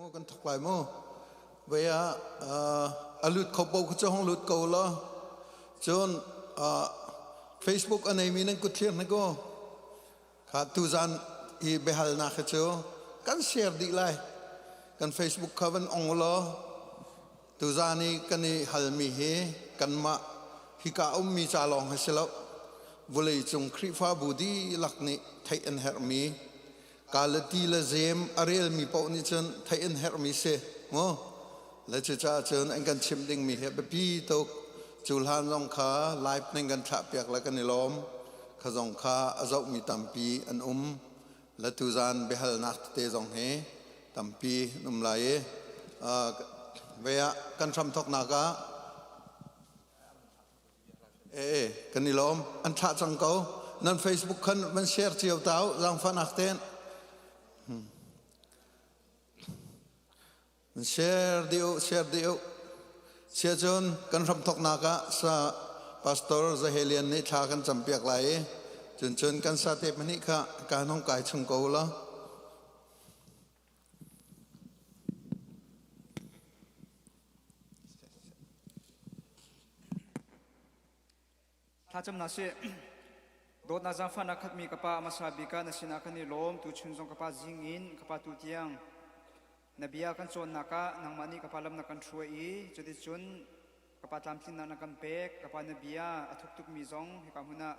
Mu kan thok lai mu. Vei ah a lut kho po khu cu hong lut ko law. Cun Facebook a neimi nan kut thlir hna ko. Kha tuzan i biahalnak hi cu kan share dih lai. Kan Facebook kha van ong law tuzan i kan i halmi hi kanmah hika ummi ca lawng hi si lo. Vawleicung Khrihfabu dihlak nih theih an herhmi kalati le zem a relmi paoh nih cun theih an herhmi si mu. Le cucaah cun an kan chimh dingmi hi biapi tuk. Cu hlan zong kha live ning kan thlah piak le kan i lawm. Kha zong kha a zohmi tampi an um. Le tuzan biahalnak tete zong hi tampi an um lai i ve ah kan hramthawknak ah ee kan i lawm. An thlah cang ko. Nan Facebook khan van share cio tau zaangfahnak ten. Share dih share dih Sia cun kan hramthawknak ah sa Pastor Zahelian nih thla kan campiak lai i cun cun kan sate pahnih kha ka hong kai chung ko la. Thlacamnak si. Dawtnak zaangfahnak khatmi ka Pa hmasa bik ah na sinah kan i lawm. Tuchun zong ka Pa zing in ka Pa tu tiang na bia kan cawnnak ah nangmah nih ka Pa lam na kan hruai i cuticun ka Pa tlamtlinnak na kan pek. Ka Pa na bia a thuk tukmi zong hika hmun ah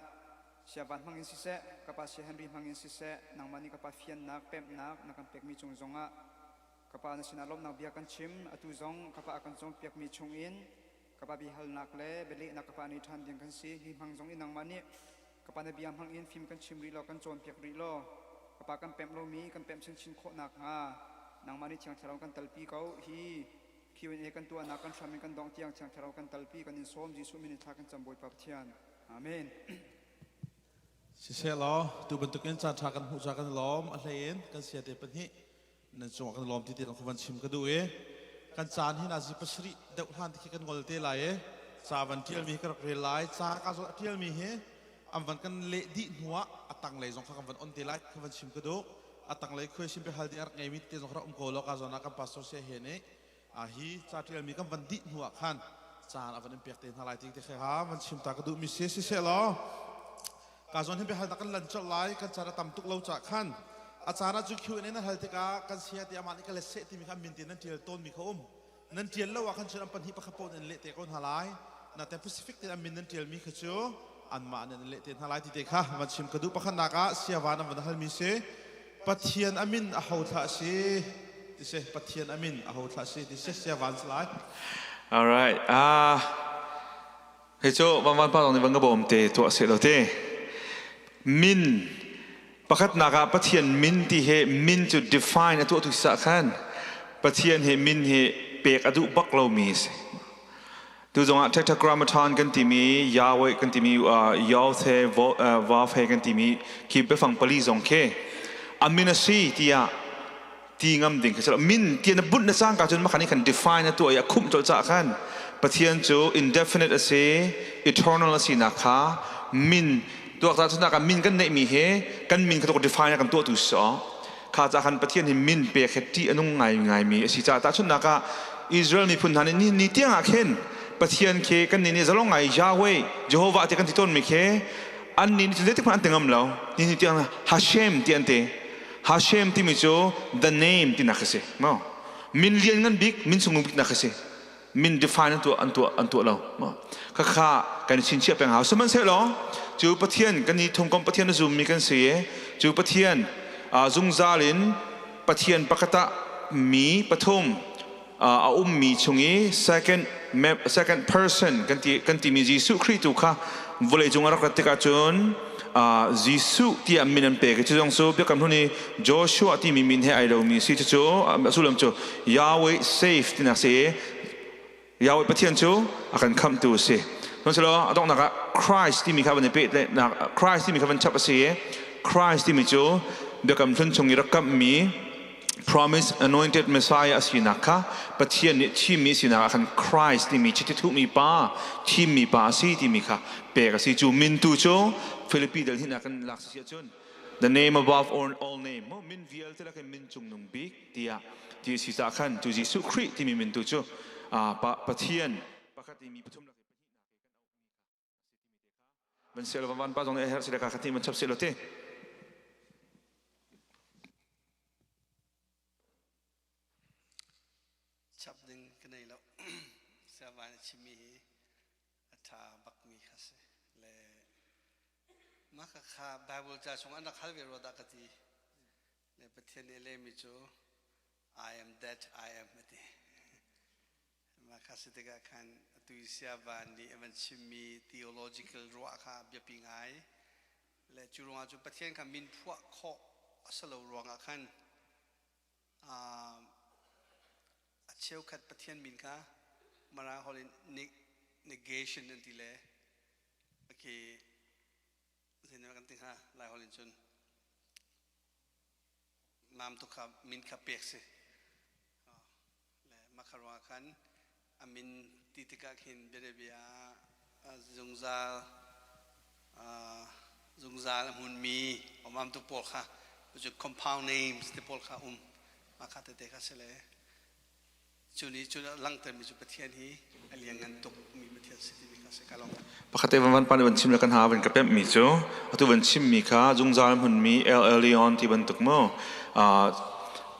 siavan hmang in siseh, ka Pa Sia Henry hmang in siseh, nangmah nih ka Pa fiannak, pemhnak na kan pekmi cung zongah ka Pa na sinah lawmhnak bia kan chim. Atu zong ka Pa a kan cawnpiakmi chungin ka pa biahalnak le bialehnak ka pa nih ṭhan ding kan si. Hi hmang zong in nangmah nih ka pa na bia hmang in fim kan chim rih law, kan cawnpiak rih law, ka pa kan pemh lomi kan pemh chinchin khawh nakhnga nangmah nih Thiang Thlarau kan talpi ko. Hi Q&A kan tuahnak kan hram in kan dongh tiang Thiang Thlarau kan talpi kan in sawm. Jesuh min in thla kan cam, Bawipa Pathian. Amen. Sisehlaw tu bantukin caan ṭha kan hmuh ca kan lawm. A hlei in kan siate pahnih nan cungah kan lawm ti ti kan van chim ka duh i kan caan hi nazi pasarih deuh hlan ti khi kan ngol te lai i ca van ṭialmi hi ka rak rel lai. Ca ka zawn a ṭialmi hi an van kan leh dih hnuah a tanglei zong kha kan van on te lai kha van chim ka duh. A tanglei khuai sim hal ding a rak ngeimi te zong rak um ko law ka zawn ah kan pastor sia he nih a hi ca ṭialmi kan van dih hnuah khan caan a van in pek te hna lai ti te kha van chim ta ka duhmi si. Siseh law ka zawn hin biahalnak kan lan colh lai. Kan caan a tam tuk lo cah khan a caan ah cu Q&A nan hal tikah kan sia ti amah nih ka let seh timi kha min te nan ṭial tawnmi kha um nan ṭial lo ah khan cun an pahnih pakhat paoh nan leh te ko hna lai. Nate Pacific te an min nan ṭialmi kha cu anmah nih an leh te hna lai ti te kha van chim ka duh. Pakhatnak ah siavan an van halmi si, Pathian a min a ho thlah si ti si? Pathian a min a ho thlah si ti si? Siavan si lai. All right. Ah, hei cu van van pa zong nih van ka bawm te tuah seh lo te. Min pakhatnak ah Pathian min ti he min cu define a tuah tu sa khan Pathian he min he pek a duh bak lomi si. Tu zongah Tetragrammaton kan timi Yahweh kan timi Yahweh Vav he kan timi khi biafang pali zong khi a min a si tiah ti ngam ding khi si lo. Min ti na bunh na cangka cun makhan i khan define a tuah i a khumh colh caah khan Pathian cu indefinite a si, eternal a sinak kha min tuak ta cun min kan neihmi hi kan min kha tuk define a kan tuahtu si kha ca khan Pathian hi min pek hi ṭih a nung ngai ngaimi a si caah tahchunhnak ah Israel miphun hna nih ni, ni tiang ah khin Pathian khi kan nih nih zalong ngai Yahweh Jehovah ti kan ti tawnmi khi an nih nih cun zeitik hmanh an ti ngam lo. Ni ni tiang Hashem ti an ti. Hashem timi cu the name tinak a si maw? Min lian ngan bik, min sung bik nak a si. Min define an tuah an tuah an tuah lo maw? Khakha kan chinchiah peng hau. Sihmanhsehlaw cu Pathian kan i thumkom Pathian a zummi kan si i cu Pathian zungzal in Pathian pakhat ah mi pathum a ummi chung i second second person kan ti kan timi Jesuh Khrih tu kha vawlei cung a rak rat tikah cun Jesuh tiah min an pek i cu zong cu Biakam Hlun i Joshua timi min he ai lomi si. Cucu a sullam cu Yahweh save tinak si i Yahweh Pathian cu a kan khamhtu a si. Sihmanhsehlaw a donghnak ah Christ timi kha van i pehtlaihnak, Christ timi kha van chap a si i Christ timi cu Biakam Hlun chung i rak kamhmi promise anointed Messiah a sinak kha Pathian nih thimmi sinak ah khan Christ timi chiti thuhmi pa, thimmi pa a si timi kha pek a si. Cu min tu cu Philippi dal hin ah kan lak si ahcun the name above all, all name, min vialte lakin min cungnung bik tiah Ti si ca khan tu Jesuh Khrih timi min tu cu Pathian pakhat i mi pathum lak van sel van pa zong her sile ka khati man chap selo te. Chap ding ka nei lo. Siavan chimi hi a tha bak mi kha si le mah kha kha Bible ca chung an rak hal ve rua dah ka ti. Le Pathian nih lehmi cu I am that I am a ti. Mah kha si tikah khan atu i siavan nih a van chimmi theological ruah kha biapi ngai. Le cu ruangah cu Pathian kha min phuah khawh a si lo ruangah khan a cheukhat Pathian min kha Mara holh in negation an ti le okay zeitin kan ti hnga Lai holh in cun mam tu kha min kha pek si le mah ruangah khan a min ti tikah khin bianabia zungzal zungzal a hmunmi mam tu pawl kha cu compound names te pawl kha um mah kha tete kha si le Cu nih cu langhtermi cu Pathian hi a lianngan tukmi Pathian si timi kha si ka lawm. Pakhat te van van pan van chim le kan ha van ka pemh mi cu atu van chim mi kha zungzal hmunmi El Elyon ti bantuk mu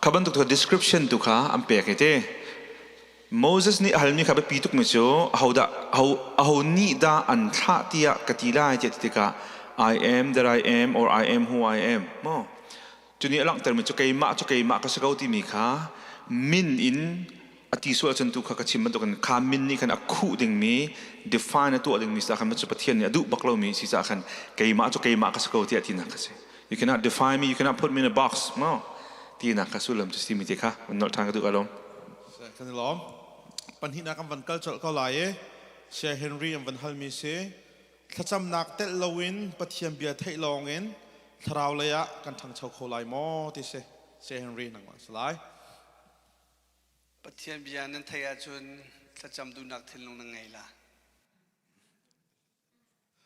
kha bantuk tu description tu kha an pek i te Moses nih a halmi kha biapi tuk mi cu ahodah aho nih dah an thlah tiah ka ti lai tiah ti tikah I am that I am or I am who I am mo Cu nih a langhtermi cu keimah cu keimah ka si ko timi kha min in a ti sual ahcun tu kha ka chim bantukin kha min nih khan a khuh dingmi define a tuah dingmi si khan cu Pathian nih a duh bak lomi si caah khan keimah cu keimah ka si ko tiah tinak kha si. You cannot define me, you cannot put me in a box, mo tinak kha sullam cu si mi te kha van nolh ṭhan ka duh alom. Kan i lawm. Pahnihnak kan van kal colh ko lai i Saya Henry an van halmi si. Thlacamnak telh loin Pathian bia theih lawngin thlarau lei ah kan ṭhangcho kho lai maw ti si. Sir Henry nangmah si lai. Pathian bia nan theih ahcun thlacam duhnak thinlung nan ngei la.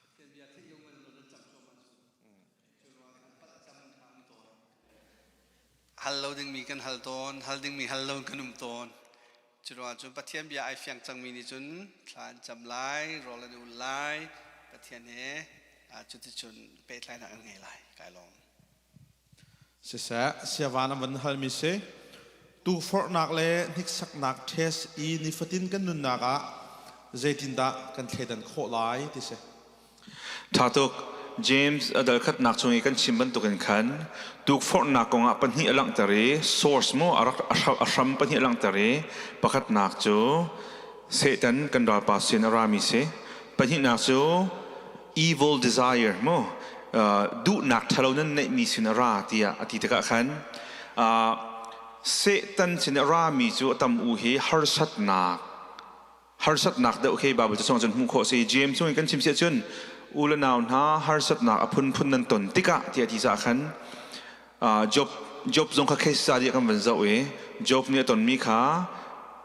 Pathian bia theih lung in nan cam cuahmah cu. Cu ruangah khan patcam kha um tawn. Hal lo dingmi kan hal tawn, hal dingmi hal lo in kan um tawn. Cu ruangah cun Pathian bia ai fiang cangmi nih cun thla an cam lai, rawl an ul lai, Pathian he cuticun pehtlainak an ngei lai. Kai lawm. Siseh, siavan an van halmi si. Tukforhnak le hniksaknak test i nifatin kan nunnak ah zeitindah kan thleidan khawh lai ti si. Ṭha tuk. James a dal khatnak chung i kan chim bantukin khan tukforhnak kongah pahnih a langhter i source mu a rak a hram pahnih a langhter i pakhatnak cu Satan kan ralpa sin a rami si. Pahnihnak cu evil desire mu duhnak ṭhalo nan neihmi sin a ra tiah a ti tikah khan Satan sin a rami cu a tam u hi harsatnak harsatnak deuh khi Bible cu cun hmuh khawh si. James chung in kan chim si ahcun u le nau hna harsatnak a phunphun nan ton tikah tiah ti caah khan Job Job zong kha case study kan van zoh i Job nih a tonmi kha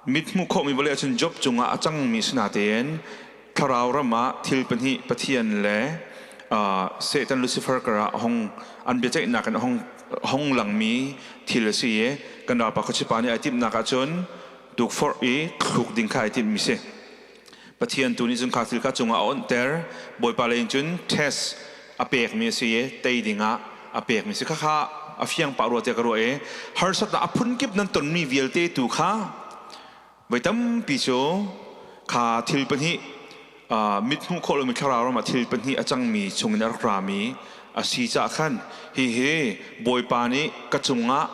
mit hmuh khawhmi vawlei ahcun Job cungah a cangmi si natein thlarau ram ah thil pahnih Pathian le Satan Lucifer karah hong an biaceihnak in hong hong langmi thil a si i kan ralpa khuachipa nih ai timhnak ahcun tukforh i thluk ding kha ai timhmi si. Pathian tu nih cun kha thil kha cungah a onhter. Bawipa lei in cun test a pekmi a si i tei dingah a pekmi si. Khakha a fiang pah rua tiah ka ruah i harsatnak a phunkip nan tonmi vialte tu kha voi tampi cu kha thil pahnih mit hmuh khawh lomi thlarau ram ah thil pahnih a cangmi chungin a rak rami a si caah khan hihi Bawipa nih ka cungah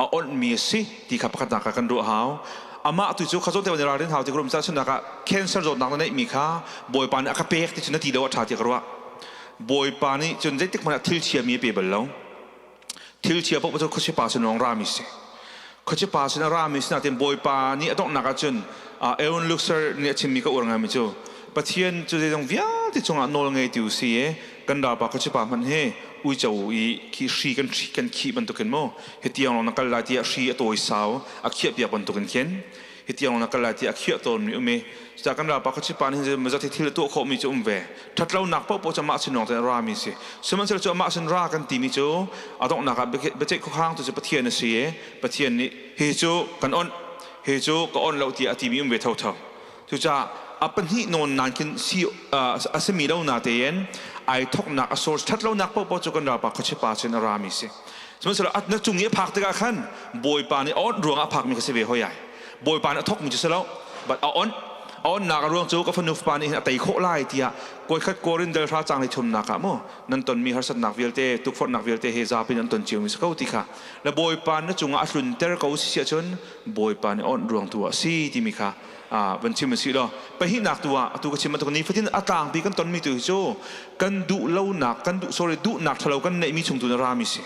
a onhmi a si ti kha pakhatnak ah kan ruah hau. Amah tu cu kha zawn te van i ralrin hau ti ka ruah misal chunnak ah cancer zawtnak na neihmi kha Bawipa nih a ka pek ti cu na ti lo a ṭha ti ka ruah. Bawipa nih cun zeitik hmanh ah thil chia mi a pe bal lo. Thil chia paoh cu khuachipa sin lawng rami si. Khuachipa sin a rami si nain Bawipa nih a donghnak ahcun Aaron Luxer nih a chimmi ka uar ngaimi cu Pathian cu zeizong vialte cungah nawl ngeitu si i kan ralpa khuachipa hmanh hi uico i khi hri kan kan khih bantukin mu hi tiang lawng na kal lai tiah hri a tawi sau a khiahpiak bantukin khin. Hi tiang na kal lai ti a khiah tawn mi um i cucaah kan ralpa khuachipa nih hin mazat hi thil a tuah khawh mi cu um ve. Thatlonak paohpaoh cu amah sin lawng te ra mi si. Sihmanhsehlaw cu amah sin ra kan ti mi cu a donghnak ah biaceih khuakhang tu cu Pathian a si i Pathian nih hi cu kan onh, hi cu ka onh lo tiah a ti mi um ve thotho. Cucaah a pahnih nawn nan khin si a simi lo na tein ai thoknak a source thatlonak paohpaoh cu kan ralpa khuachipa sin a rami si. Sihmanhsehlaw na cung i a phak tikah khan Bawipa nih a onh ruangah a phakmi kha si ve hoi ai. Bawipa nih a thokmi cu si lo, but a onh. A onhnak a ruang cu ka fanu fapa nih hin a tei khawh lai tiah kawikhat Korin dal hra cang thumnak ah mu nan tonmi harsatnak vialte tukforhnak vialte he zapi nan ton cio mi si ko ti kha le Bawipa na cungah a tlunter ko si si ahcun Bawipa nih onh ruang tu ah si timi kha van chim si law pahnihnak tu ah atu ka chim bantuk nifatin a tlangpi kan tonmi tu hi cu kan duh lonak kan duh sorry duhnak thalo kan neihmi chung tu na rami si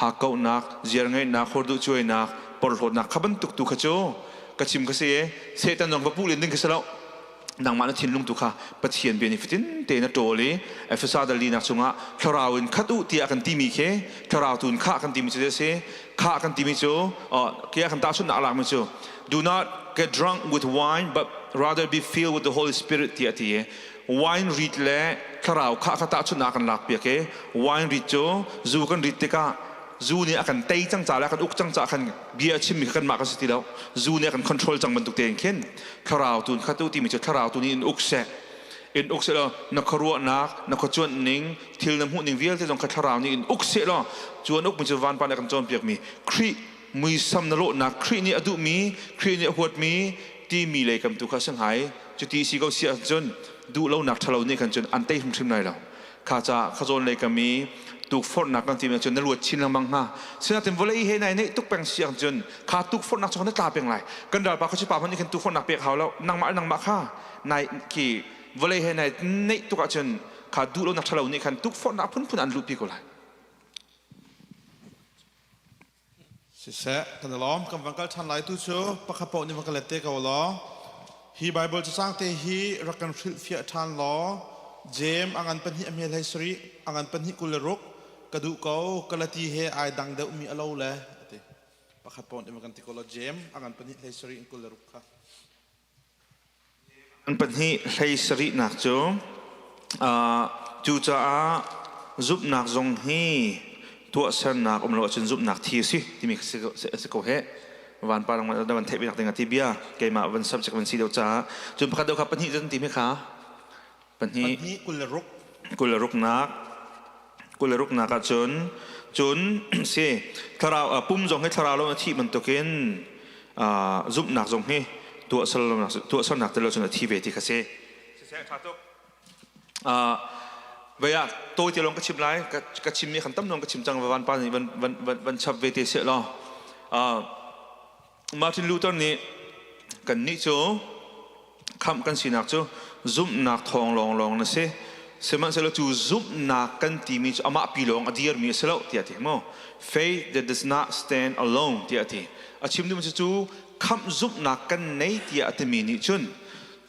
hakkauhnak ziarngeihnak horduh cuainak porhlawtnak kha bantuk tu kha cu ka chim ka si Satan zong va puh len ding ka si lo nangmah na thinlung tu kha Pathian bia nifatin te na ṭawl i Efesa dalinak chungah thlarau in khat u tiah kan timi khi thlarau tu in khah kan timi cu si khah kan timi cu kia kan tahchunhnak a lakmi cu do not get drunk with wine but rather be filled with the Holy Spirit tiah a ti i wine rit le thlarau khah kha tahchunhnak kan lak piak i wine rit cu zu kan rit tikah zu nih a kan tei cang ca le a kan uk cang ca khan bia a chimmi kha kanmah kan si ti lo zu nih a kan control cang bantuk tein khin thlarau tu kha tu timi cu thlarau tu nih in uk seh in uk seh law na khuaruahnak na khuacuanh ning thil na hmuh ning vialte zong kha thlarau nih in uk seh law cu an ukmi cu vanpa nih a kan cawnpiakmi Khrih muisam na lawhnak Khrih nih a duhmi Khrih nih a huatmi timi lei kam tu kha si hnga i cuti si ko si ahcun duhlonak ṭhalo nih khan cun an tei hrimhrim lai lo kha ca khazawn lei kam i tukforhnak kan timi cun na luat chin lengmang hnga sinain vawlei he nai neih tuk peng si ahcun kha tukforhnak cu na tla peng lai kan ralpa kha pa hmanh nih khan tukforhnak pek hau lo nangmah nangmah kha nai khi vawlei he nai neih tuk ahcun kha duhlonak ṭhalo nih khan tukforhnak phunphun an luhpi ko lai. Siseh, kan i lawm. Kan van kal ṭhan lai tu cu pakhat paoh nih van ka let te ko law. Hi Baibal cacang te hi rak kan hrilhfiah ṭhan law Jeim a ngan pahnih a hmel hei sarih, a ngan pahnih 26 ka duh ko, Galati he ai dang deuhmi a lo le a ti. Pakhat paoh nih van kan ti ko law Jeim a ngan pahnih hlei sarih in 26 kha. An pahnih hlei sarihnak cu cucaah zumhnak zong hi tuahsernak um lo ahcun zumhnak thi a si timi a si ko heh. Vanpa na van theih ding a ti bia keimah van subject van si deuh caah cun pakhat deuh kha pahnih zan ti mi kha pahnih Pahnih 26. 26 nak 26 nak ahcun cun si thlarau pum zong hi thlarau lo a thih bantukin zumhnak zong hi tuahsernak tel lo cun a thi ve ti kha si. Siseh ṭha tuk. Vei ah tawi te lawng ka chim lai ka chim mi khan tam nawn ka chim cang van pa nih van van van van chap ve te seh law Martin Luther nih kan nih cu khamh kan sinak cu zumhnak thawng lawnglawng na si sihmanhsehlaw cu zumhnak kan timi cu amah pi lawng a dirmi a si lo tiah a ti mu faith that does not stand alone tiah a ti a chim duhmi cu cu khamh zumhnak kan nei tiah a timi nih cun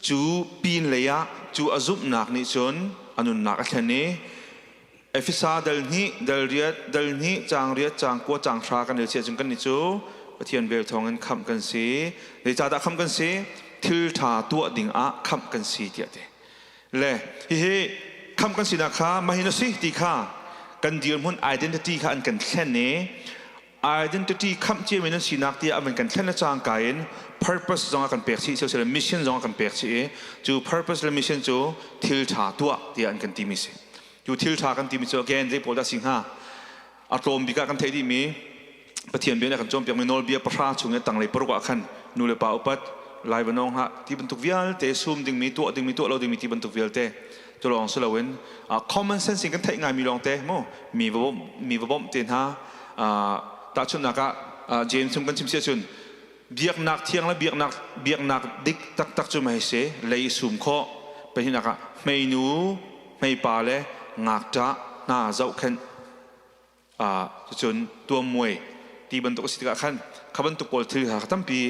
cu pin lei ah cu a zumhnak nih cun a nunnak a thlen i Efesa dal hnih dal riat dal hnih caang riat caang kua caang hra kan rel si ahcun kannih cu Pathian vel thawngin khamh kan si. Zeicahdah khamh kan si? Thil ṭha tuah ding ah khamh kan si tiah ti. Le hihi khamh kan sinak kha mahin a si ti kha kan dirhmun identity kha an kan thlen i identity khamh ciami nan sinak tiah an kan thlen le cangka in purpose zong a kan pek chih siseh mission zong a kan pek chih i cu purpose le mission cu thil ṭha tuah tiah an kan timi si. Cu thil ṭha kan timi cu again zei pawl dah si hnga? A tlawm bik ah kan theih dihmi Pathian bia nih a kan cawnpiakmi nawlbia pahra chung i tanglei paruk ah khan nu le pa upat, lai va nawng hlah ti bantuk vialte sum dingmi, tuah dingmi, tuah lo dingmi ti bantuk vialte cu lawng si loin common sense in kan theih ngaimi lawngte mu mi va bawmh mi va bawmh te hna tahchunhnak ah James chung kan chim si ahcun biaknak thiang le biaknak biaknak dik taktak cu mei si lei sum khawh pahnihnak ah hmeinu hmeipa le ngakṭah hna zohkhenh cucun tuammuai ti bantuk a si tikah khan kha bantuk pawl thil kha tampi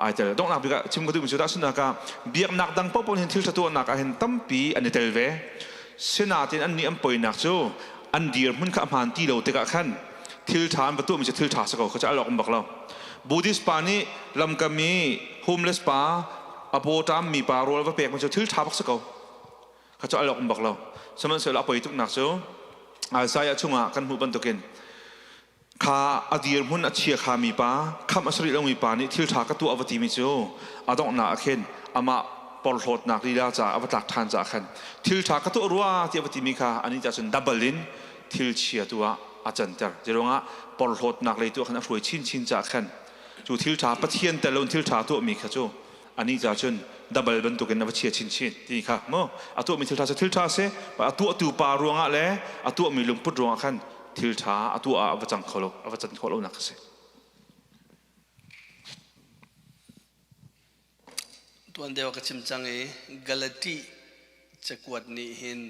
ai tel donghnak bik ah chim ka duhmi cu tahchunhnak ah biaknak dang paohpaoh hin thil ṭha tuahnak ah hin tampi an i tel ve sinain an nih an poinak cu an dirhmun kha a hmaan ti lo tikah khan thil ṭha an va tuahmi cu thil ṭha si ko kha cu al awk um bak lo Buddhist pa nih lamkam i Homeless pa a pawṭam mi pa rawl va pek mi cu thil ṭha bak si ko. Kha cu al awk um bak lo. Sihmanhsehlaw a poi tuknak cu Isaiah chungah kan hmuh bantukin kha a dirhmun a chia kha mi pa khamh a si rih lomi pa nih thil ṭha ka tuah va timi cu a donghnak ah khin amah porhlawtnak lila caah a va tlak ṭhan caah khan thil ṭha ka tuah rua tiah va timi kha anih cah cun double in thil chia tu ah a canter. Zeiruangah porhlawtnak lei tu ah khan a hruai chinchin caah khan cu thil ṭha Pathian tel loin thil ṭha tuahmi kha cu anih ca cun double bantukin a va chia chinchin ti kha mu a tuahmi thil ṭha cu thil ṭha a si. A tuahtu pa ruangah le a tuahmi lungput ruangah khan thil ṭha a tuah ah a va cang kho lo, a va can khawh lonak a si. Tuan deuh ka chim cang i Galati cakuat nih hin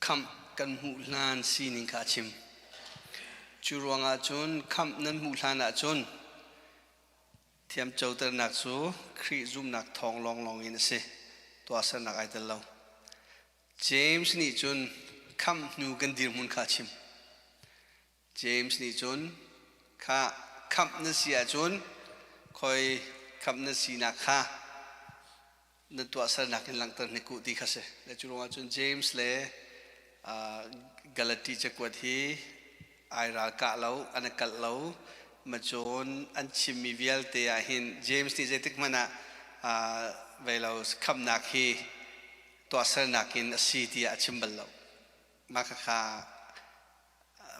khamh kan hmuh hlan sining kha a chim. Cu ruangah cun khamh nan hmuh hlan ahcun Thiamcoternak cu Khrih zumhnak thawng lawnglawng in a si. Tuahsernak ai tel lo. James nih cun khamh hnu kan dirhmun kha a chim. James nih cun kha khamh na si ahcun khoi khamh na sinak kha na tuahsernak in langhter hnik u ti kha si. Le cu ruangah cun James le Galati cakuat hi ai ralkah lo, an i kalh lo. Macun an chimmi vialte ah hin James nih zeitik hmanh ah vei lo khamnak hi tuahsernak in a si tiah a chim bal lo. Mah khakha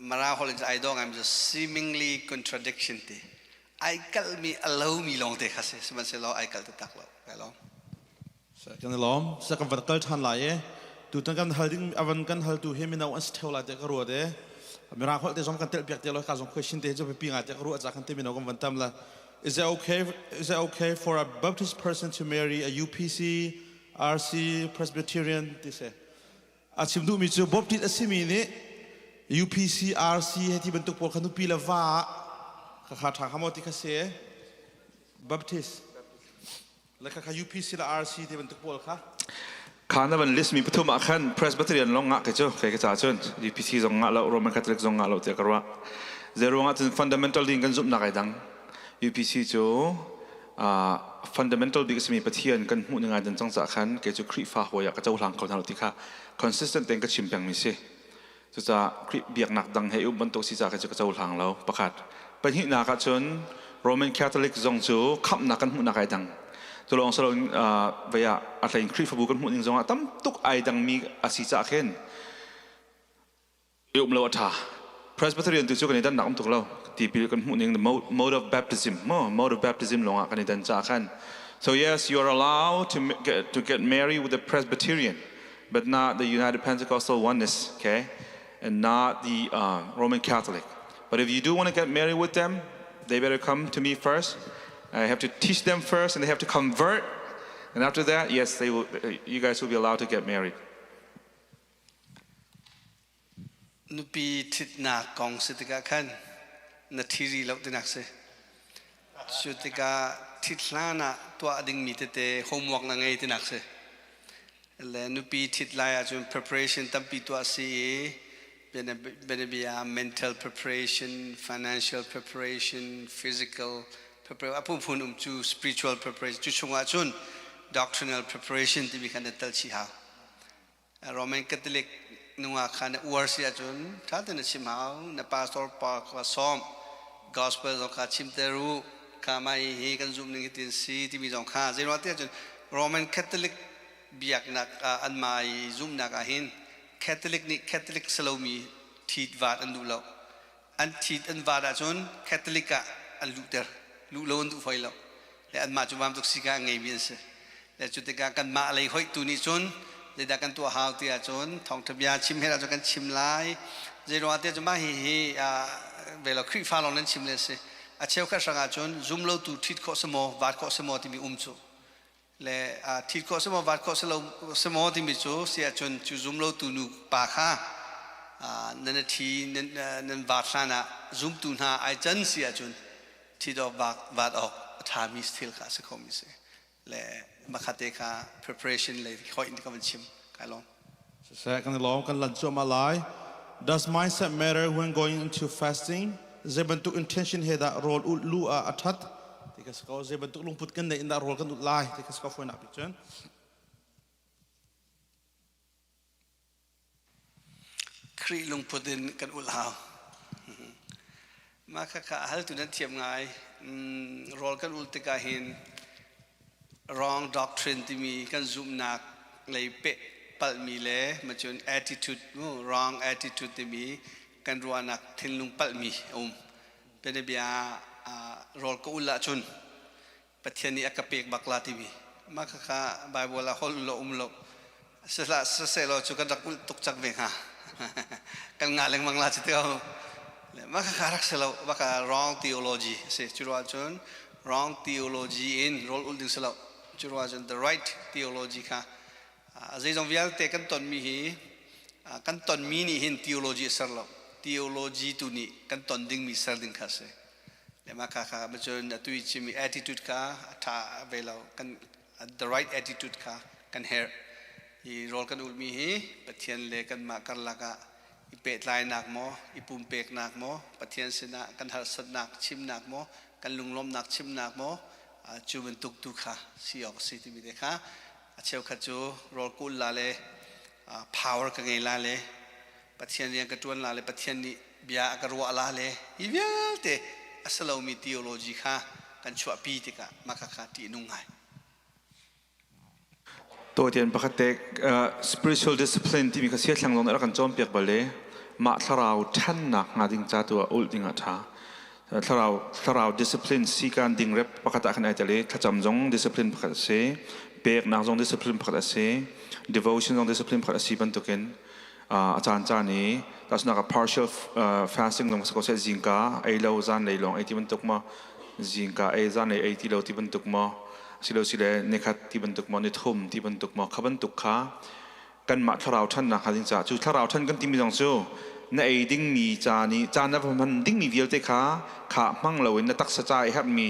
Mara holh in ai dawh ngaimi cu seemingly contradiction ti. Ai kalhmi a lomi lawngte kha si. Sihmanhsehlaw ai kalh taktak lo. Kai lawm. Kan i lawm. Sa kan van kal ṭhan lai i tutan kan hal ding avan kan haltu hi mino an si ṭheo lai tiah ka ruat i Mirang holh te zong kan telh piak te lo ka zong question te cu biapi ngai tiah ka ruah ca kan te mino kan van tam la. Is it okay for a Baptist person to marry a UPC, RC, Presbyterian ti si? A chim duhmi cu Baptist a simi nih UPC, RC he ti bantuk pawl kha nupi le va ah khakha ṭha kha maw ti kha si Baptist le khakha UPC le RC ti bantuk pawl kha. Kha na van list mi pathum ah khan Presbyterian lawng ngah ke cu kei ka ca cun UPC zong ngah lo, Roman Catholic zong ngah lo tiah ka ruah. Zeiruang ah cun fundamental ding kan zumhnak ai dang. UPC cu fundamental bik a simi Pathian kan hmuh ning ai dan cang caah khan kei cu Khrihfa hawi ah ka cohlang kho hna lo ti kha consistent tein ka chim pengmi si. Cucaah Khrih biaknak dang he i um bantuk si caah kei cu ka cohlang lo. Pakhat. Pahnihnak ah cun Roman Catholic zong cu khamhnak kan hmuhnak ai dang. Cu lawng si loin vei ah a hlein Khrihfabu kan hmuh ning zongah tam tuk ai dangmi a si caah khin i um lo a ṭha. Presbyterian tu cu kan i dannak um tuk lo. Tipil kan hmuh ning the mode of baptism, mo mode of baptism lawngah kan i dan caah khan. So yes, you are allowed to get married with a Presbyterian, but not the United Pentecostal Oneness, okay, and not the Roman Catholic. But if you do want to get married with them, they better come to me first. I have to teach them first, and they have to convert. And after that, yes, they will, you guys will be allowed to get married. Nupi ṭhitnak kong si tikah khan na ṭhi rih lo tinak si. Cu tikah ṭhit hlan ah tuah dingmi tete homework na ngei tinak si. Le nupi ṭhit lai ahcun preparation tampi tuah si i bianabia mental preparation, financial preparation, physical preparation, a phunphun um cu spiritual preparation, cu chungah cun doctrinal preparation timi khan na tel chih hau. Roman Catholic nungak kha na uar si ahcun ṭha tein na chim hau. Na pastor pa kha sawm. Gospel zong kha chimter u. Kha mah hi kan zumh ning hi tin si timi zong kha zeiruang tiah cun Roman Catholic biaknak ah anmah i zumhnak ah hin Catholic nih Catholic si lomi ṭhit vat an duh lo. An ṭhit an vat ahcun Catholic ah an luhter. Luh lo an duh hoi lo. Le anmah cu vaam tuk sika a ngeimi an si. Le cu tikah kanmah lei hoihtu nih cun zeidah kan tuah hau ti ahcun thawngṭha bia chim he ahcun kan chim lai. Zeiruangah tiah cun mah hihi ve lo Khrihfa lawng nan chim le a si. A cheukhat hrang ahcun zumlotu ṭhit khawh si maw, vaat khawh si maw timi um cu. Le ṭhit khawh si maw, vaat khawh si lo si maw timi cu si ahcun cu zumlotu nu pa kha nan ṭhi nan vaat hlan ah zumtu hna ai can si ahcun ṭhit awk vaat awk a ṭhami thil kha a si khomi si. Le makhate kha preparation lei hoih in ka van chim kai lawm. Siseh kan i lawm kan lan cuahmah lai. Does mindset matter when going into fasting? Zei bantuk intention he dah rawl ulh lu ah a ṭhat? Ti ka si ko. Zei bantuk lungput kan neih in dah rawl kan ulh lai ti ka si ko fawinak bik cun. Khrih lungput in kan ulh hau. Mah khakha haltu nan thiam ngai. Rawl kan ul tikah hin wrong doctrine timi kan zumhnak lei peh palhmi le macun attitude wrong attitude timi kan ruahnak thinlung palhmi a um. Bianabia rawl ka ul ahcun Pathian nih a ka pek bak la timi mah khakha Bible ah holh lo um lo sihlah siseh law cu kan rak ulh tuk cak ve hnga kan ngah lengmang la cu tio mah khakha rak si lo baka wrong theology si cu ruah cun wrong theology in rawl ulh ding si lo cu ruah cun the right theology kha zeizong vialte kan tonmi hi kan tonmi nih hin theology a ser lo theology tu nih kan ton dingmi ser ding kha si Le mah kha kha cun atu i chimmi attitude kha a ṭha ve lo. Kan the right attitude kha kan herh. Hi rawl kan ulmi hi Pathian le kanmah karlak ah i pehtlainak maw, i pumpeknak maw, Pathian sinah kan harsatnak chimnak maw, kan lunglawmhnak chimnak maw, cu bantuk tu kha si awk a si timi te kha a cheukhat cu rawl ka ul la le power ka ngei la le Pathian rian ka ṭuan la le Pathian nih bia a ka ruah la le hi vialte a si lomi theology kha kan chuahpi tikah mah kha ṭih nung ngai. Tawtian pakhat te spiritual discipline timi kha sia thlang zong nih a rak kan cawnpiak bal i mah thlarau ṭhannak hnga ding ca tu ah ulh ding ah ṭha. Thlarau thlarau discipline sikan ding rep pakhat ah khan ai tel i thlacam zong discipline pakhat a si, peknak zong discipline pakhat a si, devotion zong discipline pakhat a si bantukin a caan caan i tahchunak ah partial fasting zong si ko seh zingka ei lo zan lei lawng ei ti bantuk maw zingka ei zan lei ei ti lo ti bantuk maw silo sile nikhat ti bantuk maw nithum ti bantuk maw kha bantuk kha kanmah thlarau ṭhannak hnga ding caah cu thlarau ṭhan kan timi zong cu na ei dingmi ca nih caan na va hman dingmi vialte kha kha hmang loin na taksa ca i herhmi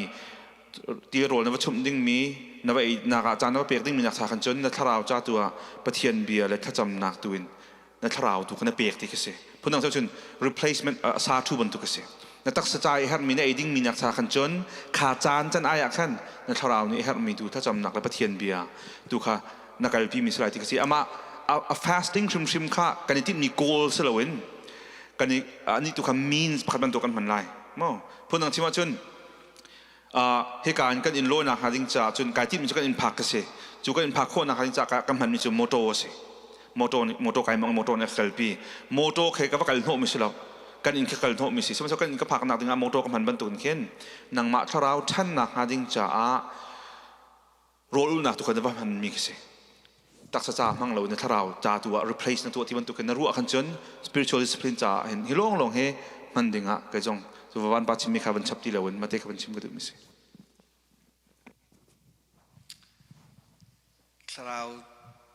tirawl na va chumh dingmi na va einak ah caan na va pek dingmi nak cha khan cun na thlarau ca tu ah Pathian bia le thlacamnak tu in na thlarau tu kha na pek ti khi si phundang cun replacement sa thu bantuk a si na taksa ca i herhmi na ei dingmi nak cha khan cun kha caan can ai ah khan na thlarau nih herhmi tu thlacamnak le Pathian bia tu kha na kalpi mi si lai ti khi si amah a fasting hrimhrim kha kan i tinhmi goal si loin kan i ani tu kha means pakhat bantuk kan hman lai mo phundang chim ahcun Hika in kan inn lawinak hnga ding caah cun kai timhmi cu kan inn phak ka si. Cu kan inn phak khawhnak hnga ding caah ka hmanmi cu motor a si. Motor nih motor kai mong motor nih a ka kalpi. Motor khe ka va kal hnawhmi si lo. Kan inn kha kal hnawhmi si. Sihmanhsehlaw kan inn ka phaknak dingah motor ka hman bantukin khin nangmah thlarau ṭhannak hnga ding caah rawl ulnak tu kha na va hmanmi khi si. Taksa ca hmang lo na thlarau ca tu ah replace na tuah ti bantuk in na ruah khan cun spiritual discipline caah hin hi lawng lawng hi hman ding ah kei zong cu van pa chimmi kha van chap ti lo in mate kha van chim ka duhmi si. Thlarau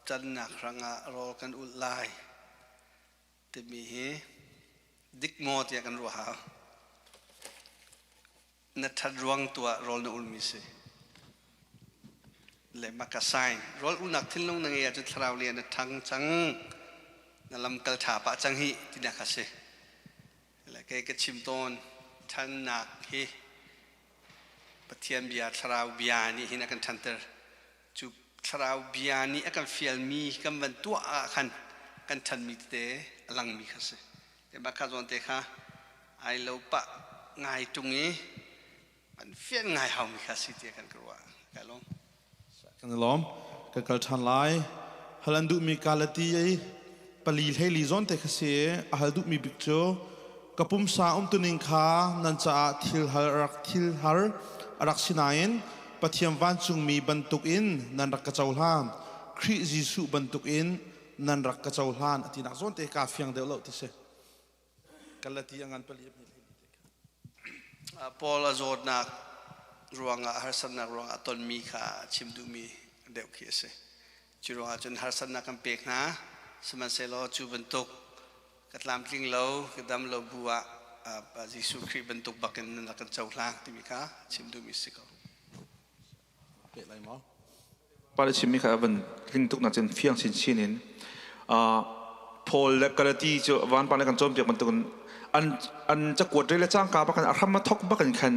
cannak hrangah rawl kan ulh lai timi hi dik maw tiah kan ruah hau. Na ṭhat ruang tu ah rawl na ulmi si. Le maka sign rawl ulnak thinlung na ngei ahcun thlarau le na ṭhang cang na lamkal ṭha pah cang hi tinak kha si. Le kei ka chim tawn ṭhannak hi Pathian bia thlarau bia nih hin a kan ṭhanter. Cu thlarau bia nih a kan fialmi kan van tuah ah khan kan ṭhanmi tete a langmi kha si. Te mah kha zawn te kha ai lo pah ngai ṭung i an fian ngai haumi kha si tiah kan ka ruah. Ka lawm. Kan i lawm. Kan kal ṭhan lai. Hal an duhmi Galati i pali hleili zawn te kha si i a hal duhmi bik cu ka pumsa umtuning kha nan caah thil har rak thil har a rak si nain Pathian vancungmi bantukin nan rak ka cohlan. Khrih Jesuh bantukin nan rak ka cohlan a tinak zawn te ka fiang deuh lo ti si. Galati a ngan pali a hme Paul a zawtnak ruangah harsatnak ruangah tonmi kha chim duhmi deuh khi a si. Cu ruangah cun harsatnak kan pek hna. Sihmanhsehlaw cu bantuk ka tlamtling lo, ka dam lo bu ah Jesuh Khrih bantuk bakin nan rak kan cohlang timi kha chim duhmi si ko. Peh lai maw? Pa le chimmi kha van tling tuk nak cun fiang chinchin in Paul le Galati cu vanpa le kan cawnpiak bantukin an an cakuat re le cangka bakin a hram a thok bakin khan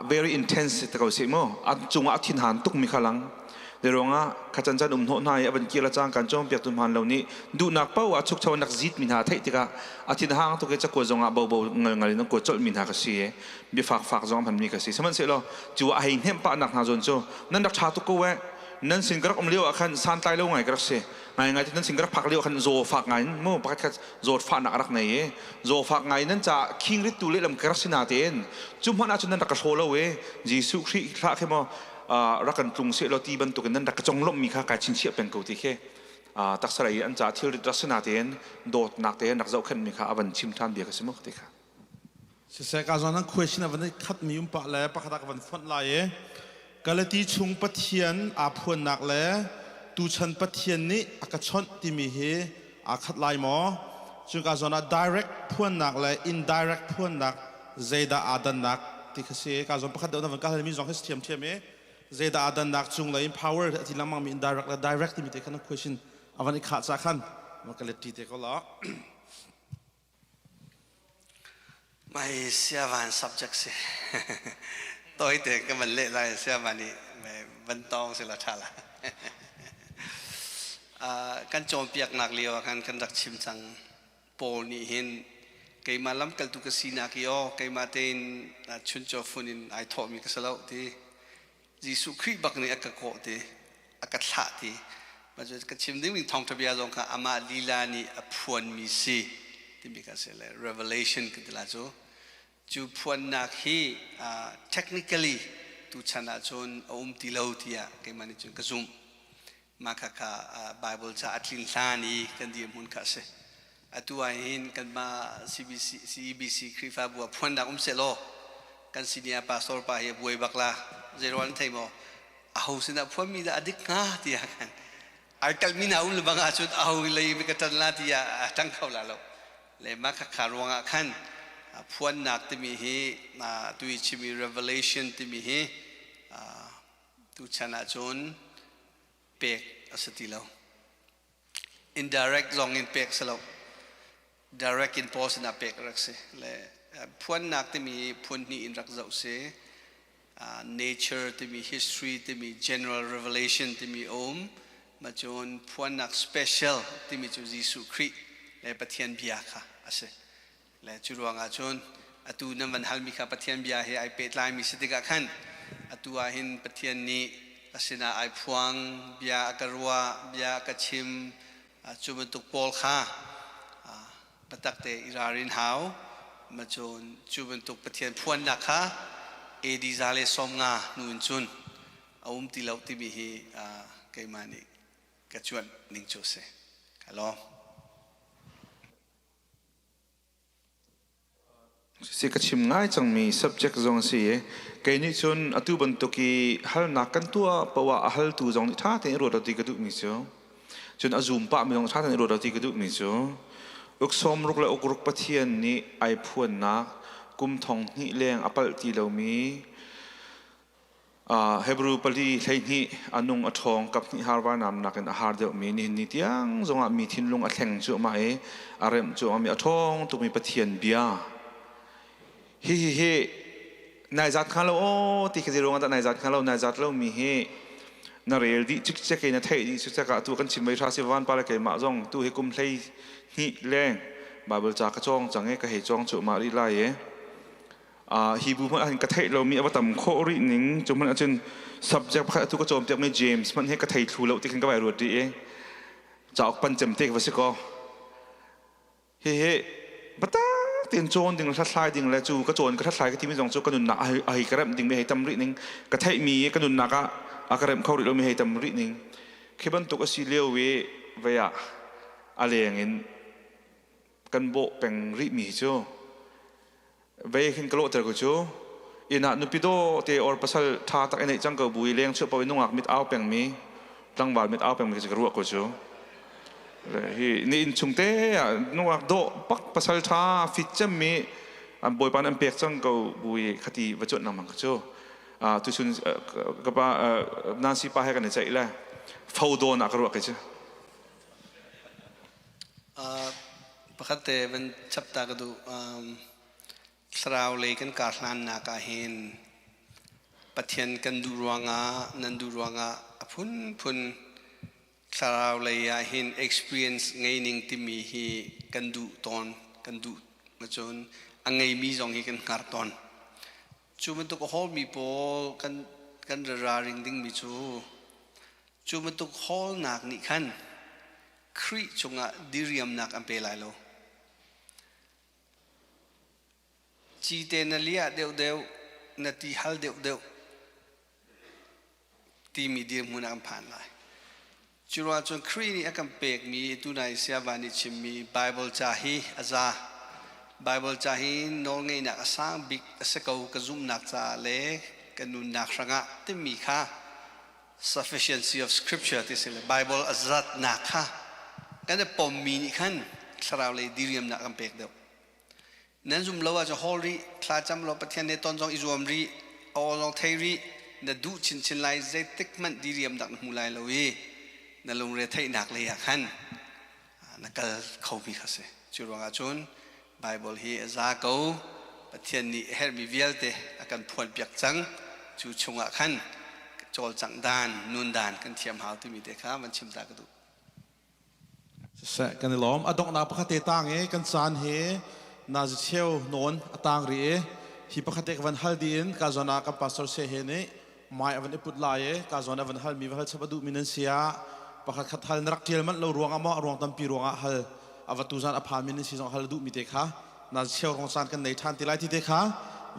Very intense te ko si mu. A cungah a thinhan tuk mi kha lang. Ruangah kha chan um hnawh hna i a van kir cang kan cawnpiak tu hmaan lo nih duhnak paoh ah chukcho nak zit mi hna theih tikah a thin hang tuk i cakua zongah bobo ngal ngal in an kuat colh mi hna ka si i biafak fak zong hman mi ka si. Sihmanhsehlaw cu a hei hnemh pah nak hna zawn cu nan rak ṭha tuk ko eh, nan sin ka rak um lio ah khan santlai lo ngai ka rak si, ngai ngai nan sin ka rak phak lio khan zaw fak ngai in mu pakhat khat zawt fahnak a rak nei i zaw fak ngai nan ca khing rit tu lehlam ka rak si na tein cu hmanh ah cun nan rak ka hraw lo i Jesuh Khrih hlah khi maw rak kan tlung seh law ti bantukin nan rak ka conglawmh mi kha kai chinchiah peng ko ti khi taksa lei an ca thilrit rak si na tein dawtnak tein rak zohkhenh mi kha a van chim ṭhan bia ka si mu ti kha. Siseh ka zawn an question a van khat mi um pah le pakhat ah ka van fonh lai i Galati chung Pathian aa phuannak le tuchan Pathian nih a ka chawnh timi hi aa khat lai maw? Cuka zawn ah direct phuannak le indirect phuannak zeidah aa dannak ti kha si. Ka zawn pakhat deuh na van ka halmi zong hi si ṭhiamṭhiam i zeidah aa dannak cunglei in power a ti lengmang mi indirect le direct timi te khan question a van i khah ca khan va ka let ṭi te ko law. Mai siavan subject si. Toi te ka van leh lai siavan i van tawng si la tha la. Kan cawnpiaknak lio ah khan kan rak chim cang. Paul nih hin keimah lamkaltu ka sinak i aw keimah tein chuncaw fun in ai thawhmi ka si lo ti. Jesuh Khrih bak nih a ka kawh ti, a ka thlah ti. Ka chim dingmi thawngṭha bia zong kha amah lila nih a phuanmi si timi kha si le revelation kan ti la cu. Cu phuannak hi technically tuchan ahcun a um ti lo tiah keimah nih cun ka zumh. Mah khakha Bible ca a tlin hlan i kan dirhmun kha a si. Atu ah hin kanmah CBC, CEBC Khrihfabu ah phuannak um sehlaw kan senior pastor pa hi a buai bak la. Zeiruang an thei maw? Aho sinah phuanmi dah a dik hnga tiah khan ai kalmi hna um le bang ahcun aho lei ka ṭan la tiah a ṭang kho la lo. Le mah khakha ruangah khan phuannak timi hi tu i chimi revelation timi hi tuchan ahcun pek a si ti lo. Indirect zong in pek si lo. Direct in Paul sinah pek rak si. Le phuannak timi phun hnih in rak zoh si. Nature timi history timi general revelation timi um. Ma cun phuannak special timi cu Jesuh Khrih le Pathian bia kha a si. Le cu ruangah cun atu nan van halmi kha Pathian bia he ai pehtlaimi si tikah khan atu ah hin Pathian nih a sinah ai phuang, bia a ka ruah, bia a ka chim, cu bantuk pawl kha biatak te i ralrin hau. Ma cun cu bantuk Pathian phuannak kha AD 150 hnu in cun a um ti lo timi hi keimah nih ka cuanh ning cu a si. Ka lawm. Si ka chim ngai cangmi subject zong a si i kei nih cun atu bantuk i halnak kan tuah poah a haltu zong nih ṭha tein ruat ti ka duhmi cu, cun a zum pahmi zong ṭha tein ruat ti ka duhmi cu, uk 60 le uk ruk Pathian nih ai phuannak kum 2000 leng a palh ti lomi Hebrew pali 12 a nung a ṭhawng kaphnih har vainam nakin a har deuhmi, nihin ni tiang zongah mi thinlung a thleng cuahmah i a remh cuahmahmi a ṭhawng tukmi Pathian bia. Hihi hi nai zat hnga lo aw ti khi zei ruangah dah nai zat hnga lo? Nai zat lomi hi na rel dih cikcek i na theih dih cikcek ah atu kan chim mei hra si van pa le keimah zong tu hi kum 12 leng Bible ca ka cawng cang i ka hei cawng cuahmah rih lai i hi bu hmanh ahhin ka theih lomi a va tam khawh rih ning. Cu hmanh ahcun subject pakhat atu ka cawnpiakmi James hmanh hi ka thei thlu lo ti khin ka vai ruat rih i cauk pan cem te ka va si kaw, hihi biatak tein cawn ding, hlathlai ding le cu ka cawn ka hlathlai ka timi zong cu ka nunnak a hei ka remh dingmi hei tam rih ning, ka theihmi ka nunnak ah a ka remh kho rih lomi hei tam rih ning. Khi bantuk a si lio i vei ah a leng in kan bawh peng rihmi cu vei khin ka lawhter ko cu inn ah nupi daw te or pasal ṭha tak i neih cang ko bu i leng chuah paoh i nungak mit au pengmi, tlangval mit au pengmi ka ruah ko cu. Hi ni inn chung te ah nungak dawh pak, pasal ṭha fit cemmi an bawipa an pek cang ko bu i khati va cuanh lengmang ka cu. Tuchun ka pa Nancy pa he kan i ceih le fo dawn ah ka ruah ke cu. Pakhat te van chap ta ka duh. Thlarau lei kan kar hlannak ah hin Pathian kan duh ruangah nan duh ruangah a phunphun thlarau lei ah hin experience ngei ning timi hi kan duh tawn kan duh cun a ngeimi zong hi kan hngar tawn. Cu bantuk a hawlmi pawl kan kan ralring dingmi cu cu bantuk hawlnak nih khan Khrih cungah diriamnak an pe lai lo. Cite na liah deuhdeuh, na ti hal deuhdeuh timi dirhmun ah kan phan lai. Cu ruang cun Khrih nih a kan pekmi tunai Siava nih chimmi Bible ca hi a za. Bible ca hi nawlngeihnak a sang bik a si ko ka zumhnak caah le ka nunnak hrangah timi kha sufficiency of scripture ti si le Bible a zatnak kha kan i pommi nih khan thlarau lei diriamnak kan pek deuh. Nan zum lo ahcun hawl rih, thlacam law Pathian he ton zong i zuam rih, aw zong thei rih, na duh chinchin lai, zeitik hmanh diriamnak na hmu lai lo i na lungre theihnak lei ah khan na kal khomi kha si. Cu ruangah cun Bible hi a za ko. Pathian nih a herhmi vialte a kan phuanpiak cang. Cu chungah khan cawlcangh dan, nun dan kan thiam hau timi te kha van chim ta ka duh. Siseh, kan i lawm. A donghnak pakhat te tang i kan caan hi nazi cheu nawn a tang rih i hi pakhat te ka van hal dih in ka zawn ah kan pastor se he nih mai a van i put lai i ka zawn a van hal mi va hal chap a duh mi nan si ah pakhat khat hal na rak tial manh lo ruang ah maw a ruang tampi ruang ah hal a va tu zan a phan mi nan si zong hal a duh mi te kha na cheu rong caan kan nei ṭhan ti lai ti te kha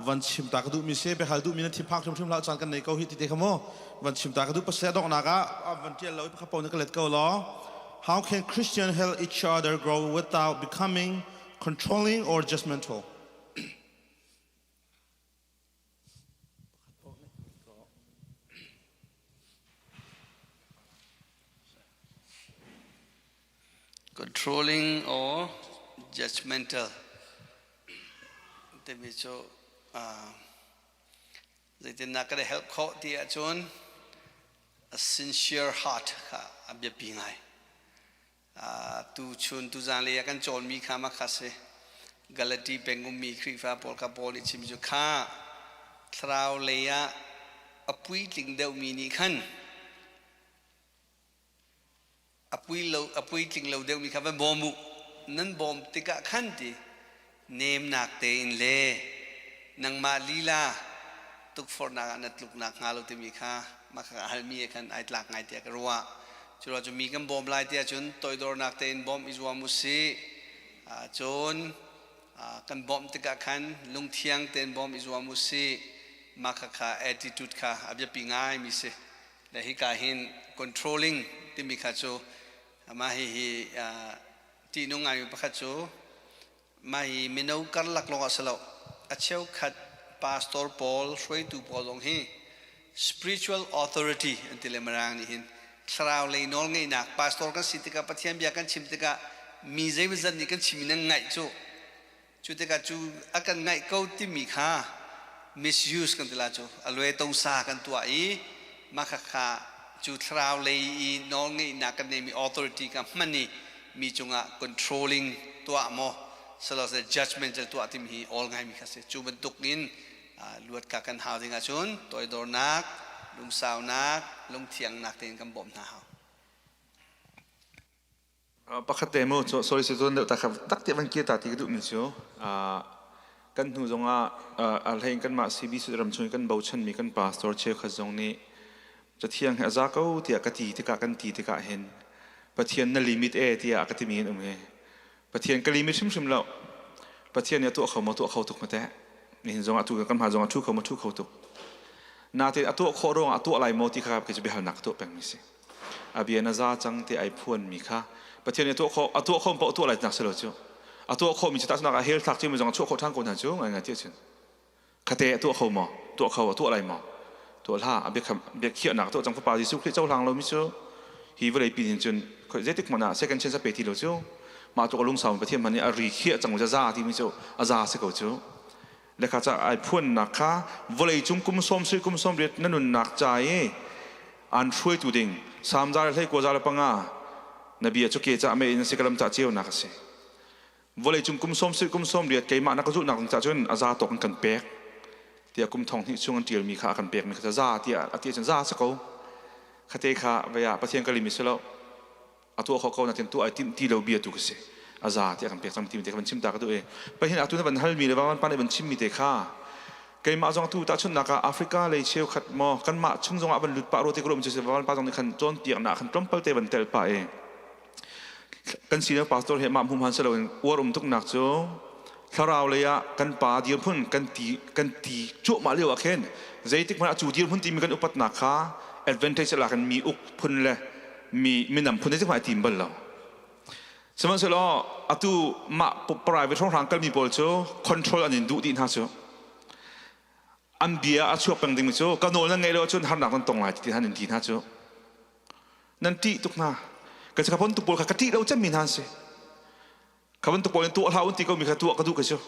van chim ta ka duh mi si biahal duh mi na thinphang hrimhrim hlah caan kan nei ko hi ti te kha mu van chim ta ka duh pasal donghnak ah van ṭial lo i pakhat paoh na ka let ko law. How can Christian help each other grow without becoming controlling or judgmental? Controlling or judgmental timi cu zeitindah kan i help khawh ti ahcun a sincere heart kha a biapi ngai. Tu chun tuzan lei ah kan cawnmi kha mah kha si. Galati peng ummi Khrihfa pawl kha Paul nih chim cu kha thlarau lei ah a puitling deuhmi nih khan a pui lo a puitling lo deuhmi kha van bawm u nan bawm tikah khan ti nemnak tein le nangmah lila tukforhnak ah na tluknak hnga lo timi kha mah kha halmi he khan ai tlak ngai tiah ka ruah. Cu ruah cu mi kan bawm lai tiah cun toidornak tein bawmh i zuam u sih. Cun kan bawmh tikah khan lungthiang tein bawmh i zuam u sih. Mah kha kha attitude kha a biapi ngai mi si. Le hika hin controlling timi kha cu mah hihi ṭihnung ngaimi pakhat cu mah hi mino karlak lawng ah si lo a cheukhat pastor pawl hruaitu pawl zong hi spiritual authority an ti le mirang nih hin thlarau lei nawl ngeihnak pastor kan si tikah Pathian bia kan chim tikah mi zeimawzat nih kan chim in an ngaih cu cu tikah cu a kan ngaih ko timi kha misuse kan ti la cu a lue tongsa kan tuah i mah kha cu thlarau lei i nawl ngeihnak kan neimi authority kha hman i mi cungah controlling tuah maw silo judgment tuah timi hi all ngaimi kha si. Cu bantuk in luat ka kan hau ding ahcun toidornak, lungsaunak, lungthiangnak tein kan bawmh hna hau. Pakhat te mu sorry si cun deuh tak te van kir ta ti ka duh mi cu kan hnu zongah a hlein kanmah CBC ram chung kan bochan mi kan pastor cheukhat zong nih Cathiang hi a za ko tiah ka ti tikah kan ti tikah hin Pathian na limit e tiah a ka timi an um hi. Pathian ka limit hrimhrim lo. Pathian nih a tuah kho maw tuah kho tuk ma teh. Nihin zongah tu kan hma zongah thu kho maw thu kho tuk. Natein a tuah khawh ruangah a tuah lai maw ti kha kei cu biahalnak ka tuah pengmi si. A bia na za cang ti ai phuan mi kha Pathian nih a tuah khawh a tuah khawh paoh tuah lai nak si lo cu. A tuah khawh mi cu tahchunak ah hell thlak cimi zong a chuah khawh ṭhan ko hna cu ngai ngai ti ahcun. Khate a tuah kho maw? Tuah kho a tuah lai maw? Tuah hlah. A biakhiahnak tuah cang Fapa Jesuh Khrih cohlang lomi cu hi vawlei pi hin cun zeitik hmanh ah second chance a pe ti lo cu. Mah tluk a lungsau Pathian hmanh nih a ri khiah cang za timi cu a za si ko cu. Le kha ca ai phuannak kha vawlei cung kum sawm sui kum sawm riat na nunnak ca i an hruaitu ding Salm za le hlei kua za le panga na bia cu ke ca mei in si ka lam ca ceunak a si. Vawleicung kum sawm sarih kum sawm riat keimah na ka zulhnak ding caah cun a za tawk in kan pek. Tiah kum thong hnih chung an ṭialmi kha a kan pekmi kha za tiah a ti ahcun za si ko. Khate kha vei ah Pathian ka lim i si lo. A tuah kho ko natin tuah ai timh ti lo bia tu ka si. A za tiah kan pek cang ti te kha van chim ta ka duh i. Pahin atu na van halmi le van pa nih van chimmi te kha keimah zong tu tahchunhnak ah Africa lei cheukhat maw kanmah chung zongah van lut pah rua ti ka ruah mi cu van pa zong nih khan cawnpiaknak khan tlawmpal te van tel pah i kan senior pastor he mah hmuhman si loin uar um tuknak cu thlarau lei ah kan pa dirhmun kan ti kan ti cuahmah lio ah khin zeitik hmanh ah cu dirhmun timi kan upatnak kha advantage lak in mi uk phun le mi minam phun zeitik hmanh ai tim bal lo. Sihmanhsehlaw atu mah private hrawnghrang kalmi pawl cu control an in duh dih hna cu an bia a chuak peng dingmi cu ka nawl nan ngeih lo ahcun harnak nan tong lai ti han in ti hna cu nan ṭih tuk hna. Ka ka bantuk pawl kha ka ṭih lo cemmi hna an si. Ka bantuk pawl in tuah hlah un ti ko mi kha tuah ka duh ka cu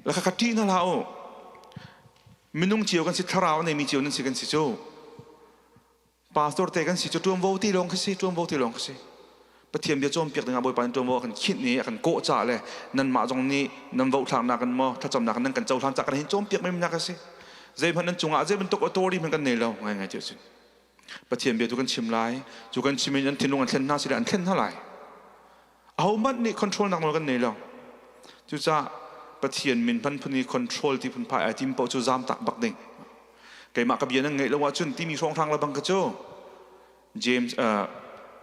la kha ka ṭih hna hlah u. Minung cio kan si, thlarau nei mi cio nan si, kan si cu pastor te kan si cu ṭuanvo ti lawng khi si, ṭuanvo ti lawng khi si. Pathian bia cawnpiak dingah Bawipa nih ṭuanvo a kan khinh i a kan kawh caah le nanmah zong nih nan vohthlaknak in maw thlacamnak in nan kan cohlan caah kan hin cawnpiak mennak a si. Zeihmanh nan cungah zei bantuk authority hmanh kan nei lo ngaingai ti ahcun. Pathian bia tu kan chim lai, cu kan chim in an thinlung an thlen hna sile an thlen hna lai. Ahohmanh nih control nak nawl kan nei lo. Cucaah Pathian min hman phun i control ti phun phai ai tim paoh cu zaam tak bak ding. Keimah ka bia nan ngaih lo ahcun timi hrawnghrang le bang ka cu James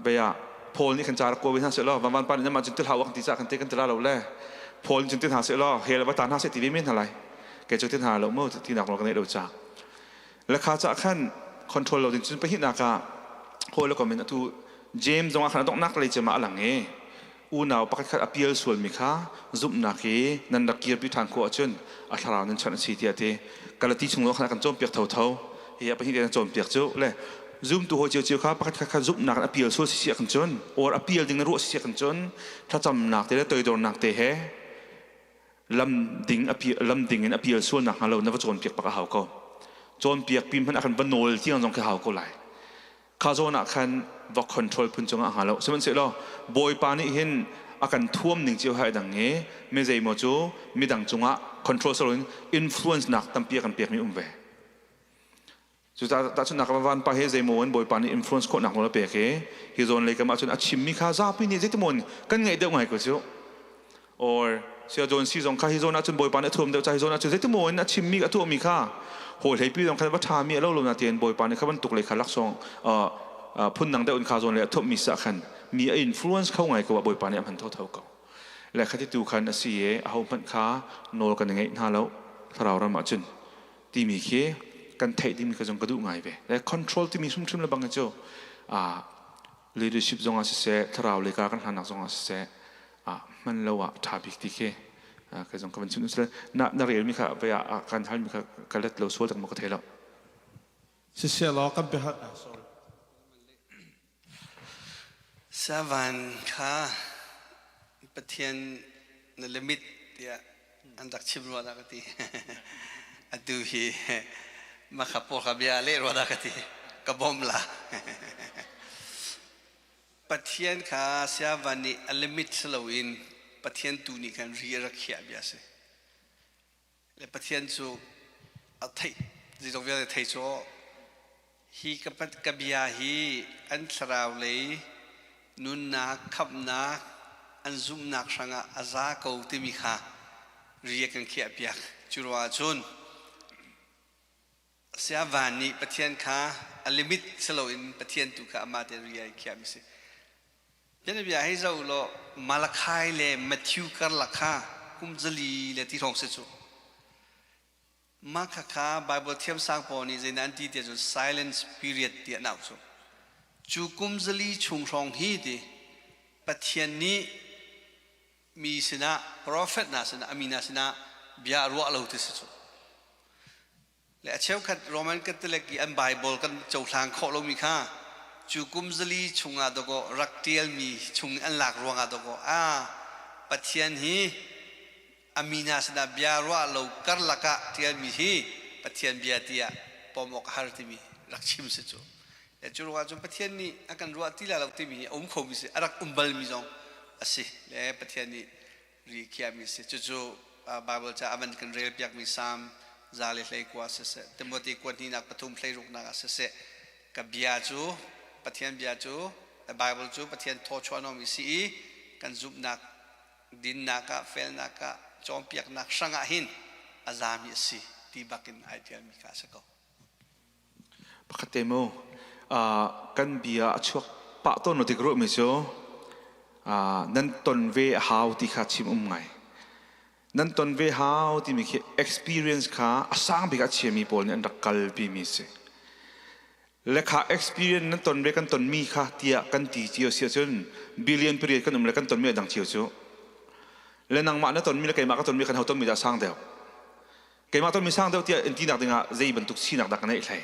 bia Paul nih kan ca rak kawl ve hna seh law van van pa nih namah cun ti hlah kan ti cah kan te kan ti la lo le Paul nih cun ti hna seh law hell va ta hna seh ti ve men hna lai. Kei cu ti hna lo mu ti nak nawl ka neih lo ca. Le kha ca khan control lo ding cun pahnihnak ah hawi le kom in atu James zong ah khan a donghnak lei cem ah a lang i unau pakhat khat a pial sualmi kha zumhnak i nan rak kirpi ṭhan khawh ahcun a thlarau nan chanh a si tiah a ti. Galati chung zong khan a kan cawnpiak thotho. Hi a pahnih te kan cawnpiak cu le zumtu hawi cio cio kha pakhat khat kha zumhnak in a pial sual si si ahkhan cun or a pial ding na ruah si si ahkhan cun thlacamnak te le toidornak te he lam ding a lam ding in a pial sual nak hnga lo na va cawnpiak bak a hau ko. Cawnpiak pi hmanh ah khan va nawl tiang zong khi hau ko lai. Kha zawn ah khan va control phun cungah hnga lo. Sihmanhsehlaw Bawipa nih hin a kan thuam ning cio hai dang i mi zeimaw cu midang cungah control saloin influence nak tampi a kan pekmi um ve. Cucaah tahchunhnak ah van pa he zeimaw in Bawipa nih influence khawhnak nawl a pek i hi zawn lei kam ahcun a chimmi kha zapi nih zeitimaw in kan ngaih deuh ngai ko cu. Or sia zawn si zong kha hi zawn ahcun Bawipa nih a thuam deuh ca hi zawn ahcun zeitimaw in a chimmi a tuahmi kha hawi hleipi zong khan va ṭhami a lo lo na tiin Bawipa nih kha bantuk lei kha laksawng phundang deuh in kha zawn lei a thuammi sa khan mi a influence kho ngai ko ah Bawipa nih a hman thotho ko. Le khati tu khan a si i aho hmanh kha nawl kan i ngeih hna lo thlarau ram ahcun timi khi kan theih dingmi kha zong ka duh ngai ve. Le control timi hrimhrim le bang hi cu leadership zong ah siseh, thlarau lei ka kan hlannak zong ah siseh, hman lo ah ṭha bik ti khi ka zong ka van chim. Na na relmi kha vei ah kan halmi kha ka let lo sual tak maw ka thei lo. Siseh law kan biahal sorry. Savan kha Pathian na limit tiah an rak chim rua dah ka ti. Atu hi makha pawl kha bia leh rua dah ka ti. Ka bawm la. Pathian kha siavan nih a limit si loin Pathian tu nih khan ri a rak khiah bia a si. Le Pathian cu a theih zeizong vialte thei cu hi ka bia hi an thlarau lei nunnak khamhnak an zumhnak hrangah a za ko timi kha ri a kan khiah piak. Cu ruangah cun saya van nih Pathian kha a limit si loin Pathian tu kha amah te ri ai khiahmi si. Bianabia hei zoh law Malachi le Matthew karlak kha kum zali le ti hrawng si cu. Mah khakha Bible thiamsang pawl nih zeidah an ti tiah cun silence period ti an auh cu. Cu kum zali chung hrawng hi ti Pathian nih mi sinah prophet hna sinah a mi hna sinah bia a ruah lo ti si cu. Le a cheukhat Roman Catholic i an Bible kan cohlang khawh lomi kha cu kum zali chungah dawkaw rak ṭialmi chung in an lak ruangah dawkaw a Pathian hi a mi hna sinah bia ruah lo karlak ah ṭialmi hi Pathian bia tiah pom awk a har timi rak chim si cu. Le cu ruangah cun Pathian nih a kan ruah ti lai lo timi hi a um khomi si, a rak um balmi zong a si. Le Pathian nih ri khiahmi si. Cucu Bible ca avan kan rel piak mi Psalm 121 siseh, Timothy kuat hnihnak pathum hleiruknak ah siseh, ka bia cu Pathian bia cu Bible cu Pathian thawchuah nawmi si i kan zumhnak dinnak ah felnak ah cawnpiaknak hrangah hin a zami a si ti bakin ai ṭialmi kha a si ko. Pakhat te mu kan bia a chuak pah tawn lo tik ruahmi cu nan ton ve a hau ti kha chim um ngai. Nan ton ve hau timi khi experience kha a sang bik a chiami pawl nih an rak kalpi mi si. Le kha experience nan ton ve kan ton mi kha tiah kan ti cio si ahcun billion period kan um le kan ton mi a dang cio cu. Le nangmah na ton mi le keimah ka ton mi kan ho ton mi dah sang deuh. Keimah ton mi sang deuh tiah in ti nak dingah zei bantuk sinak dah ka neih hlei.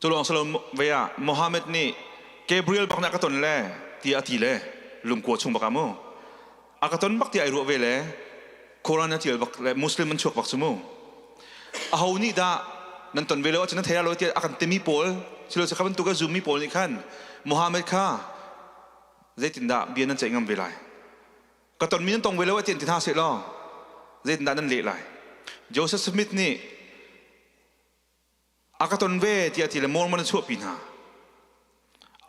Cu lawng silo ve ah Mohammed nih Gabriel bak nih a ka ton le tiah a ti le lungkua chung bak ah mu. A ka ton bak tiah ai ruah ve le Quran a tial bak le Muslim an chuak bak cu mu. Aho nih dah nan ton ve lo ahcun nan thei lo tiah a kan timi pawl silo kha bantuk a zummi pawl nih khan Muhammad kha zeitindah bia nan ceih ngam ve lai? Ka tonmi nan tong ve lo ah tiah ti hna seh law zeitindah nan leh lai? Joseph Smith nih a ka ton ve tiah ti le Mormon a chuahpi hna.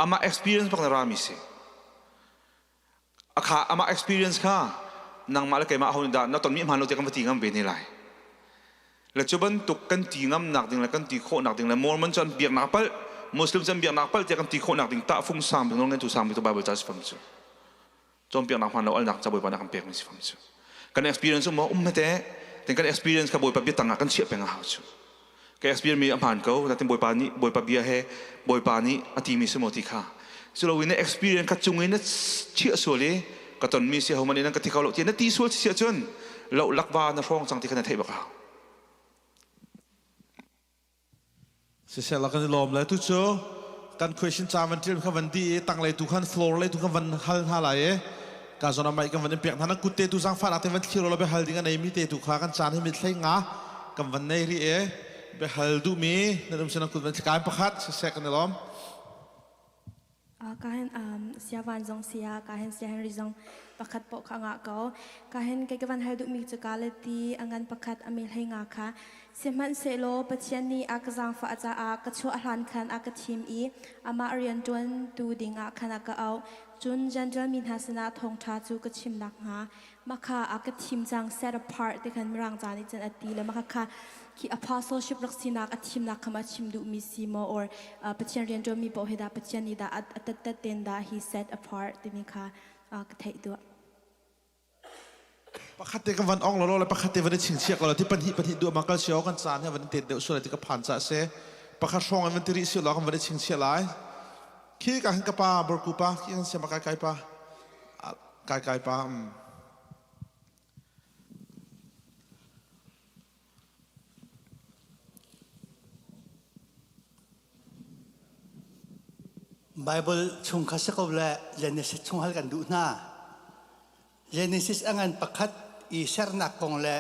Amah experience bak na rami si. Akha amah experience kha nangmah le keimah ho dah na ton mi hmaan lo tiah kan va ti ngam ve ne lai. Le cu bantuk kan ti ngam nak ding le kan ti khawh nak ding le Mormon cu an biaknak palh, Muslim cu an biaknak palh tiah kan ti khawh nak ding tahfung sang bik nawl ngeitu sang bik tu Bible ca si fam cu. Cawnpiaknak hmaan lo alnak ca Bawipa nih a kan pekmi si fam cu. Kan experience um um hmete ten kan experience kha Bawipa biatang ah kan chiah peng a hau cu. Ka experience mi a hmaan ko natin Bawipa nih Bawipa bia he Bawipa nih a timi si maw ti kha. Culo in na experience kha cung in na chiah sual i ka tonmi si homan in nan ka thi kho lo ti na ti sual si ahcun loh lakva na hrawng cang ti kha na theih bak a hau. Siseh la kan i lawm le tu cu kan question ca van ṭil kha van di i tanglei tu khan floor lei tu khan van hal hna lai i ka zawn ah mic kan van in pek hna nan kut te tu zaangfahnak te van thlir law biahal ding a neimi te tu kha kan caan hi mit hlei nga kan van nei rih i biahal duhmi nan um si nan kut van thli kai pakhat siseh kan i lawm. Ka hin siavan zong sia ka hin sia Henry zong pakhat poh kha ngah ko. Ka hin kei ka van hal duhmi cu ka le ti a ngan pakhat a mel hlei nga kha sihmanhsehlaw Pathian nih a ka zaangfah caah ka chuah hlan khan a ka thim i amah rian ṭuantu dingah khan a ka auh. Cun Gentile mi hna sinah thawngṭha cu ka chim nakhnga mah kha a ka thim cang set apart ti khan mirang ca nih cun a ti le mah kha khi apostleship rak sinak a thimnak kha ma chim duhmi si maw or Pathian rianṭuanmi paoh hi dah Pathian nih dah a tattat ten dah he set apart timi kha ka theih duh. Pakhat te kan van ong lo le pakhat te van i chingchiah ko lo ti pahnih pahnih duh ma kal sio kan caan he van tet deuh sual ti ka phan ca se pakhat hrawng in van ti rih si lo kan van i chingchiah lai khi ka hin ka pa borku pa khi kan siam kai kai pa kai kai pa Bible chung kha si ko le Genesis chung hal kan duh hna. Genesis a ngan pakhat i sernak kong le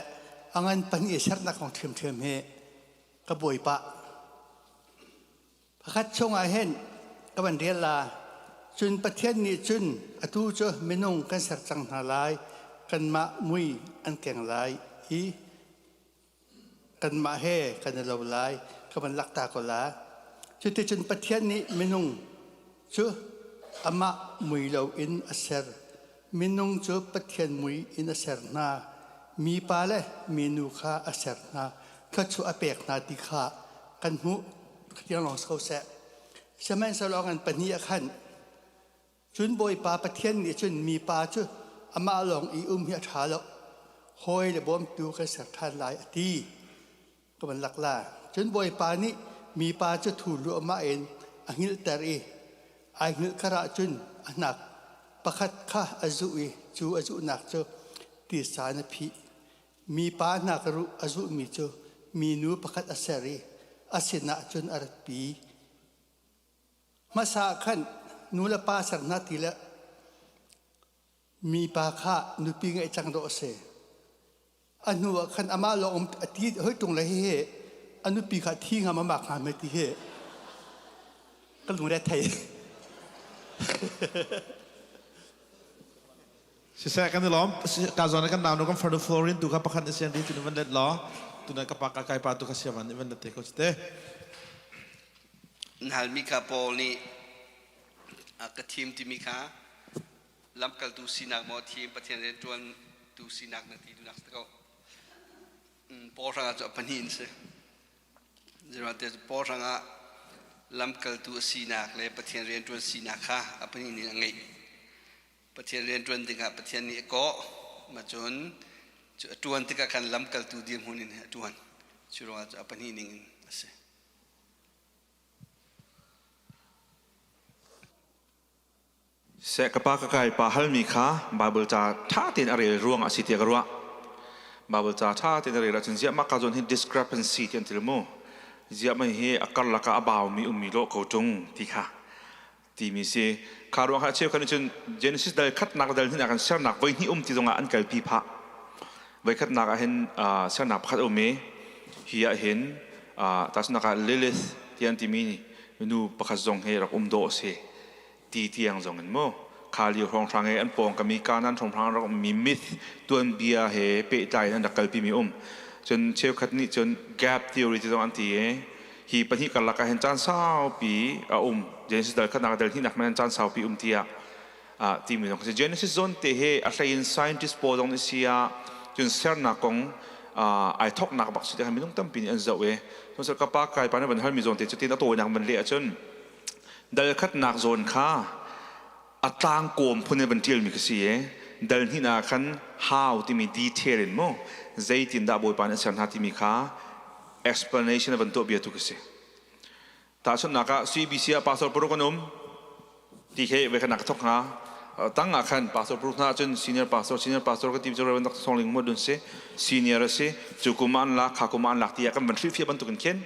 a ngan pahnih i sernak kong ṭhiamṭhiam hi ka bawipa. Pakhat chungah hin ka van rel la. Cun Pathian nih cun atu cu minung kan ser cang hna lai, kanmah mui an keng lai i kanmah he kan i lo lai, ka van lakta ko la. Cuticun Pathian nih minung cu amah mui loin a ser. Minung cu Pathian mui in a ser hna. Mipa le minu kha a ser hna. Thluachuah a pek hna ti kha kan hmuh. Tiang lawng si ko seh. Sihmanhsehlaw an pahnih ah khan cun Bawipa Pathian nih cun mipa cu amah lawng i um hi a ṭha lo. Hawi le bawmtu kan ser ṭhan lai a ti. Ka van lak la. Cun Bawipa nih mipa cu thu luahmah in a hngilhter i ai hngilh kar ah cun a hnak pakhat kha a zuh i cu a zuhnak cu tisa in a phih. Mipa hnak ruh a zuhmi cu minu pakhat a ser i a sinah cun a ratpi. Hmasa ah khan nu le pa ser hna ti le mipa kha nupi ngeih cang dawh a si. A hnu ah khan amah lawng um a ti hoi ṭung le hihi a nupi kha thi ngam a mak hnga hme ti hi ka lungre thei. Siseh kan i lawm. Ka zawn kan nau nu kan farnu Florin tu kha pakhat ni sian ri tu van let law. Tuna ka pa ka kai pa tu kha siaman ni van let te ko te. Nhalmi kha Paul nih a ka thim timi kha lamkaltu sinak maw thim Pathian rianṭuan tu sinak na ti duhnak si ko. Paul hrangah cu a pahnih in si. Zeirate Paul hrangah lamkaltu a sinak le Pathian rianṭuan sinak kha a pahnih in a ngeih. Pathian rianṭuan dingah Pathian nih a kawh. Mah cun cu a ṭuan tikah khan lamkaltu dirhmun in a ṭuan. Cu ruangah cu a pahnih ning in a si. Seh ka pa ka kai pa halmi kha Bible ca ṭha tein a rel ruang a si tiah ka ruah. Bible ca ṭha tein a rel ahcun ziah mah ka zawn hi discrepancy ti an ti mu. Ziah mah hi a karlak ah a baumi ummi lawh ko ṭung ti kha timi si. Kha ruang kha cheukhat nih cun Genesis dal khatnak dal hnih ah kan sernak voi hnih um ti zongah an kalpi phah. Voi khatnak ah hin sernak pakhat a um i hi ah hin tahchunhnak ah Lilith ti an timi nu pakhat zong hi rak um dawh a si ti tiang zong in mu kha lio hrawnghrang he an pawng kami Kanan hrawnghrang rak ummi myth tuanbia he pehtlai in an rak kalpi mi um. Cun cheukhat nih cun gap theory ti zong an ti i hi pahnih karlak ah hin caan saupi a um. Genesis dal khatnak dal hnihnak man caan saupi um tiah timi zong si. Genesis zon te hi a hlei in scientist pawl zong nih si ah cun sernak kong ai thoknak bak si te minung tampi nih an zoh i cun ka pa kai pa na van halmi zawn te cutin a tawinak van leh ahcun dal khatnak zawn kha a tlangkawm phun in van ṭialmi ka si i dal hnih ah khan how timi detail in mu zeitindah Bawipa nih a ser hna timi kha explanation a van tuah bia tu ka si. Tahchunhnak ah CBC ah pastor paruk an um ti khi voi khat nak ka thok hnga. Tang ah khan pastor paruk hna cun senior pastor senior pastor ka ti cu Reverend Dr. Song Ling Mut si senior a si cu kum ah an lak kha kum ah an lak ti ah kan van hrilhfiah bantukin khin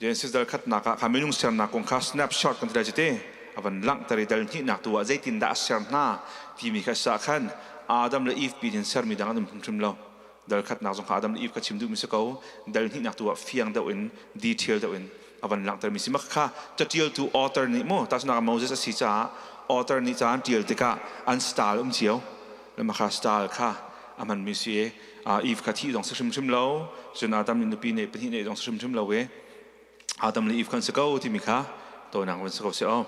Genesis dal khatnak ah kha minung sernak kong kha snapshot kan ti lai cu te a van langhter i dal hnihnak tu ah zeitindah a ser hna timi kha sa khan Adam le Eve pin in sermi dang an um hrimhrim lo. Dal khatnak zong kha Adam le Eve kha chim duhmi si ko. Dal hnihnak tu ah fiang deuh in detail deuh in a van langhtermi si. Mah kha catialtu author nih mu tahchunhnak ah Moses a si caah author nih ca an tial tikah an style um cio. Le mah kha style kha a hmanmi si i Eve kha thih zong si hrimhrim lo cun Adam nih nupi neih pahnih neih zong si hrimhrim lo i Adam le Eve kan si ko timi kha tawinak van si ko si o.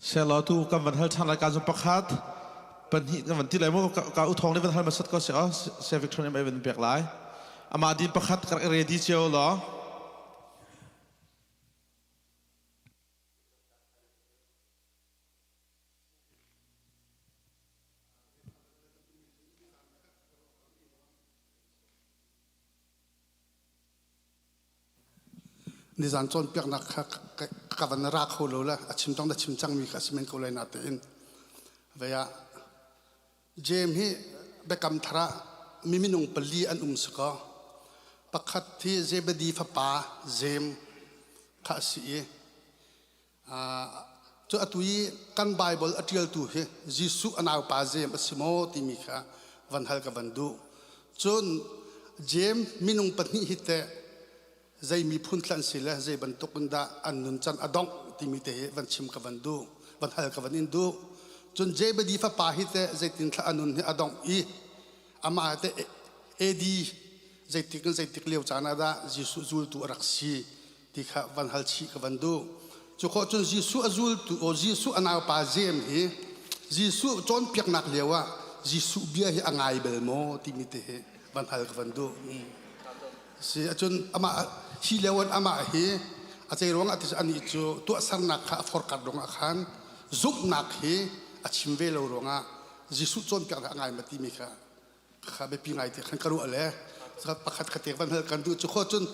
Selaw tu kan van hal ṭhan lai ka zum pakhat pahnih kan van ti lai mu ka u thong nih van hal hmasat ko si o se Victor nih van pek lai amah din pakhat ka rak ready cio law. Nizan cawnpiaknak kha ka van ra kho lo le a chim tong na chim cangmi kha a si men ko lai natein vei ah Jeim hi biakam thar ah mi minung pali an um si kaw pakhat hi Zebedi fapa Jeim kha a si i Cu atu i kan Baibal a ṭialtu hi Jesuh a naupa Jeim a si maw timi kha van hal ka van duh. Cun Jeim minung pahnih hi teh zei miphun thla an si le zei bantuk in dah an nuncan a dongh timi te hi van chim ka van duh, van hal ka van in duh. Cun Zebedi fapa hi teh zeitin thla a nun hi a dongh i amah teh AD zeitik in zeitik lio caan ah dah Jesuh zultu a rak si ti kha van hal chih ka van duh. Cu khawh cun Jesuh a zultu o Jesuh a naupa Jeim hi Jesuh cawnpiaknak lio ah Jesuh bia hi a ngai bel maw timi te hi van hal ka van duh. Si acun amah hi lio an amah hi a cei ruang ah ti anih cu tuahsernak kha a forkat ruangah khan zumhnak hi a chim ve lo ruangah Jesuh cawnpiaknak a ngai ma timi kha kha biapi ngai te khan ka ruah le pakhat kha te van hal kan duh cu kho cun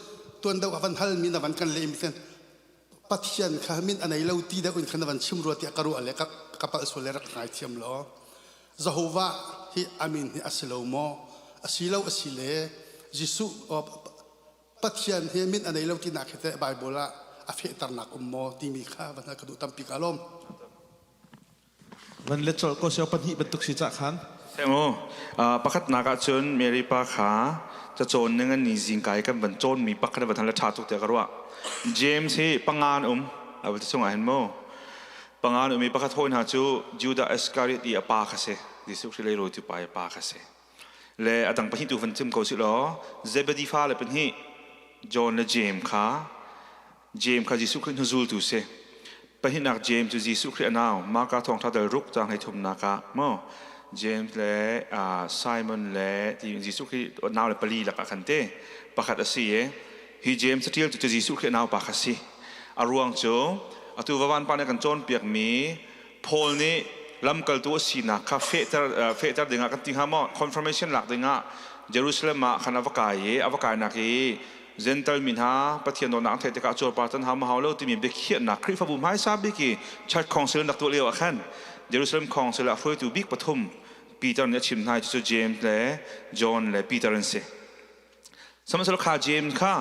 tuan deuh a van hal mi na van kan leh mi ten Pathian kha min a nei lo ti deuh in khan na van chim rua tiah ka ruah le ka palh sual le rak ngai thiam law Jehovah hi amin hi a si lo maw a si lo a si le Jesuh Pathian hi min a nei lo tinak hi teh Bible ah a fehternak um maw timi kha van hal ka duh tampi ka lawm. Van let colh ko sio pahnih bantuk si cah khan. Semu, pakhatnak ah cun Mary pa kha cacawn ning an ni zingka i kan van cawnmi pakhat van hal le ṭha tuk tiah ka ruah. James hi pangan um a va ti chungah hin mu. Panga an um i pakhat hawi hna cu Judah Iskariot i a pa kha si. Jesuh Khrih leirawitu pa i a pa kha si. Le a dang pahnih tu van chim ko sih law Zebedi fale pahnih John le James kha James kha Jesuh Khrih hnuzultu si. Pahnihnak James cu Jesuh Khrih a nau Marka thawngṭha dal ruk caang 33nak ah maw James le Simon le ti Jesuh Khrih nau le pali lakah khan te pakhat a si i hi James caṭial cu Jesuh Khrih a naupa kha si. A ruang cu atu vavan pa nih kan cawnpiakmi Paul nih lamkaltu a sinak kha fehter fehter dingah kan ti hnga maw confirmation lak dingah Jerusalem ah khan a va kai i a va kainak i Gentle mi hna Pathian dawtnak an theih tikah cuarpar tan hau ma hau lo timi biakhiahnak Khrihfabu hmaisa bik i Church Council rak tuah lio ah khan Jerusalem Council ah hruaitu bik pathum Peter nih a chim hna i cucu James le John le Peter an si. Sihmanhsehlaw kha James kha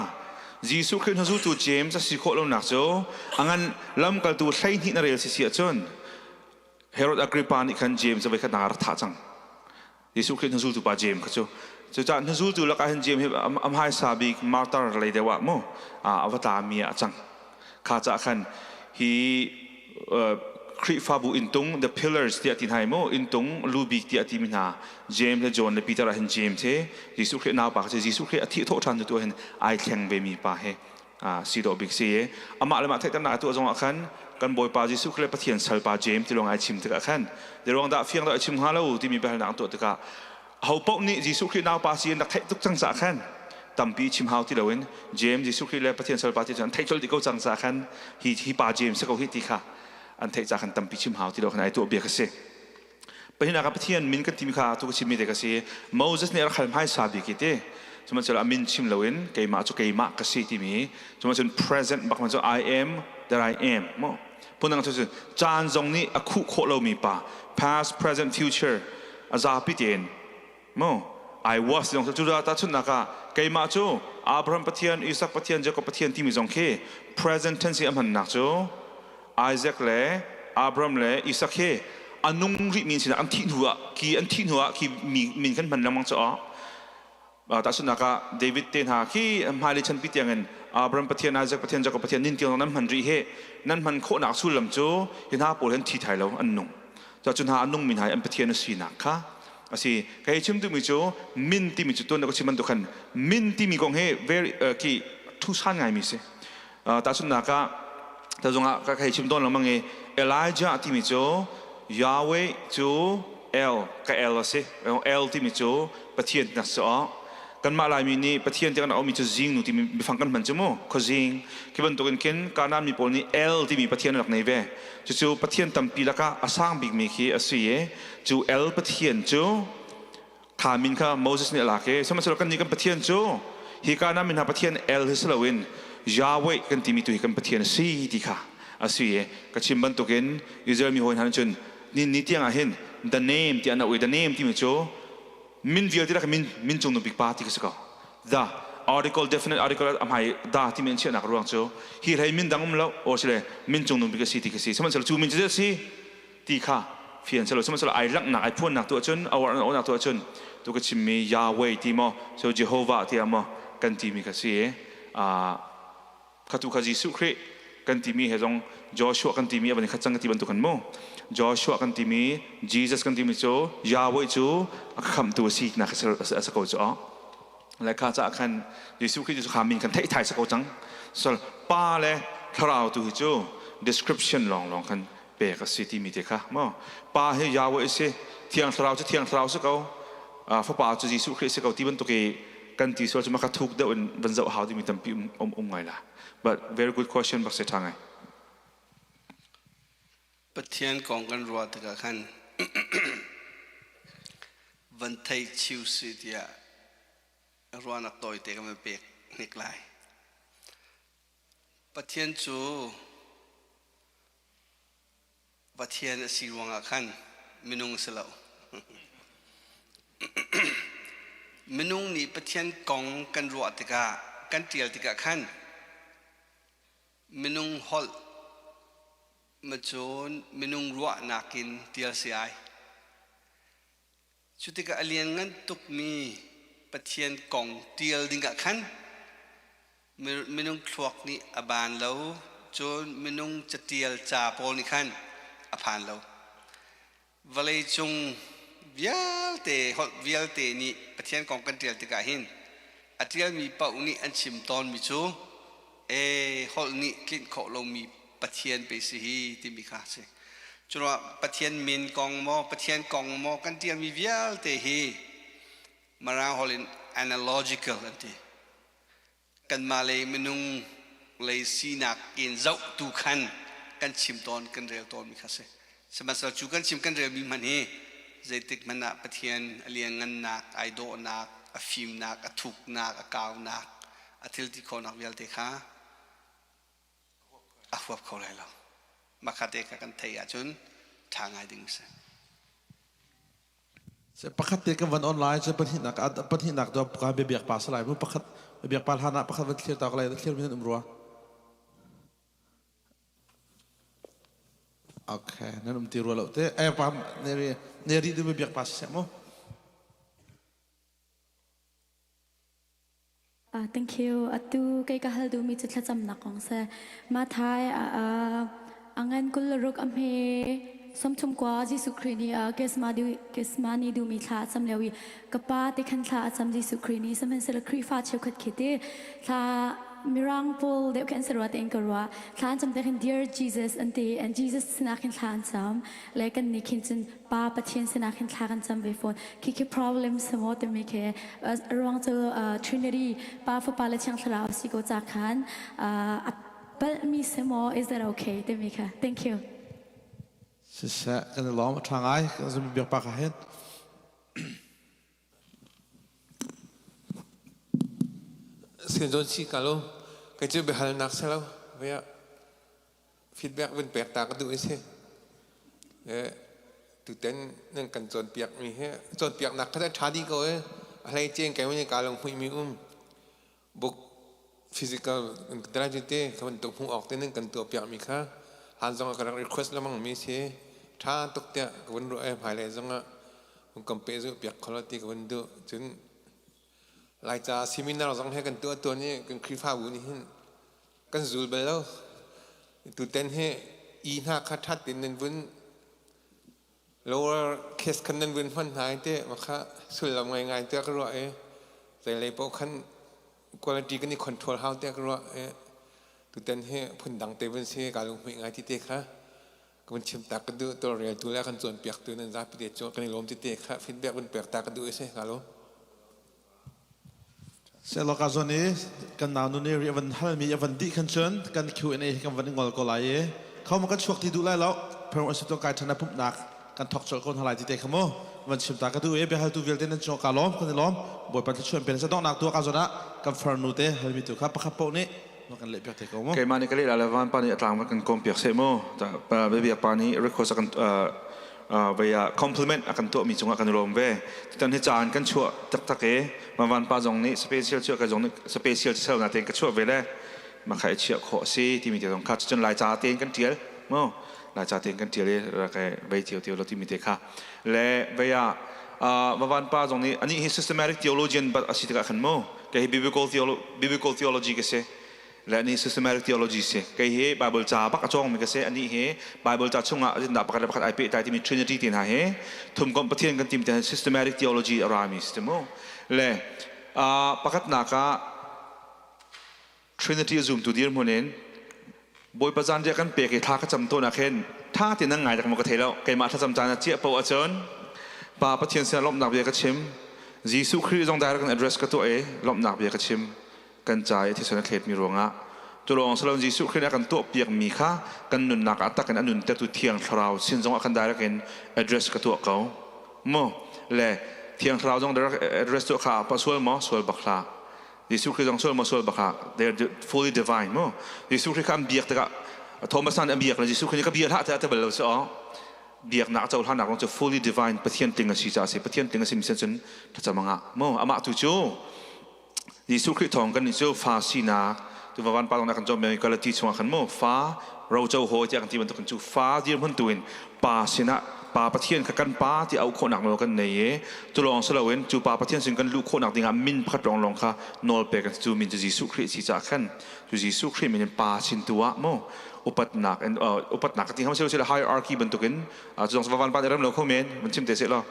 Jesuh Khrih hnuzultu James a si khawh lonak cu a ngan lamkaltu 12 na rel si si ahcun Herod Agrippa nih khan James cu voikhat nak a rak thah cang. Jesuh Khrih hnuzultu pa James kha cu. Cucaah hnuzultu lakah hin James hi a hmaisa bik martyr lei deuh ah mu a va tlami ah a cang. Kha caah khan hi Khrihfabu inntung the pillars tiah ti hna mu inntung lu bik tiah ti mi hna James le John le Peter ah hin James he Jesuh Khrih naupa kha si Jesuh Khrih a thih thawh ṭhan tu hin ai thleng ve mi pa he si dawh bik si i amah le mah theihternak a tuah zongah khan kan Bawipa Jesuh Khrih le Pathian salpa James ti lawng ai chim tikah khan ruang dah fiang dah ai chim hnga lo timi biahalnak an tuah tikah aho paoh nih Jesuh Khrih naupa si in rak theih tuk cang caah khan tampi chim hau ti loin James Jesuh Khrih le Pathian salpa ti cu an theih colh dih ko cang caah khan hi hi pa James si ko hi ti kha an theih caah khan tampi chim hau ti lo khan ai tuah bia ka si. Pahnihnak ah Pathian min kan timi kha tu ka chimmi te ka si. Moses nih a rak hal hmaisa bik i ti. Sihmanhsehlaw a min chim loin keimah cu keimah ka si timi cun present bak cu I am that I am mo phundang cu caan zong nih a khuh khawh lomi pa past present future a zapi tein mo I was zong cu tahchunhnak ah keimah cu Abraham Pathian Isaac Pathian Jacob Pathian timi zong khi present tense i a hmannak cu Isaac le Abraham le Isaac hi a nung rihmi sinah an thih hnu ah khi an thih hnu ah khi min kan hman lengmang cu tahchunhnak ah David te hna khi hmailei chanpi tiangin Abraham Pathian Isaac Pathian Jacob Pathian nin tiang nan hman rih hi nan hman khawhnak sullam cu hi hna pawl hin thi thai lo an nung cu hna a nungmi hna an Pathian a sinak kha a si ka hei chim duhmi cu min timi cu tuan ka chim bantuk khan min timi kong hi very ki thusan ngaimi si tahchunhnak ah tazung ah ka hei chim tawn lengmang i Elijah timi cu Yahweh cu El ka El a si El timi cu Pathian nak si kanmah Laimi nih Pathian ti kan aumi cu zingnu timi biafang kan hman cu mu khuazing khi bantukin khin Kanaan mi pawl nih El timi Pathian rak nei ve cucu Pathian tampi lakah a sang bikmi khi a si i cu El Pathian cu kha min kha Moses nih a lak i sihmanhsehlaw kannih kan Pathian cu hi Kanaan mi hna Pathian El hi si loin Yahweh kan timi tu hi kan Pathian a si ti kha a si i ka chim bantukin Israel mi hawi hna nih cun ni ni tiang ah hin the name ti an auh i the name timi cu min vialte lak min min cung bik pa ti ka si ko the article definite article a hmai da timi an chiahnak ruang cu hi hlei min dang um lo o sile min cung bik a si ti ka si sihmanhsehlaw cu min cu si ti kha fian selo sihmanhsehlaw ai langhnak ai phuannak tu ahcun awar an awnak tu ahcun tu ka chimmi Yahweh ti maw so Jehovah ti maw kan timi ka si a Khatu kha Jesuh Khrih kan timi he zong Joshua kan timi a van i khat cang ka ti bantuk kan mu. Joshua kan timi Jesus kan timi cu Yahweh cu a khamtu a si nak a si ko cu. Le kha caah khan Jesuh Khrih cu kha min kan theih thai sa ko cang. So pa le thlarau tu hi cu description lawng lawng khan pek a si timi te kha mo pa hi Yahweh a si thiang thlarau cu thiang thlarau si ko fapa cu Jesuh Khrih si ko ti bantuk i kan ti sual cu maka thuk deuh in van zoh hau timi tampi um um ngai la but very good question bak se tha ngai. Pathian kong kan ruah tikah khan van thei chiu si tiah ruahnak tawite kan van pek hnik lai. Pathian cu Pathian a si ruangah khan minung a si lo. Minung nih Pathian kong kan ruah tikah, kan ṭial tikah khan minung holh macun minung ruahnak in ṭial si ai. Cu tikah a lianngan tukmi Pathian kong ṭial dingah khan minung thluak nih a baan lo. Cun minung catial ca pawl nih khan a phan lo. Vawlei cung vialte holh vialte nih Pathian kong kan ṭial tikah hin a ṭialmi paoh nih an chim tawnmi cu ee holh nih tlinh khawh lomi Pathian pei si hi timi kha a si. Curuah Pathian min kong maw Pathian kong maw kan ṭialmi vialte hi Mirang holh in analogical an ti. Kanmah lei minung lei sinak in zoh tu khan kan chim tawn kan rel tawnmi kha si. Sihmanhsehlaw cu kan chim kan relmi hmanh hi zeitik hmanh ah Pathian a lianngannak, ai dawhnak, a fimnak, a thuknak, a kaunak, a thil ti khawhnak vialte kha a huap kho lai lo. Mah kha te kha kan theih ahcun ṭha ngai ding a si. Pakhat te kan van online cu pahnihnak pahnihnak do ka biabiak pa salai mu pakhat biabiak pa hlan ah pakhat van thlir ta ko lai thlir mi nan um rua. Okay, nan um ti rua lo te. Eh pa ne ri ne ri du biabiak pa se mu. Thank you. Atu kei ka hal duhmi cu thlacamnak kong si. Mathai a ngan 26 a hme 31 Jesuh Khrih nih Gethsemane duhmi thla a cam lio i ka pa ti khan thla a cam Jesuh Khrih nih sihmanhsehlaw Khrihfa cheukhat khi ti thla Mirang pawl deuh khi an si rua tiin ka ruah. Thla an cam te khin Dear Jesus an ti and Jesus sinah khin thla an cam. Le kan nih khin cun Pa Pathian sinah khin thla kan cam ve fawn. Khi khi problem si maw timi khi a ruang cu Trinity Pa Fapa le Thiang Thlarau si ko ca khan a palhmi si maw is that okay timi kha. Thank you. Siseh kan i lawm a ṭha ngai kan zum biak pa ka hin. Sin zawn si ka lo kai cu biahalnak si lo via feedback vun pek ta ka duh i si. Tuten nan kan cawnpiak mi hi cawnpiaknak kha ṭha dih ko e. A hlei ceng kai mun ka long hmuih mi um. Book physical drai te ka bantuk hmuh awk te nan kan tuah piak mi kha han zong ka rak request lamang mi si. Ṭha tuk tiah ka vun ruah e hmailei zong ah vun kan pe zu piak kholo ti ka vun duh. Cun Laica seminar zong he kan tuah tuan i kan Khrihfabu nih hin kan zul bal lo. Tuten hi i hna kha ṭhat in nan vun lower case khan nan vun hman hna i teh makha sullam ngaingai tiah ka ruah i zeilei paoh khan quality kan i control hau tiah ka ruah i tuten hi phundang te vun si ka lunghmuih ngai ti te kha ka vun chim ta ka duh tawlreltu le kan cawnpiaktu nan zapi te cu kan i lawm ti te kha feedback vun pek ta ka duh i si ka lawm. Sehlaw ka zawn i kan nau nu nih ri a van halmi a van dih khan cun kan Q&A hi kan van i ngol ko lai i kho ma kan chuak ti duh lai lo phung a si to kai ṭhan a pumhnak kan thok colh ko hna lai ti te kha mu van chim ta ka duh i biahaltu vialte nan cung ka lawm kan i lawm Bawipa thluachuah pen sa donghnak tu ka zawn ah kan farnu te halmi tu kha pakhat paoh nih kan leh piak te ko mu. Keimah nih ka leh la le van pa nih a tlang kan kawm piak seh mu. Biak pa nih request a kan vei ah compliment a kan tuahmi cungah kan i lawm ve. Tutan hi caan kan chuah taktak i van pa zong nih special chuah ka zong nih special sel na tein ka chuah ve le ma kha i chiah khawh a si timi te zong kha cun Laica tein kan tial mu Laica tein kan tial i rak vei cio cio lo timi te kha le vei ah van pa zong nih anih hi systematic theologian bat a si tikah khan mu kei hi biblical theology ka si le anih systematic theology si kei hi Bible ca bak a cawngmi ka si anih hi Bible ca chungah zindah pakhat le pakhat ai pehtlai timi Trinity te hna hi thumkomh Pathian kan tim te systematic theology a rami si mu le pakhatnak ah Trinity a zumtu dirhmun in Bawipa zanriah kan pek i thla ka cam tawn ah khin tha tein nan ngai dak maw ka thei lo keimah thlacam caan ah ciah paoh ahcun Pa Pathian sinah lawmhnak bia ka chim Jesuh Khrih zong direct in address ka tuah i lawmhnak bia ka chim kan ca i thisen a thletmi ruangah cu lawng si loin Jesuh Khrih nih a kan tuahpiakmi kha kan nunnak ah tak in a nuntertu Thiang Thlarau sin zong ah kan direct in address ka tuah ko mu le Thiang Thlarau zong direct address tuah kha pa sual maw sual bak hlah Jesuh Khrih zong sual maw sual bak ah they are fully divine mu Jesuh Khrih kha an biak tikah Thomas nih an biak le Jesuh Khrih nih ka bia hlah tiah a ti bal lo si aw biaknak cohlannak rong cu fully divine Pathian tling a si caah a si Pathian tling a si mi cun thlacam a ngah mu amah tu cu Jesuh Khrih thawng kan nih cu fa sinak tu van pa kan cawm mi Galati chungah khan mu fa roco hawi tiah kan ti bantuk cu fa dirhmun tu in pa sinah Pa Pathian kha kan Pa ti auh khawhnak nawl kan nei i cu lawng si loin cu Pa Pathian sin kan luh khawhnak dingah min pakhat lawnglawng kha nawl pek kan si. Cu min cu Jesuh Khrih a si caah khan cu Jesuh Khrih min in Pa sin tu ah mu upatnak in upatnak ka ti hngam silo hierarchy bantukin cu zong van van rem lo kho men van chim te seh law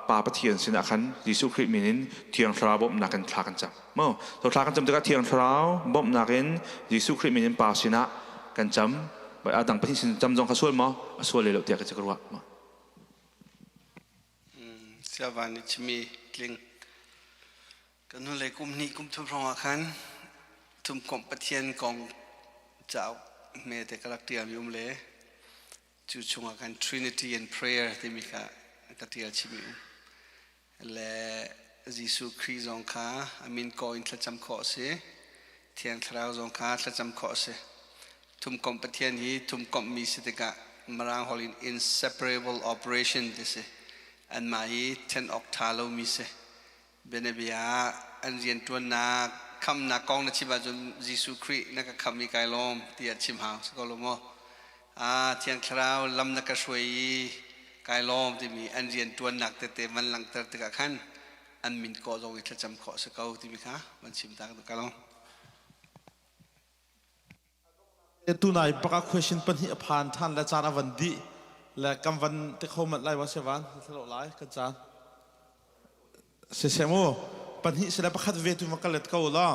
Pa Pathian sinah khan Jesuh Khrih min in Thiang Thlarau bawmhnak in thla kan cam mu so thla kan cam tikah Thiang Thlarau bawmhnak in Jesuh Khrih min in Pa sinah kan cam a dang Pathian sin cam zong kha sual maw a sual le lo tiah ka ka ruah Siavan nih chimi tling Kan hnulei kum hnih kum thum hrawng ah khan thumkomh Pathian kong cauk hmete ka rak ṭialmi um le cu chungah khan Trinity and Prayer timi kha ka ṭial chihmi um. Le Jesuh Khrih zong kha a min kawh in thlacam khawh a si. Thiang Thlarau zong kha thlacam khawh a si. Thumkomh Pathian hi thumkomhmi si tikah Mirang holh in inseparable operation ti si. Anmah hi ṭhen awk ṭha lomi si. Bianabia ah an rianṭuannak khamnak kong na chim ahcun Jesuh Khrih na ka khamh i kai lawm tiah chim hau si ko lo maw? Ah, Thiang Thlarau lam na ka hruai i kai lawm timi an rianṭuannak tete van langhter tikah khan an min kawh zong i thlacam khawh si ko timi kha van chim ta ka lawm. Tunai baka question pahnih a phan than le caan a van dih le kan van te kho manh lai wa se van thalo lai kan caan se se mu pahnih se le pakhat ve tu ma ka let ko la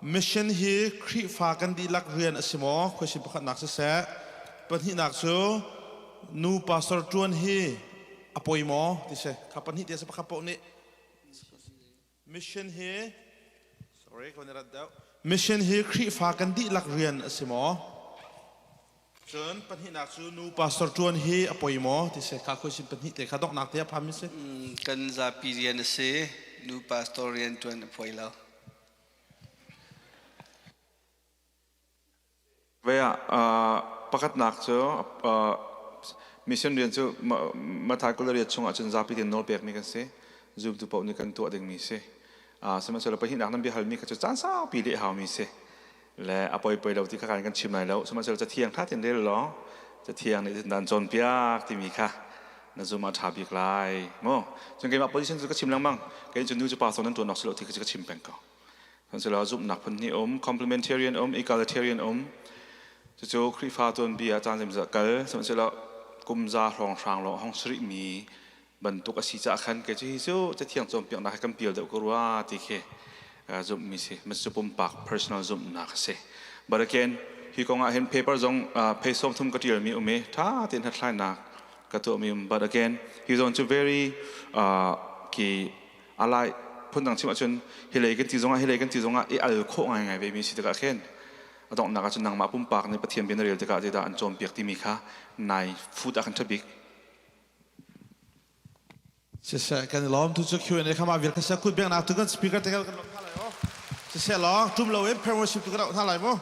mission hi Khrihfa kan dihlak rian a si maw question pakhat nak si seh pahnih nak cu nu pastor tuan hi a poi maw ti se kha pahnih te se pakhat paoh nih Mission hi sorry ka rat deuh. Mission hi Khrihfa kan dihlak rian a si maw? Cun pahnihnak cu nu pastor ṭuan hi a poi maw ti se kha khuaisin pahnih te kha donghnak te a phami si. Kan zapi rian a si. Nu pastor rian ṭuan a poi lo. Ve ah pakhatnak cu mission rian cu Mathai 28 chungah cun zapi tein nawl pekmi kan si. Zumtu paoh nih kan tuah dingmi si. Sihmanhsehlaw pahnihnak nan biahalmi kha cu caan saupi leh haumi si. Le a poi poi lo ti kha kan chim lai lo. Sihmanhsehlaw cathiang tha tein rel law cathiang nih dan cawnpiak timi kha na zum a ṭha bik lai. Mu. Cun keimah position cu ka chim lengmang. Kei cu nu cu pastor nan ṭuan awk si lo ti kha cu ka chim peng ko. Sihmanhsehlaw zumhnak phun hnih um, complementarian um, egalitarian um. Cucu Khrihfa tuanbia ah caan zeimawzat kal, sihmanhsehlaw kum za hrawnghrang lawng hong si rihmi bantuk a si caah khan kei cu hi cu Cathiang cawnpiaknak he kan pial deuh ko rua ti khi zumhmi si. Mas cu pumpak personal zumhnak a si. But again, hi kong ah hin paper zong pei 30 ka ṭialmi um i ṭha tein hlathlainak ka tuahmi um. But again, hi zawn cu very ki alai phundang chim ahcun hilei kan ti zongah hilei kan ti zongah i al khawh ngaingai ve mi si tikah khin a donghnak ahcun nangmah pumpak nih Pathian bia na rel tikah zeidah an cawnpiak timi kha nai fut ah khan ṭha bik. Siseh kan i lawm tu cu Q&A kha mah vial kha sia kut biaknak tu kan speaker te kan lawm hna lai o. Siseh law tum lo in prayer worship tu kan auh hna lai mu.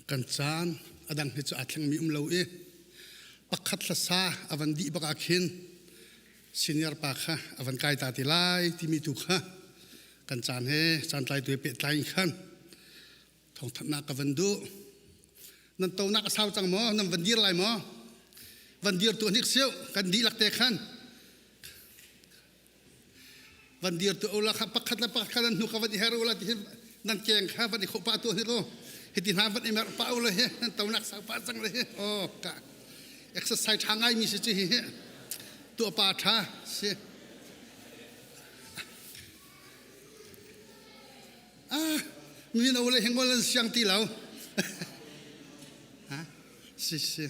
Kan caan a dang hi cu aa thlengmi um lo i pakhat hlasa a van dih bak ah khin senior pa kha a van kai ta ti lai timi tu kha kan caan he caan tlaitu he pehtlai in khan thawngthanhnak ka van duh. Nan tonak a sau cang maw? Nan van dir lai maw? Van dir tu hnik siu kan dihlak te khan van dir tu ula kha pakhat le pakhat kha nan hnu kha van i her ula ti nan keng kha van i khoh pah tu ni lo hiti hna van i mer pah ula hi nan tonak sau pah cang le hi oh ka exercise tha ngai mi si chi hi tu pa tha si ah mi no le hengol an siang ti lo ha si si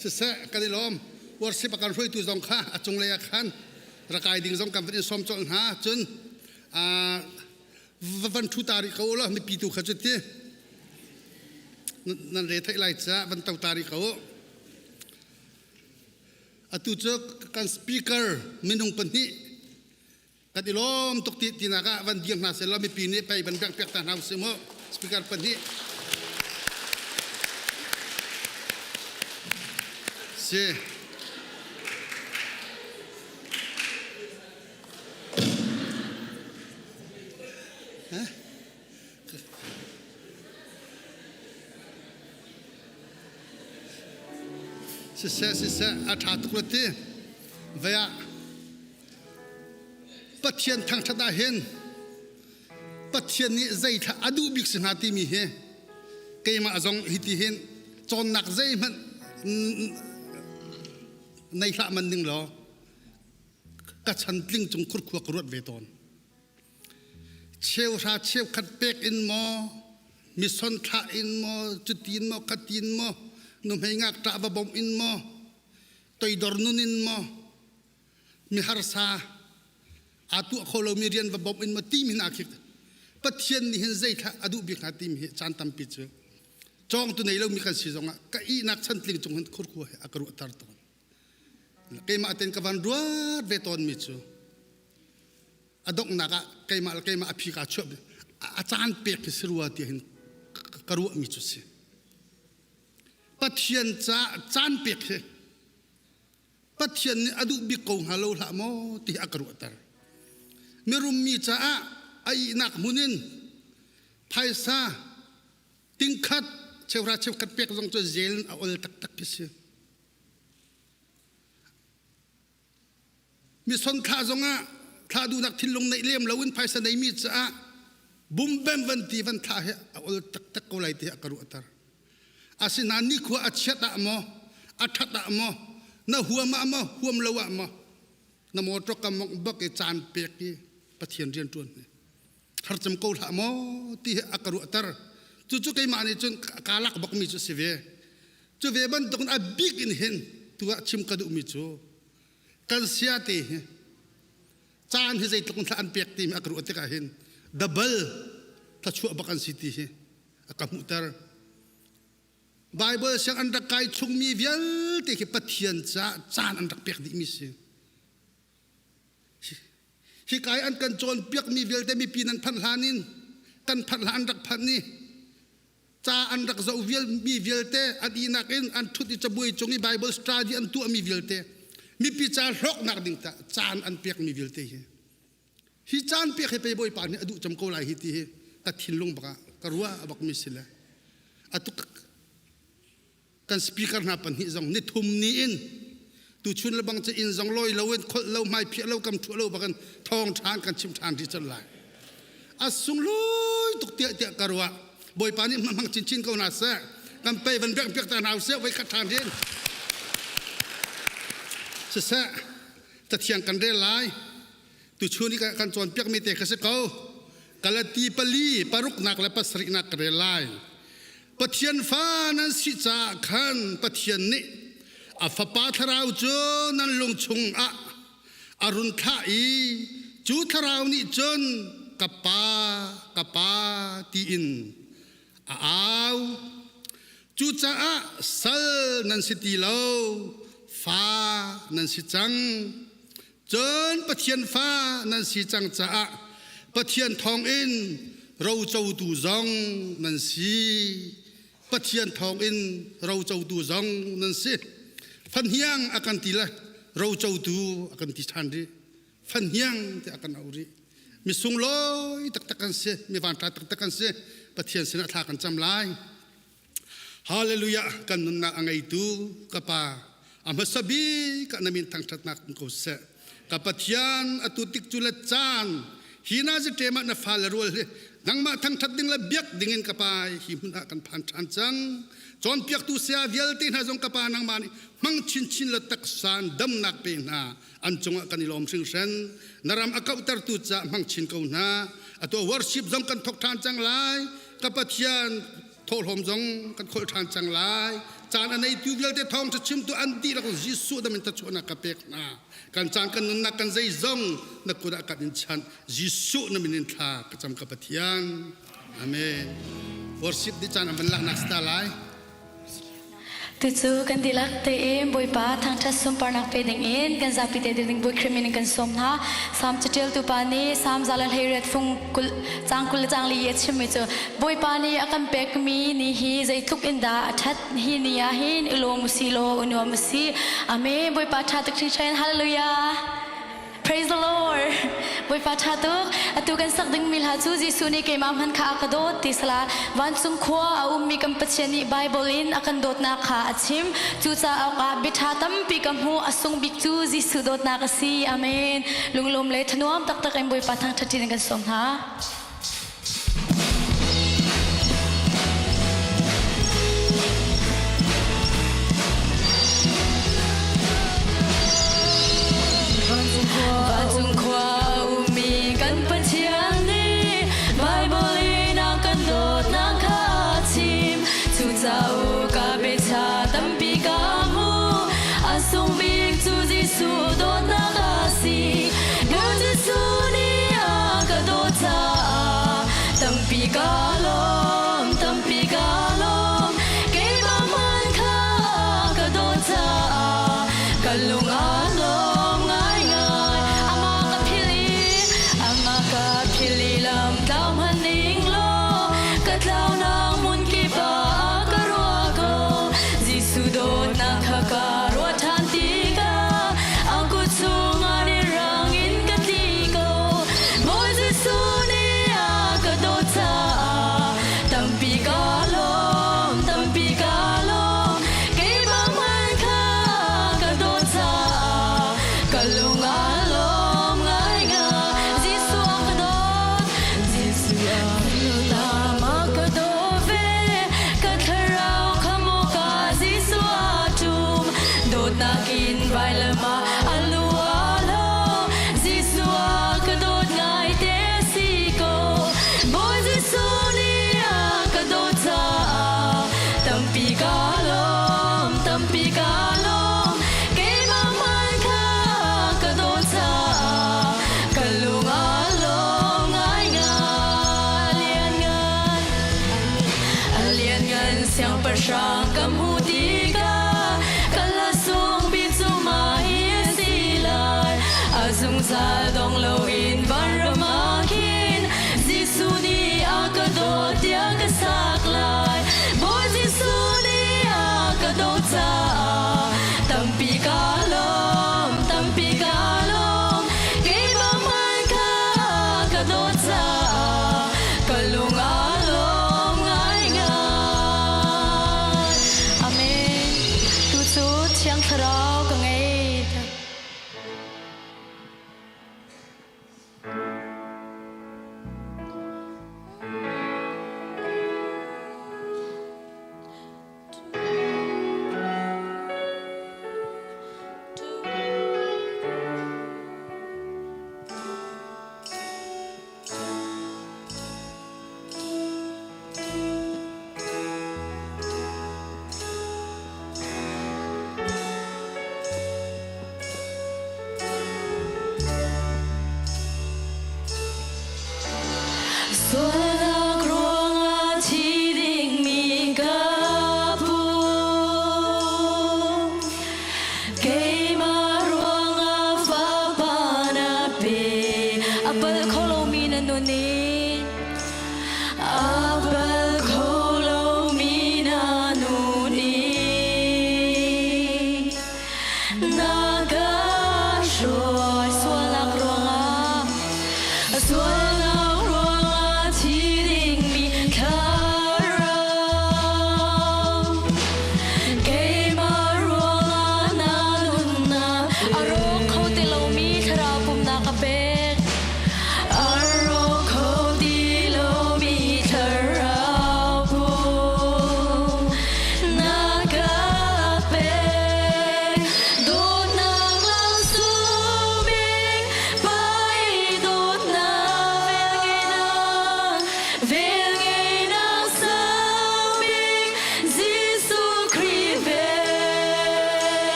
Siseh kan i lawm. Worship a kan hruaitu zong kha a cunglei ah khan rakai ding zong kan van in sawm colh hna. Cun van ṭhu ta rih ko u law mipi tu kha cu ti nan re theih lai caah van to ta rih ko u. Atu cu kan speaker minung pahnih kan i lawm tuk ti tinak ah van dir hna seh law mipi nih pei van bengh piak ta hna usih mu speaker pahnih si Siseh siseh a ṭha tuk la ti vei ah Pathian thangṭhat ah hin Pathian nih zeithla a duh bik si hnga timi hi keimah zong hiti hin cawnnak zeihmanh nei hlah man ning law ka chan tling cung khurkhua ka ruat ve tawn. Cheuhra cheukhat pek in maw mison thlah in maw cutin maw khatin maw nuhmei ngakṭah va bawmh in maw toidor nun in maw mi harsa aa tuah kho lomi rian va bawmh in maw timi hna khi Pathian nih hin zeithla a duh bik hnga timi hi caan tampi cu cawngtu nei lomi kan si zongah ka ihnak chantling cung hin khurkhua he a ka ruahter tawn. Keimah ten ka van ruat ve tawnmi cu a donghnak ah keimah le keimah a phi kaa chuah a caan pek khi si rua ti hin ka ruahmi cu si. Pathian ca caan pek hi Pathian nih a duh bik ko hnga lo hlah maw ti a ka ruahter. Mirum mi caah a ihnak hmun in phaisa tingkhat cheuhra cheukhat pek zong cu zel in a ol taktak khi si. Mison thlah zongah thlah duhnak thinlung neih lem loin phaisa neimi caah bumbem van ti van thlah hi a ol taktak ko lai ti a ka ruahter. Asinain nikhua a chiat ah maw, a ṭhat ah maw, na huam ah maw, huam lo ah maw, na motor ka mongh bak i caan pek i Pathian rian ṭuan hi harcam ko hlah maw ti hi a ka ruahter. Cucu keimah nih cun kaa lak bakmi cu a si ve. Cu ve bantukin a bik in hin tu ah chim ka duhmi cu kan sia te hi caan hi zeitluk in thla an pek timi a ka ruah tikah hin double thluachuah bak an si ti hi a ka hmuhter. Bible siang an rak kai chungmi vialte khi Pathian caah caan an rak pek dihmi si. Hi kai an kan cawnpiakmi vialte mipi nan phanh hlan in kan phanh hlan an rak phanh i ca an rak zoh vialmi vialte an ihnak in an ṭhut i cabuai cung i Bible study an tuahmi vialte mipi ca hlawknak ding ta caan an pekmi vialte hi Hi caan pek hi pei Bawipa nih a duh cem ko lai hi ti hi ka thinlung bak ah ka ruah a bakmi si le atu kan speaker hna pahnih zong ni thum ni in tuchun le bang cu inn zong lawi lo in kholh lo hmai phiah lo kam thuah lo bakin thawng ṭhan kan chim ṭhan rih cang lai a sunglawi tuk tiah tiah ka ruah Bawipa nih hmang chinchin ko hna seh kan pei van bek piak ta hna usih voi khat ṭhan rin siseh cathiang kan rel lai Tuchun i kan cawnpiakmi te kha si ko. Galati pali paruknak le pasarihnak ka rel lai. Pathian fa nan si caah khan Pathian nih a Fapa Thlarau cu nan lung chungah a run thlah i cu Thlarau nih cun ka Pa, ka Pa tiin a au. Cucaah sal nan si ti lo, fa nan si cang. Cun Pathian fa nan si cang caah Pathian thawngin rocotu zong nan si. Pathian thawngin rocotu zong nan si. Fanhiang a kan ti le rocotu a kan ti ṭhan rih. Fanhiang tiah a kan auh rih. Mi sunglawi taktak kan si, mi vanṭha taktak kan si. Pathian sinah thla kan cam lai. Hallelujah kan nunnak a ngeitu ka pa a hmasa bik ah na min thangṭhatnak um ko seh. Ka Pathian atu tik cu le caan hi na ziṭem ah na fale rual hi nangmah thangṭhat ding le biak ding in ka pa hi hmun ah kan phan ṭhan cang. Cawnpiaktu saya vialte hna zong ka pa nangmah nih hmang chinchin le taksa in damnak pe hna an cungah kan i lawm hringhran. Na ram a kauhtertu caah hmang chin ko hna. Atu worship zong kan thok ṭhan cang lai. Ka Pathian thawhlawm zong kan kholh ṭhan cang lai caan a neitu vialte thawng ṭha chimtu an dihlak Jesuh dam in thachuahnak ka pek hna kan caan kan nunnak kan zeizong na kut ah kan in chanh Jesuh na min in thla ka cam ka Pathian amen worship di caan an van laknak sta lai Tucu kan dihlak tein Bawipa thangṭhat sunparnak pe dingin kan zapi te ding Bawi Khrih min in kan sawm hna. Salm caṭialtu pa nih Salm 118 fung kul caang 20 le caang li i a chimmi cu Bawipa nih a kan pekmi ni hi zeitluk in dah a ṭhat hi ni ah hin i lawm u si law u nuam u si. Amen. Bawipa ṭha tuk hringhran. Hallelujah. Praise the Lord. Bawipa ṭha tuk. Atu kan sak dingmi hla cu Jesuh nih keimah hmanh kha a ka dawt ti sala vancung khua a ummi kan Pathian nih Bible in a kan dawtnak kha a chim. Cucaah ah biaṭha tampi ka hmuh. A sung bik cu Jesuh dawtnak a si. Amen. Lunglawm le thanuam taktak in Bawipa thangṭhat in kan sawm hna. Vancung khua ummi kan Pathian nih Baibal in a kan dawtnak kha a chim. Cucaah ka biacha tampi ka hmu. A sung bik cu Jesuh dawtnak a si. Jesuh nih a ka dawt caah tampi ka lawm, tampi ka lawm. Keimah hmanh kha ka dawt caah ka lung aa lawm ngaingai. Amah ka philh i, amah ka philh i lam tlau hmanh ning law, ka tlaunak hmun kip ah ka ruah ko. Jesuh dawtnak kha ka ruah ṭhan tikah a kut chungah rang in ka tli ko. Bawi Jesuh nih a ka dawt caah tampi ka lawm, tampi ka lawm. Keimah hmanh kha ka dawt caah ka lung aa lawm ngaingai. Jesuh a ka dawt, Jesuh a ka dawt, ka dawt ve. Ka thlarau kha maw ka Jesuh a ṭum. Dawtnak in vailam ah a lu a lo. Jesuh a ka dawt ngaite si ko. Bawi Jesuh nih a ka dawt caah tampi ka lawm, tampi ka lawm. Keimah hmanh kha ka dawt caah ka lung aa lawm ngaingai. Lianngan, a lianngan siangpahrang ka hmuh tikah ka hla sung bik cu mah hi a si lai. A zungzal dong loin vanram ah khin Jesuh nih a ka dawt tiah ka sak lai. Bawi Jesuh nih a ka dawt caah tampi ka lawm, tampi ka lawm. Keimah hmanh kha ka dawt caah ka lung aa lawm ngaingai. Amen. Tu cu Thiang Thlarau ka ngei.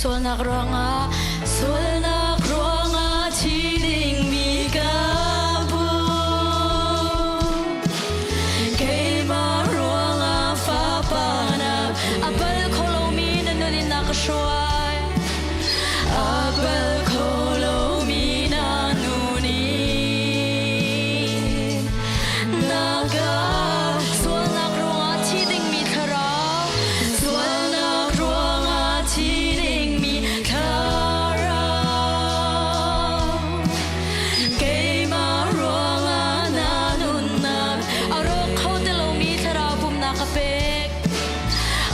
Sualnak ruangah Sualnak ruangah thi dingmi ka pum Keimah ruangah fapa na a pal kho lomi na nun in na ka hruai A pal kho lomi na nun in na ka Sualnak ruangah thi dingmi thlarau Sualnak ruangah thi dingmi thlarau Keimah ruangah na nunnak a rawk kho ti lomi thlarau pumnak ka pek.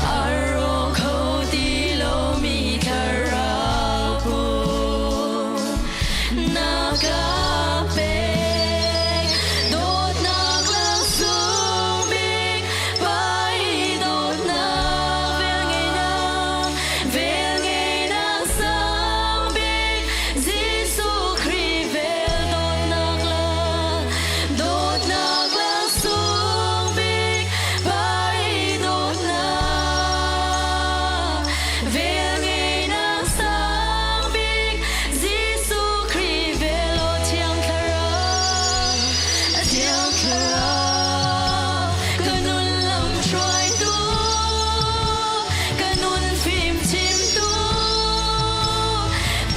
A rawk kho ti lomi thlarau pumnak ka pek. Dawtnak langsung bik pai dawtnak velngeihnak velngeihnak sang bik Jesuh Khrih vel dawtnak le dawtnak langsung bik pai dawtnak velngeihnak sang bik Jesuh Khrih vel aw Thiang Thlarau Thiang Thlarau ka nun lam hruaitu ka nun fim chimtu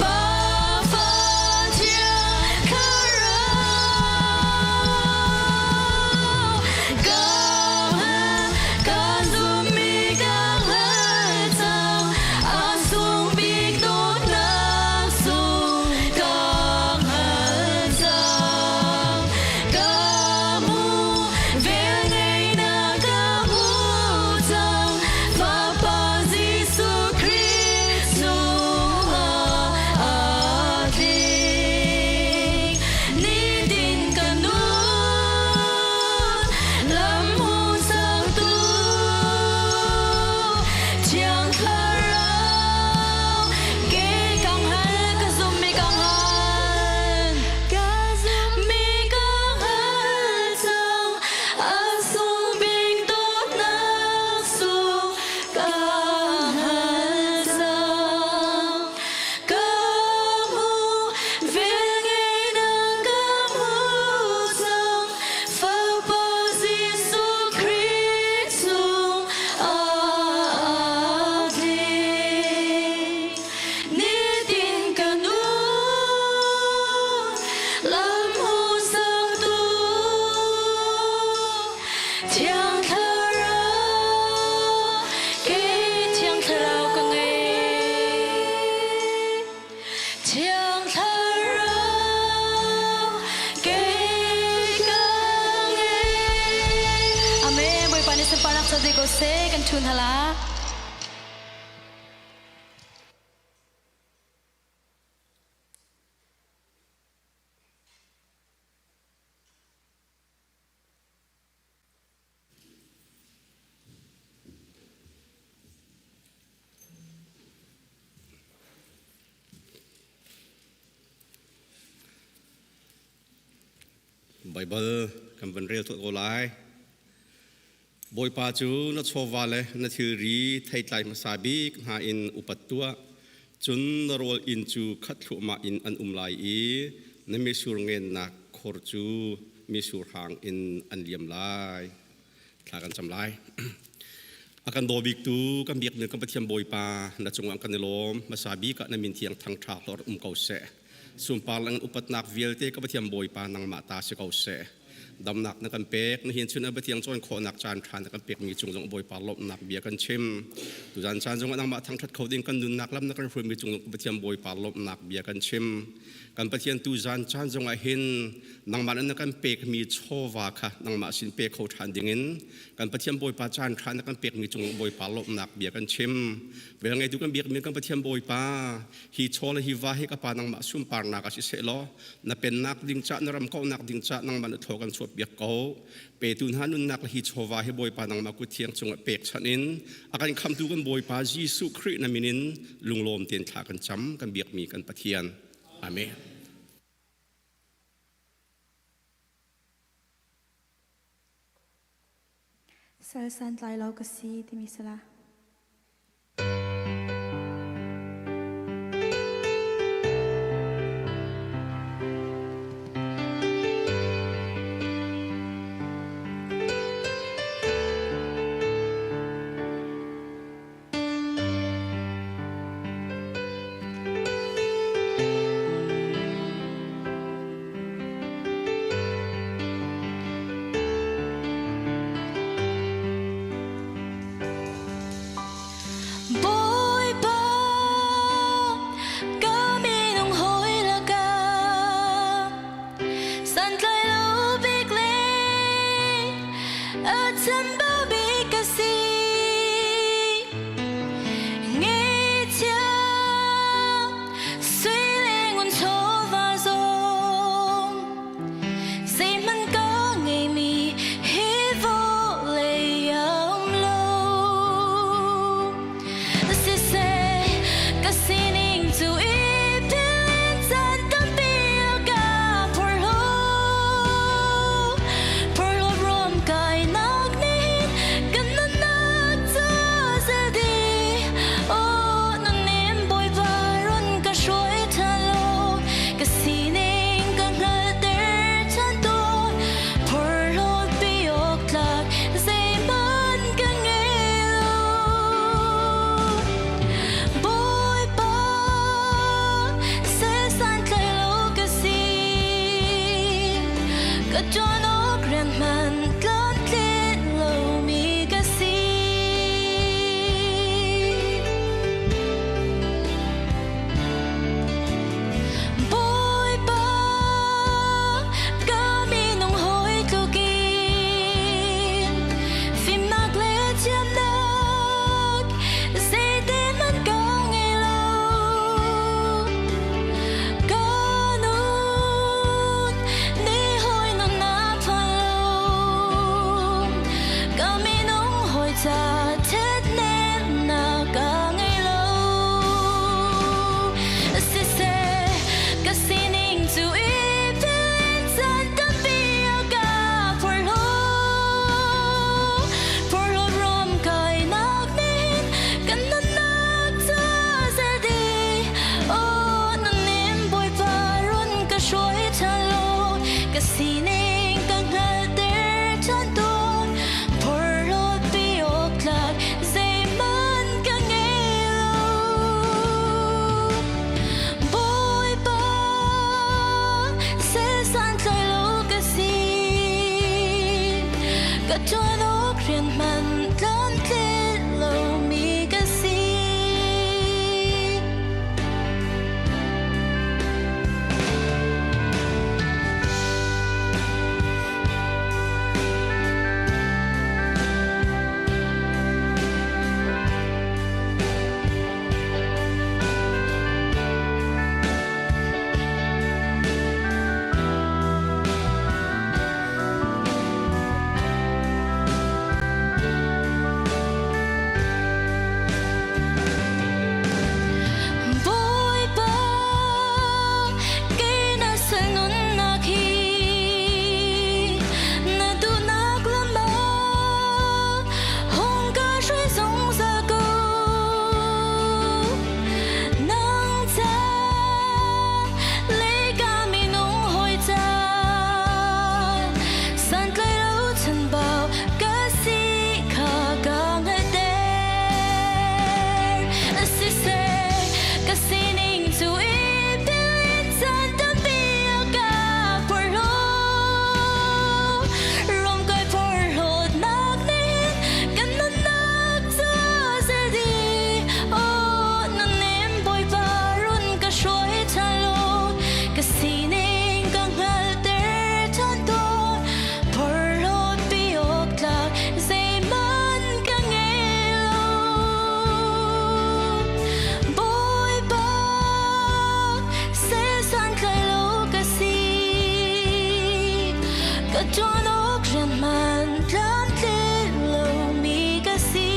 Pa Fa Thiang Thlarau ka ka zummi ka hngal cang a sung bik dawtnak sung ka hngal cang ka hmu velngeihnak ka hmu cang Fapa Jesuh Khrih chungah a tling nitin ka nun lam hmuhsaktu Thiang Thlarau ke ka hngal ka zummi ka hngal ka zummi ka hngal cang a sung bik dawtnak sung ka hngal cang ka hmu velngeihnak ka hmu cang Fapa Jesuh Khrih chung aa tling nitin ka nun lam hmuhsaktu Thiang Thlarau kei Thiang Thlarau ka ngei Thiang Thlarau kei ka ngei Amen Bawipa nih sunparnak co dih ko seh kan ṭhu hna la. Baibal kan van rel tuah ko lai. Bawipa cu na chawva le na thilri theitlai hmasa bik hna in upat tuah. Cun na rawl inn cu khat thluahmah in an um lai i na mitsur ngennak khor cu mitsur hang in an liam lai. Thla kan cam lai. A kan daw biktu kan biakmi kan Pathian Bawipa na cungah kan i lawm. Hmasa bik ah na min thiang thangṭha hlorh um ko seh. Sunpar lang upatnak vialte ka Pathian Bawipa nangmah ta si ko seh. Damnak na kan pek na hin chun a Pathian cawn khawhnak caan ṭha na kan pekmi cung zong Bawipa lawmhnak bia kan chim. Tuzan caan zong ah nangmah thangṭhat kho ding kan nunnak lam na kan hruaimi cung zong Pathian Bawipa lawmhnak bia kan chim. Kan Pathian tuzan caan zong ah hin nangmah na kan pekmi chawva kha nangmah sin pe kho ṭhan dingin kan Pathian Bawipa caan ṭha na kan pekmi cung Bawipa lawmhnak bia kan chim. Vel ngeitu kan biakmi kan Pathian Bawipa hi chaw le hi va hi ka pa nangmah sunparnak ah siseh law na pennak ding ca na ram kauhnak ding ca nangmah na thaw kan chuah piak ko. Petu hna nunnak le hi chawva hi Bawipa nangmah kut thiang cungah pekchanh in a kan khamtu kan Bawipa Jesuh Khrih na min in lunglawm tein thla kan cam kan biakmi kan Pathian. Amen. Sal santlai lo ka si timi sala. Ka ṭuan awk rian hmanh tlamtlin lomi ka si. Bawipa, kei na sal nunnak hi na duhnak lam ah hung ka hruai zungzal ko. Nang ca le ka minung hawi ca santlai lo chanbau ka si kha ka hngalhter. Siseh, ka sining cu i bil caan tampi a ka porhlaw. Rom kai porhlawtnak nih kan nunnak cu zel dih. Aw, nunnem Bawipa run ka hruai ṭhan law, ka sining ka hngalhter ṭhan tawn. Porhlawtpi awk tlak zeihmanh ka ngei lo. Bawipa, sehsantlai lo ka si. Ka ṭuan awk rian hmanh tlamtlin lomi ka si.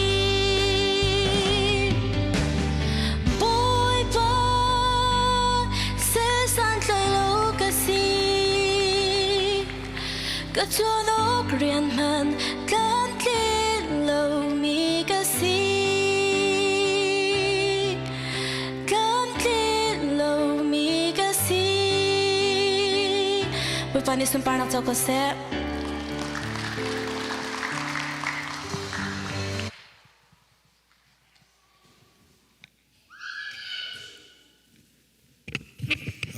Bawipa, sehsantlai lo ka si. Ka ṭuan awk rian hmanh tlamtlin lomi ka si. Tlamtlin lomi ka si. Bawipa nih sunparnak co ko seh.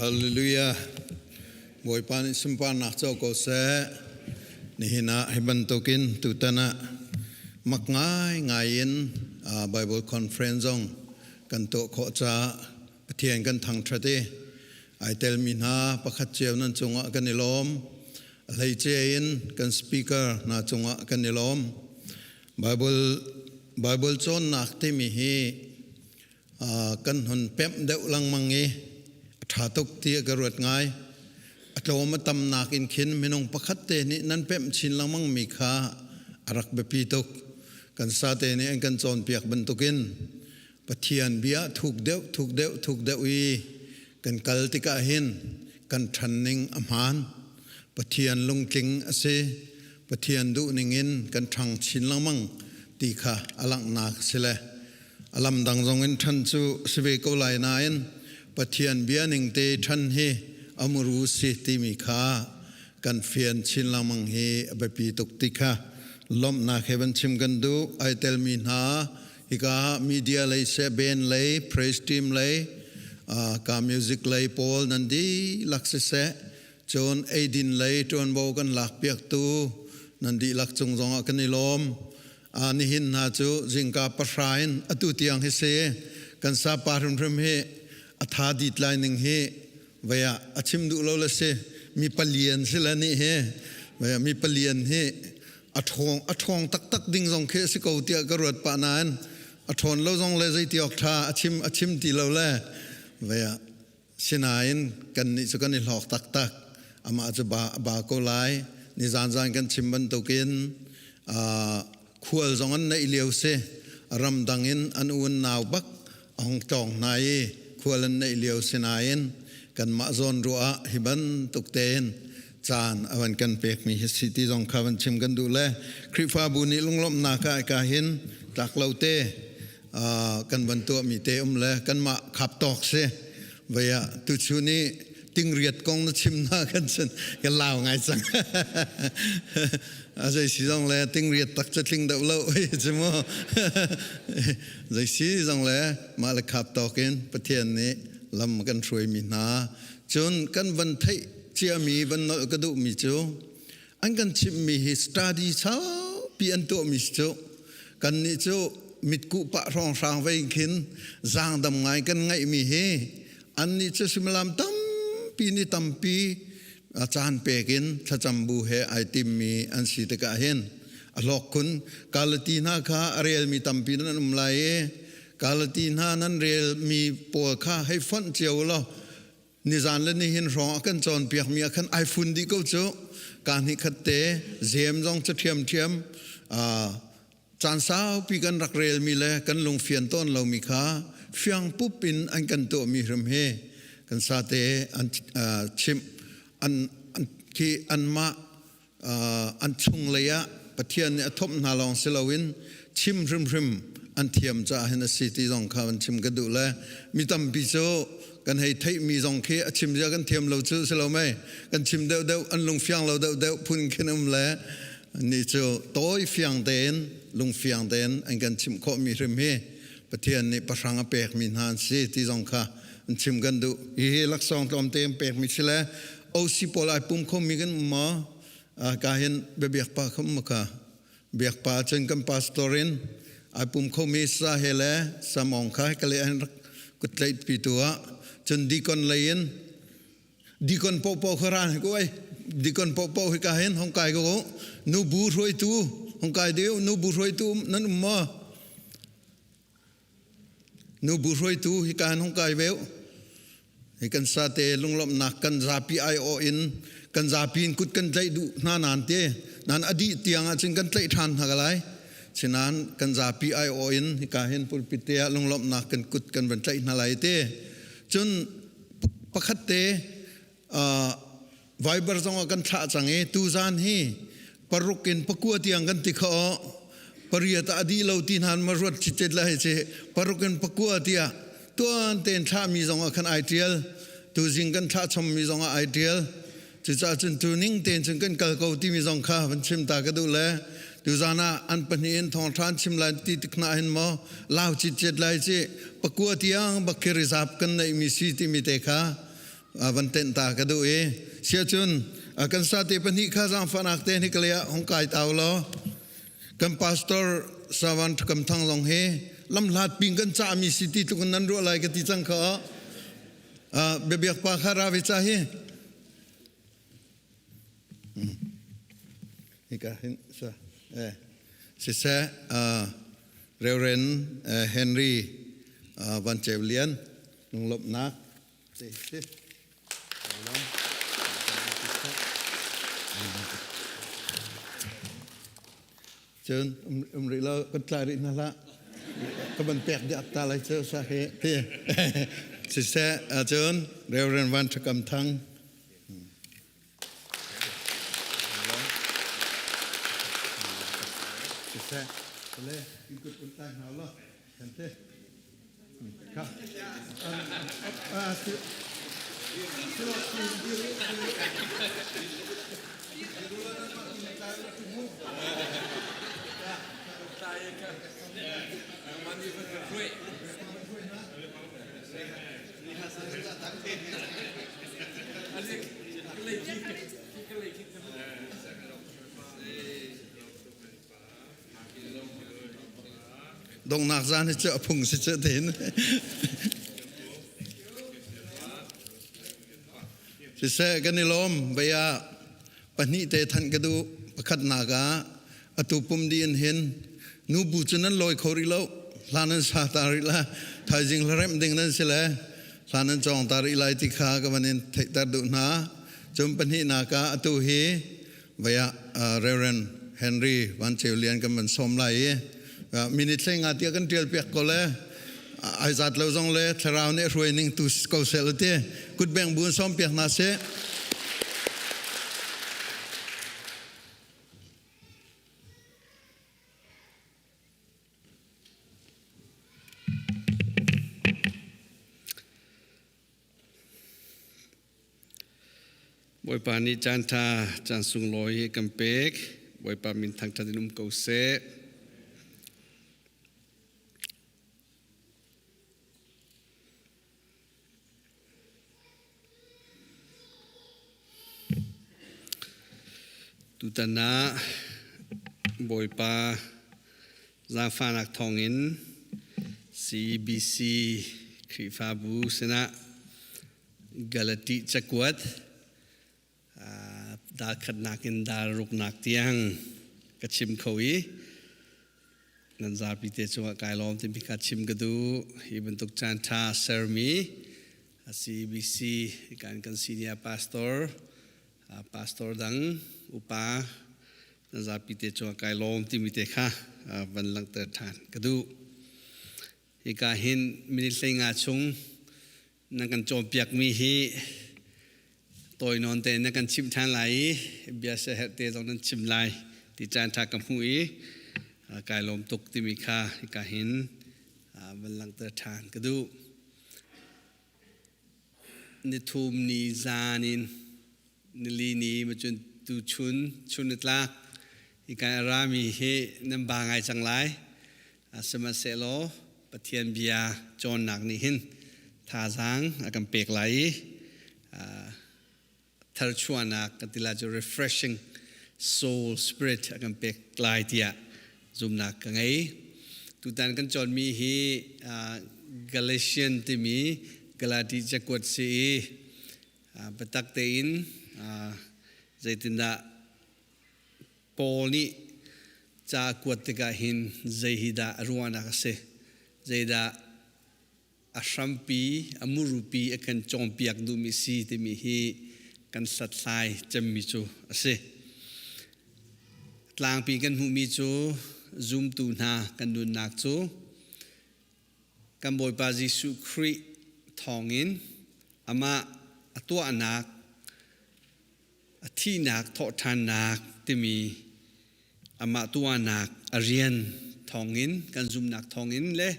Hallelujah. Bawipa nih sunparnak co ko seh. Nihin ah hi bantukin tutan ah mak ngai ngai in Bible conference zong kan tuah khawh caah Pathian kan thangṭhat i ai telmi hna pakhat cio nan cungah kan i lawm. A hleice in kan speaker hna cungah kan i lawm. Bible Bible cawnnak timi hi kan hun pemh deuh lengmang i a ṭha tuk ti a ka ruat ngai. A tlawm a tamnak in khin minung pakhat te nih nan pemh chin lengmang mi kha a rak biapi tuk. Kan sate nih an kan cawnpiak bantukin Pathian bia thuk deuh thuk deuh thuk deuh i kan kal tikah hin kan ṭhan ning a hmaan. Pathian lungtling a si. Pathian duhning in kan ṭhang chin lengmang ti kha a langhnak a si le A lam dang zong in ṭhan cu si ve ko lai nain Pathian bia ning te ṭhan hi a muru si timi kha kan fian chin lengmang hi a biapi tuk ti kha lawmhnak he van chim kan duh. Ai telmi hna hika media lei seh band lei praise team lei ka music lei pawl nan dihlak siseh cun eidin lei ṭuanvo kan lak piaktu nan dihlak cung zongah kan i lawm. Nihin hna cu zingka pahra in atu tiang hi si kan sapa hrimhrim hi a tha dit lai ning hi vaya a chim duh lo le si mi palian si le nih hi vaya mi palian hi a ṭhawng a ṭhawng taktak ding zong khi a si ko tiah ka ruat pah nain a ṭhawn lo zong le zeiti awk ṭha a chim a chim ti lo le vaya Sinain kannih cu kan i hlawk taktak. Amah cu ba, ba ko lai. Nizan zan kan chim bantukin khual zong an neih lio si. Ramdang in an un nau bak a hung tlawng hna i khual an neih lio sinain kanmah zawn ruah ah hi bantuk tein caan a van kan pekmi hi si ti zong kha van chim kan duh le Khrihfabu nih lunglawmhnak ah ka hin tlak lo te kan van tuahmi te um le kanmah khap tawk si vei ah tuchun i tingriat kong na chim na kan cun kan lau ngai cang a zei si zong le tingriat tak cu tling deuh lo cu mu zei si zong le mah le khap tawk in Pathian nih lam kan hruaimi hna cun kan van theih ciami van nolh ka duhmi cu an kan chimhmi hi study sau. tampi an tuahmi si cu. Kannih cu mitkuh pah hrawnghrang vei khin zaangdam ngai kan ngeihmi hi annih cu suimilam tampi ni tampi caan pek in thlacam bu he ai timmi an si tikah hin a hlawk khun. Galati hna kha a relmi tampi nan um lai i Galati hna nan relmi pawl kha hei fonh cio law nizan le nihin hrawng a kan cawnpiakmi ah khan ai fun dih ko cu. Ka hnih khat te zem zong cu ṭhiamṭhiam caan saupi kan rak relmi le kan lungfian tawn lomi kha fiang pup in an kan tuahmi hrim hi kan sate an chimh an khi anmah an chunglei ah Pathian nih a thomh hna lawng si loin chim hrimhrim an thiam caah hin a si ti zong kha van chim ka duh le mi tampi cu kan hei theihmi zong khi a chim zia kan thiam lo cu si lo mei kan chim deuhdeuh an lungfiang lo deuhdeuh phun khin um le ni cu tawi fiang tein lungfiang tein an kan chimh khawhmi hrim hi Pathian nih pahrang a pekmi hna an si ti zong kha an chim kan duh. Hihi laksawng tlawmte an pekmi si le OC pawl ai pum khomi kan um maw? Ka hin biabiak pa kha um ka biak pa cun kan pastor in ai pum khomi sa he le samong kha ka le an rak kut tlaih pi tu ah cun deacon lei in deacon popo kha ran ko ai deacon popo hi ka hin hong kai ko nu bu hruaitu hong kai deu nu bu hruaitu nan um maw? Nubu hruaitu hika hin hung kai ve u. Hi kan sate lunglawmhnak kan zapi aiawh in kan zapi in kut kan tlaih duh hna nan te nan a dih tiang ahcun kan tlaih ṭhan hna lai. Sinan kan zapi aiawh in hika hin pulpit te ah lunglawmhnak kan kut kan van tlaih hna lai te. Cun pakhat te Viber zong ah kan thlah cang i tuzan hi paruk in pakua tiang kan ti kho pariat ah a dih lo ti hna ma ruat cicet lai ci paruk in pakua tiah tuan tein thlahmi zong ah khan ai tial tuzing kan thlah chommi zong ah ai tial. Cucaah cun tu ning tein cun kan kal ko timi zong kha van chim ta ka duh le tuzan ah an pahnih in thawngṭha an chim lai ti tik hna hin maw lau citcet lai ci pakua tiang bak khi rizap kan neihmi si timi te kha van tenh ta ka duh i siacun kan sate pahnih kha zaangfahnak te hi ka ah hong kai tau law kan pastor Savan Thakam Thang zong hi lamhlat ping kan cahmi si ti tluk in nan ruah lai ka ti cang kha biabiak pa kha ra ve ca hi hika hin sa eh siseh Reverend Henry Van Ceu Lian lunglawmhnak Cun um rih lo kan tlai rih hna hlah. Ka van pek dih ta lai cu sa hi ti. Siseh cun Reverend Van Thakam Thang. Siseh, le in kut un tai hna lo. Kan te. Donghnak zan hi cu a phung si cu tin. Siseh kan i lawm vei ah pahnih te than ka duh. Pakhatnak ah atu pum di in hin nubu cu nan lawi kho rih lo hlan nan sa ta rih la thaizing hlaremh ding nan si le hlan nan cawng ta rih lai ti kha ka van in theihter duh hna. Cun pahnihnak ah atu hi Vei ah Reverend Henry Van Ceu Lian kan van sawm lai i minute hlei nga tiah kan tial piak ko le ai zat lo zong le thlarau nih hruai ning tu ko seh lo ti kutbeng bu in sawm piak hna sih. Bawipa nih caan ṭha, caan sunglawi hi kan pek. Bawipa min thangṭhat in um ko seh. Tutan ah Bawipa zaangfahnak thawngin CBC Khrihfabu sinah Galati cakuat dal khatnak in dal ruknak tiang ka chim kho i nan zapi te cungah kai lawm timi kha chim ka duh. Hi bantuk caan ṭha sermi CBC kan kan senior pastor pastor dang upa nan zapi te cungah kai lawm timi te kha van langhter ṭhan ka duh. Hika hin minute 15 chung nan kan cawnpiakmi hi tawi nawn te na kan chimh ṭhan lai i bia siaherh te zong nan chim lai ti caan ṭha ka hmuh i kai lawm tuk timi kha hika hin van langhter ṭhan ka duh. Nithum ni zan in nili ni macun tuchun chun nitlak hika a rami hi nan ba ngai cang lai. Sihmanhsehlaw Pathian bia cawnnak nih hin thazaang a kan pek lai i tharchuahnak kan ti lai cu refreshing soul spirit a kan pek lai tiah zumnak ka ngei. Tutan kan cawnmi hi Galatian timi Galati cakuat si i biatak tein zeitindah Paul nih ca a kuat tikah hin zei hi dah a ruahnak a si, zeidah a hrampi, a murupi a kan cawnpiak duhmi si timi hi kan hlathlai cemmi cu a si. Tlangpi kan hmuhmi cu zumtu hna kan nunnak cu kan Bawipa Jesuh Khrih thawngin amah a tuahnak a thihnak thawhṭhannak timi amah tuahnak a rian thawngin kan zumhnak thawngin le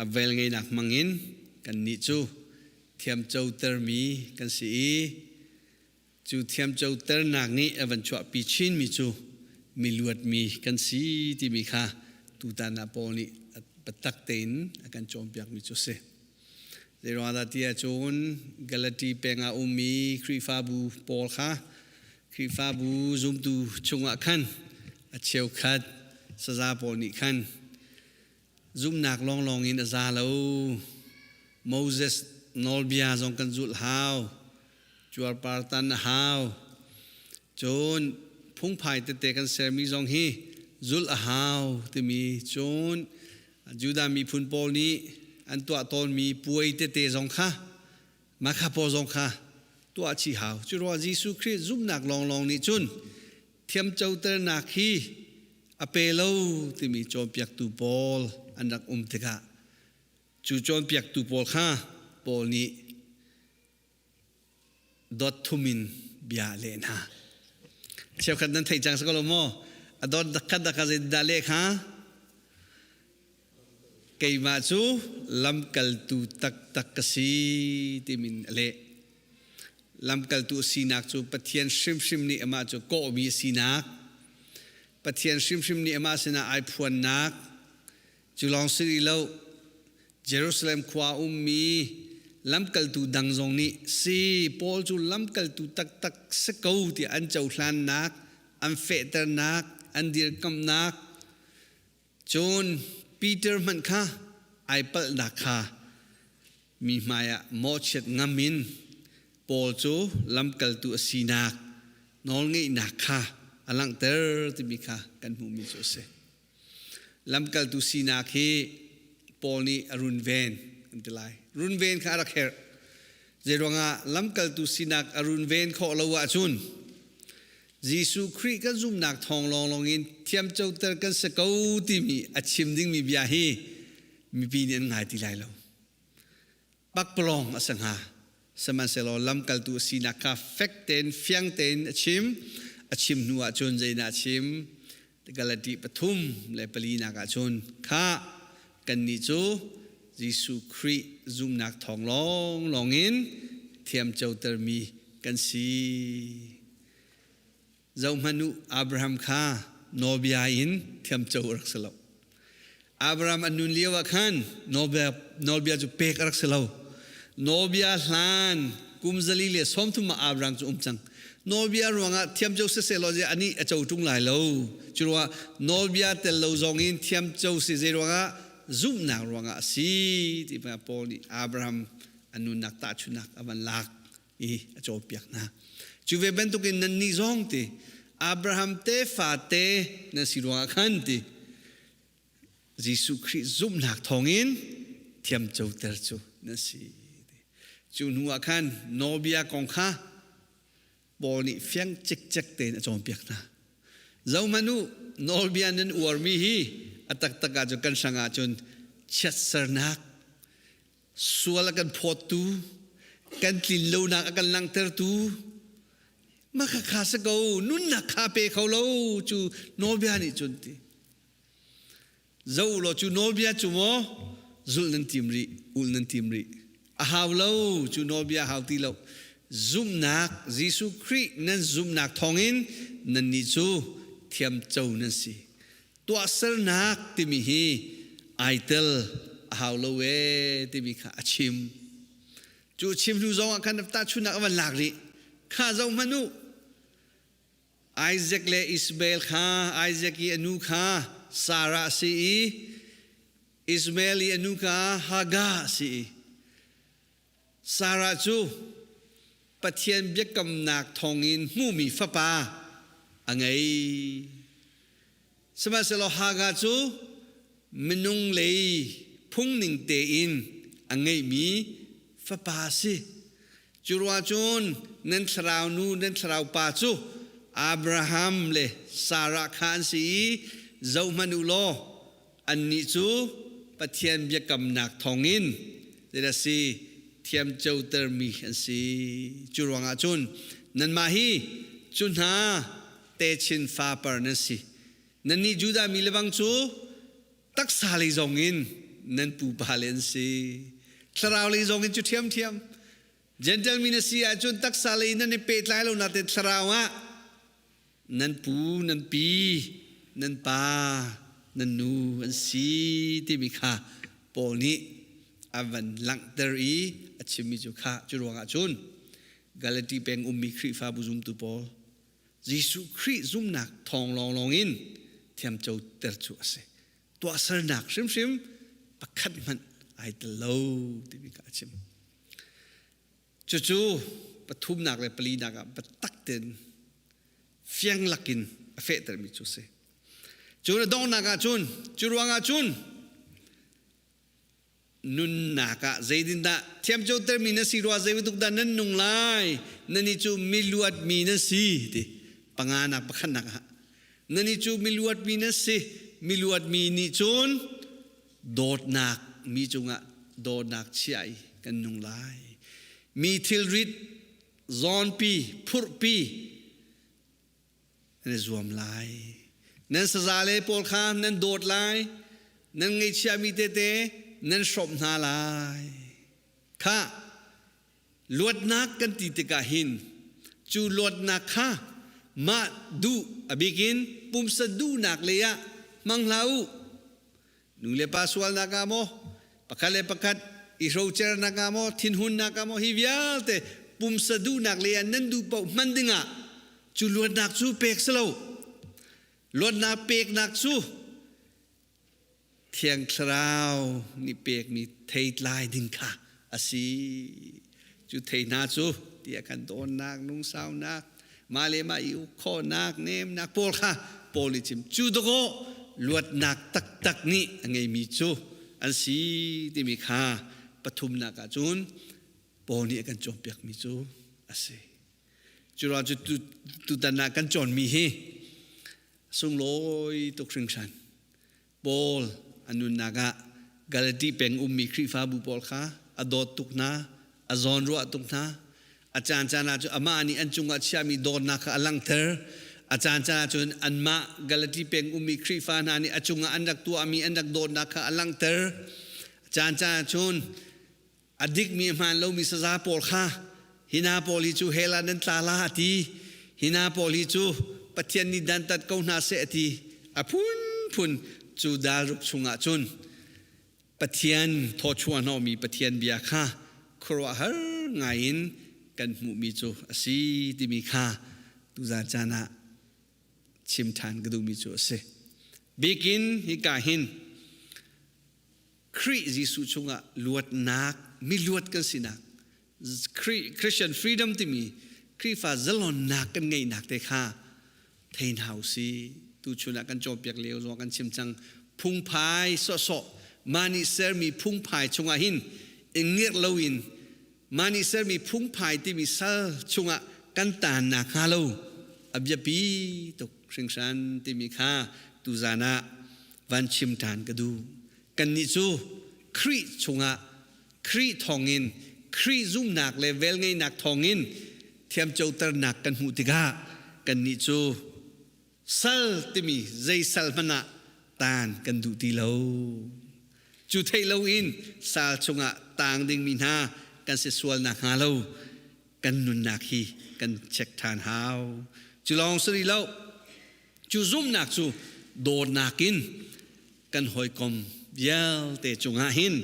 a velngeihnak hmangin kannih cu thiamcotermi kan si i cu thiamcoternak nih a van chuahpi chinmi cu miluatmi kan si timi kha tutan ah Paul nih biatak tein a kan cawnpiakmi cu a si. Zeiruangah ti ahcun Galati peng ah ummi Khrihfabu pawl kha Khrihfabu zumtu chungah khan a cheukhat saza pawl nih khan zumhnak lawnglawng in a za lo. Moses nawlbia zong kan zulh hau. Cuarpar tan a hau. Cun phungphai tete kan sermi zong hi zulh a hau timi cun Judah miphun pawl nih an tuah tawnmi puai tete zong kha makha pawl zong kha tuah chih hau. Cu ruangah Jesuh Khrih zumhnak lawnglawng nih cun thiamcoternak hi a pe lo timi cawnpiaktu pawl an rak um tikah cu cawnpiaktu pawl kha Paul nih dot thum in bia a leh hna. Cheukhat nan theih cang si ko lo maw? A dot khat daka zeitindah leh kha? Keimah cu lamkaltu taktak ka si timin a leh. Lamkaltu sinak cu Pathian hrimhrim nih amah cu kawhmi sinak, Pathian hrimhrim nih amah sinah ai phuannak, Cu lawng si rih lo, Jerusalem khua ummi lamkaltu dang zong nih si Paul cu lamkaltu taktak si ko tiah an cohlannak, an fehternak, an dirkamhnak. Cun Peter hmanh kha ai palhnak kha mi hmaiah mawhchiat ngam in Paul cu lamkaltu a sinak, nawlngeihnak kha a langhter timi kha kan hmuhmi cu a si. Lamkaltu sinak hi Paul nih a runven kan ti lai. Runven kha a rak herh. Zeiruangah lamkaltu sinak a runven khawh lo ahcun Jesuh Khrih kan zumhnak thawng lawnglawng in thiamcoter kan si ko timi a chim dingmi bia hi mipi nih an ngai ti lai lo. Pakpalawng a si hnga. Sihmanhsehlaw lamkaltu a sinak kha fek tein fiang tein a chim. A chim hnu ah cun zeidah a chim? Galati pathum le palinak ah cun kha kannih cu Jesuh Khrih zumhnak thawng lawnglawng in thiamcotermi kan si. Zohhmanh u, Abraham kha nawlbia in thiamco a rak si lo. Abraham a nun lio ah khan nawlbia, nawlbia cu pek a rak si lo. Nawlbia hlan kum 130 ah Abraham cu um cang. Nawlbia ruangah thiamco siseh law anih a co ṭung lai lo. Cu ruangah nawlbia tel lo zongin thiamco si zei ruangah zumhnak ruangah a si ti Paul nih Abraham a nunnak tahchunhnak a van lak i a cawnpiak hna. Cu ve bantukin nannih zong ti Abraham tefa te nan si ruangah khan ti Jesuh Khrih zumhnak thawngin thiamcoter cu na si. Cu hnu ah khan nawlbia kong kha Paul nih fiang cikcek tein a cawnpiak hna. Zohhmanh u, nawlbia nan uarmi hi a taktak ahcun kan hrang ahcun chiatsernak, sual a kan phawttu, kan tlinlonak a kan langhtertu, mah kha kha si ko, nunnak kha pe kho lo cu nawlbia nih cun ti. Zo law cu nawlbia cu maw zulh nan tim rih, ulh nan tim rih. A hau lo cu nawlbia hau ti lo. Zumhnak Jesuh Khrih nan zumhnak thawngin nannih cu thiamco nan si. Tuahsernak timi hi ai tel a hau lo ee timi kha a chim. Cu chim hnu zongah khan tahchunhnak a van lak rih. Kha zoh hmanh u. Isaac le Ishmael kha Isaac i a nu kha Sarah a si i Ishmael i a nu kha Hagar a si i Sarah cu Pathian biakamnak thawngin hmuhmi fapa a ngei. Sihmanhsehlaw Hagar cu minung lei phungning tein a ngeihmi fapa a si. Cu ruah cun nan thlarau nu nan thlarau pa cu Abraham le Sarah kha an si i zohhmanh u law annih cu Pathian biakamnak thawngin zeidah a si thiamcotermi an si. Cu ruangah cun nanmah hi cu hna techin fapar nan si. Nannih Judah mi lebang cu taksa lei zongin nan pupa le an si thlarau lei zongin cu ṭhiamṭhiam Gentle mi na si ahcun taksa lei nan i pehtlai lo nain thlarau ah nan pu nan pi nan pa nan nu an si timi kha Paul nih a van langhter i a chimmi cu kha cu ruangah cun Galati peng ummi Khrihfabu zumtu pawl Jesuh Khrih zumhnak thawng lawnglawng in thiamcoter cu a si. Tuahsernak hrimhrim pakhat hmanh ai tel lo timi kha a chim. Cucu pathumnak le palinak ah biatak tein fiang lakin a fehtermi cu a si. Cu na donghnak ah cun, cu ruangah cun nunnak ah zeitindah thiamcotermi na si rua zei bantuk dah nan nung lai nani cu miluatmi na si ti panganak pakhatnak ah nani cu miluatmi na si miluatmi nih cun dawtnak mi cungah dawtnak chia i kan nung lai mi thilrit zawnpi phurhpi nan i zuam lai. Nan sazale pawl kha nan dawt lai, nan ngaihchiahmi tete nan hrawmh hna lai. Kha luatnak kan ti tikah hin cu luatnak kha mah duh a bikin pumsa duhnak lei ah hmang hlah u. Nu le pa sualnak ah maw, pakhat le pakhat i hrocernak ah maw, thinhunnak ah maw, hi vialte pumsa duhnak lei ah nan duh paoh hman dingah cu luatnak cu pek si lo. Luatnak peknak cu Thiang Thlarau nih pekmi theitlai ding kha a si. Cu thei hna cu tiah kan dawnnak, lungsaunak, mah le mah i uk khawhnak, nemnak pawl kha Paul nih chim. Cu dawkaw luatnak taktak nih a ngeimi cu an si timi kha pathumnak ah cun Paul nih a kan cawnpiakmi cu a si. Cu ruang cu tutan ah kan cawnmi hi sunglawi tuk hringhran. Paul a nunnak ah Galati peng ummi Khrihfabu pawl kha a dawt tuk hna, a zawnruah tuk hna. A caancaan ah cun amah nih an cungah chiahmi dawtnak kha a langhter. A caancaan ah cun anmah Galati peng ummi Khrihfa hna nih a cungah an rak tuahmi an rak dawtnak kha a langhter. A caancaan ah cun a dikmi a hmaan lomi saza pawl kha hina pawl hi cu hell ah nan tla la a ti hina pawl hi cu Pathian nih dantat ko hna seh a ti a phunphun cu dal ruk chungah cun Pathian thawchuah hnawhmi Pathian bia kha khuaruahhar ngaiin kan hmuhmi cu a si timi kha. Tuzan caan ah chim ṭhan ka duhmi cu a si. Bikin hika hin Khrih Jesuh chungah luatnak, miluat kan sinak, Christian freedom timi Khrihfa zalonnak kan ngeihnak te kha thei hna usih. Tuchun ah kan cawnpiak lio zong kan chim cang. Phungphai sawhsawh mah nih sermi phungphai chungah hin i ngirh loin mah nih sermi phungphai timi sal chungah kan taannak hnga lo a biapi tuk hringhran timi kha tuzan ah van chim ṭhan ka duh. Kannih cu Khrih chungah Khrih thawngin Khrih zumhnak le velngeihnak thawngin thiamcoternak kan hmuh tikah kannih cu sal timi zei sal hmanh ah taan kan duh ti lo. Cu theih loin sal chungah taang dingmi hna kan si sual nakhnga lo kan nunnak hi kan check ṭhan hau. Cu lawng si rih lo, cu zumhnak cu dawtnak in kan hawikom vialte cungah hin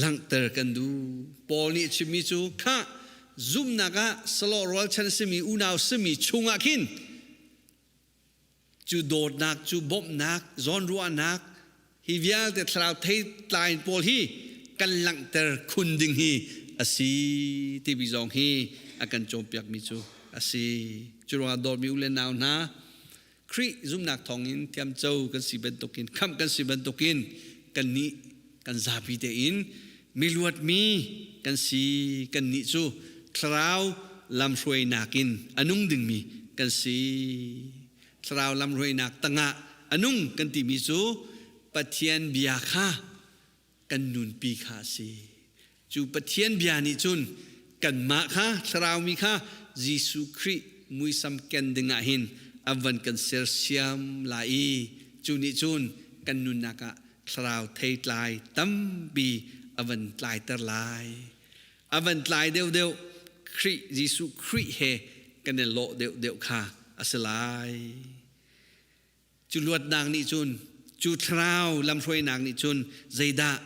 langhter kan duh. Paul nih a chimmi cu khah zumhnak ah salawh rualchan simi unau simi chungah khin cu dawtnak cu bawmhnak zawnruahnak hi vialte thlarau theitlai pawl hi kan langhter khun ding hi a si timi zong hi a kan cawnpiakmi cu a si. Cu ruangah dawtmi u le nau hna Khrih zumhnak thawngin thiamco kan si bantukin khamh kan si bantukin kannih kan zapi tein miluatmi kan si. Kannih cu thlarau lamhruainak in a nung dingmi kan si. Thlarau lamhruainak tangah a nung kan timi cu Pathian bia kha kan nunpi kha a si. Cu Pathian bia nih cun kanmah kha thlarau mi kha Jesuh Khrih muisam ken dingah hin a van kan sersiam lai i cu nih cun kan nunnak ah thlarau theitlai tampi a van tlaiter lai. A van tlai deuhdeuh Khrih Jesuh Khrih he kan i lawh deuhdeuh kha a si lai. Cu luatnak nih cun, cu thlarau lamhruainak nih cun zeidah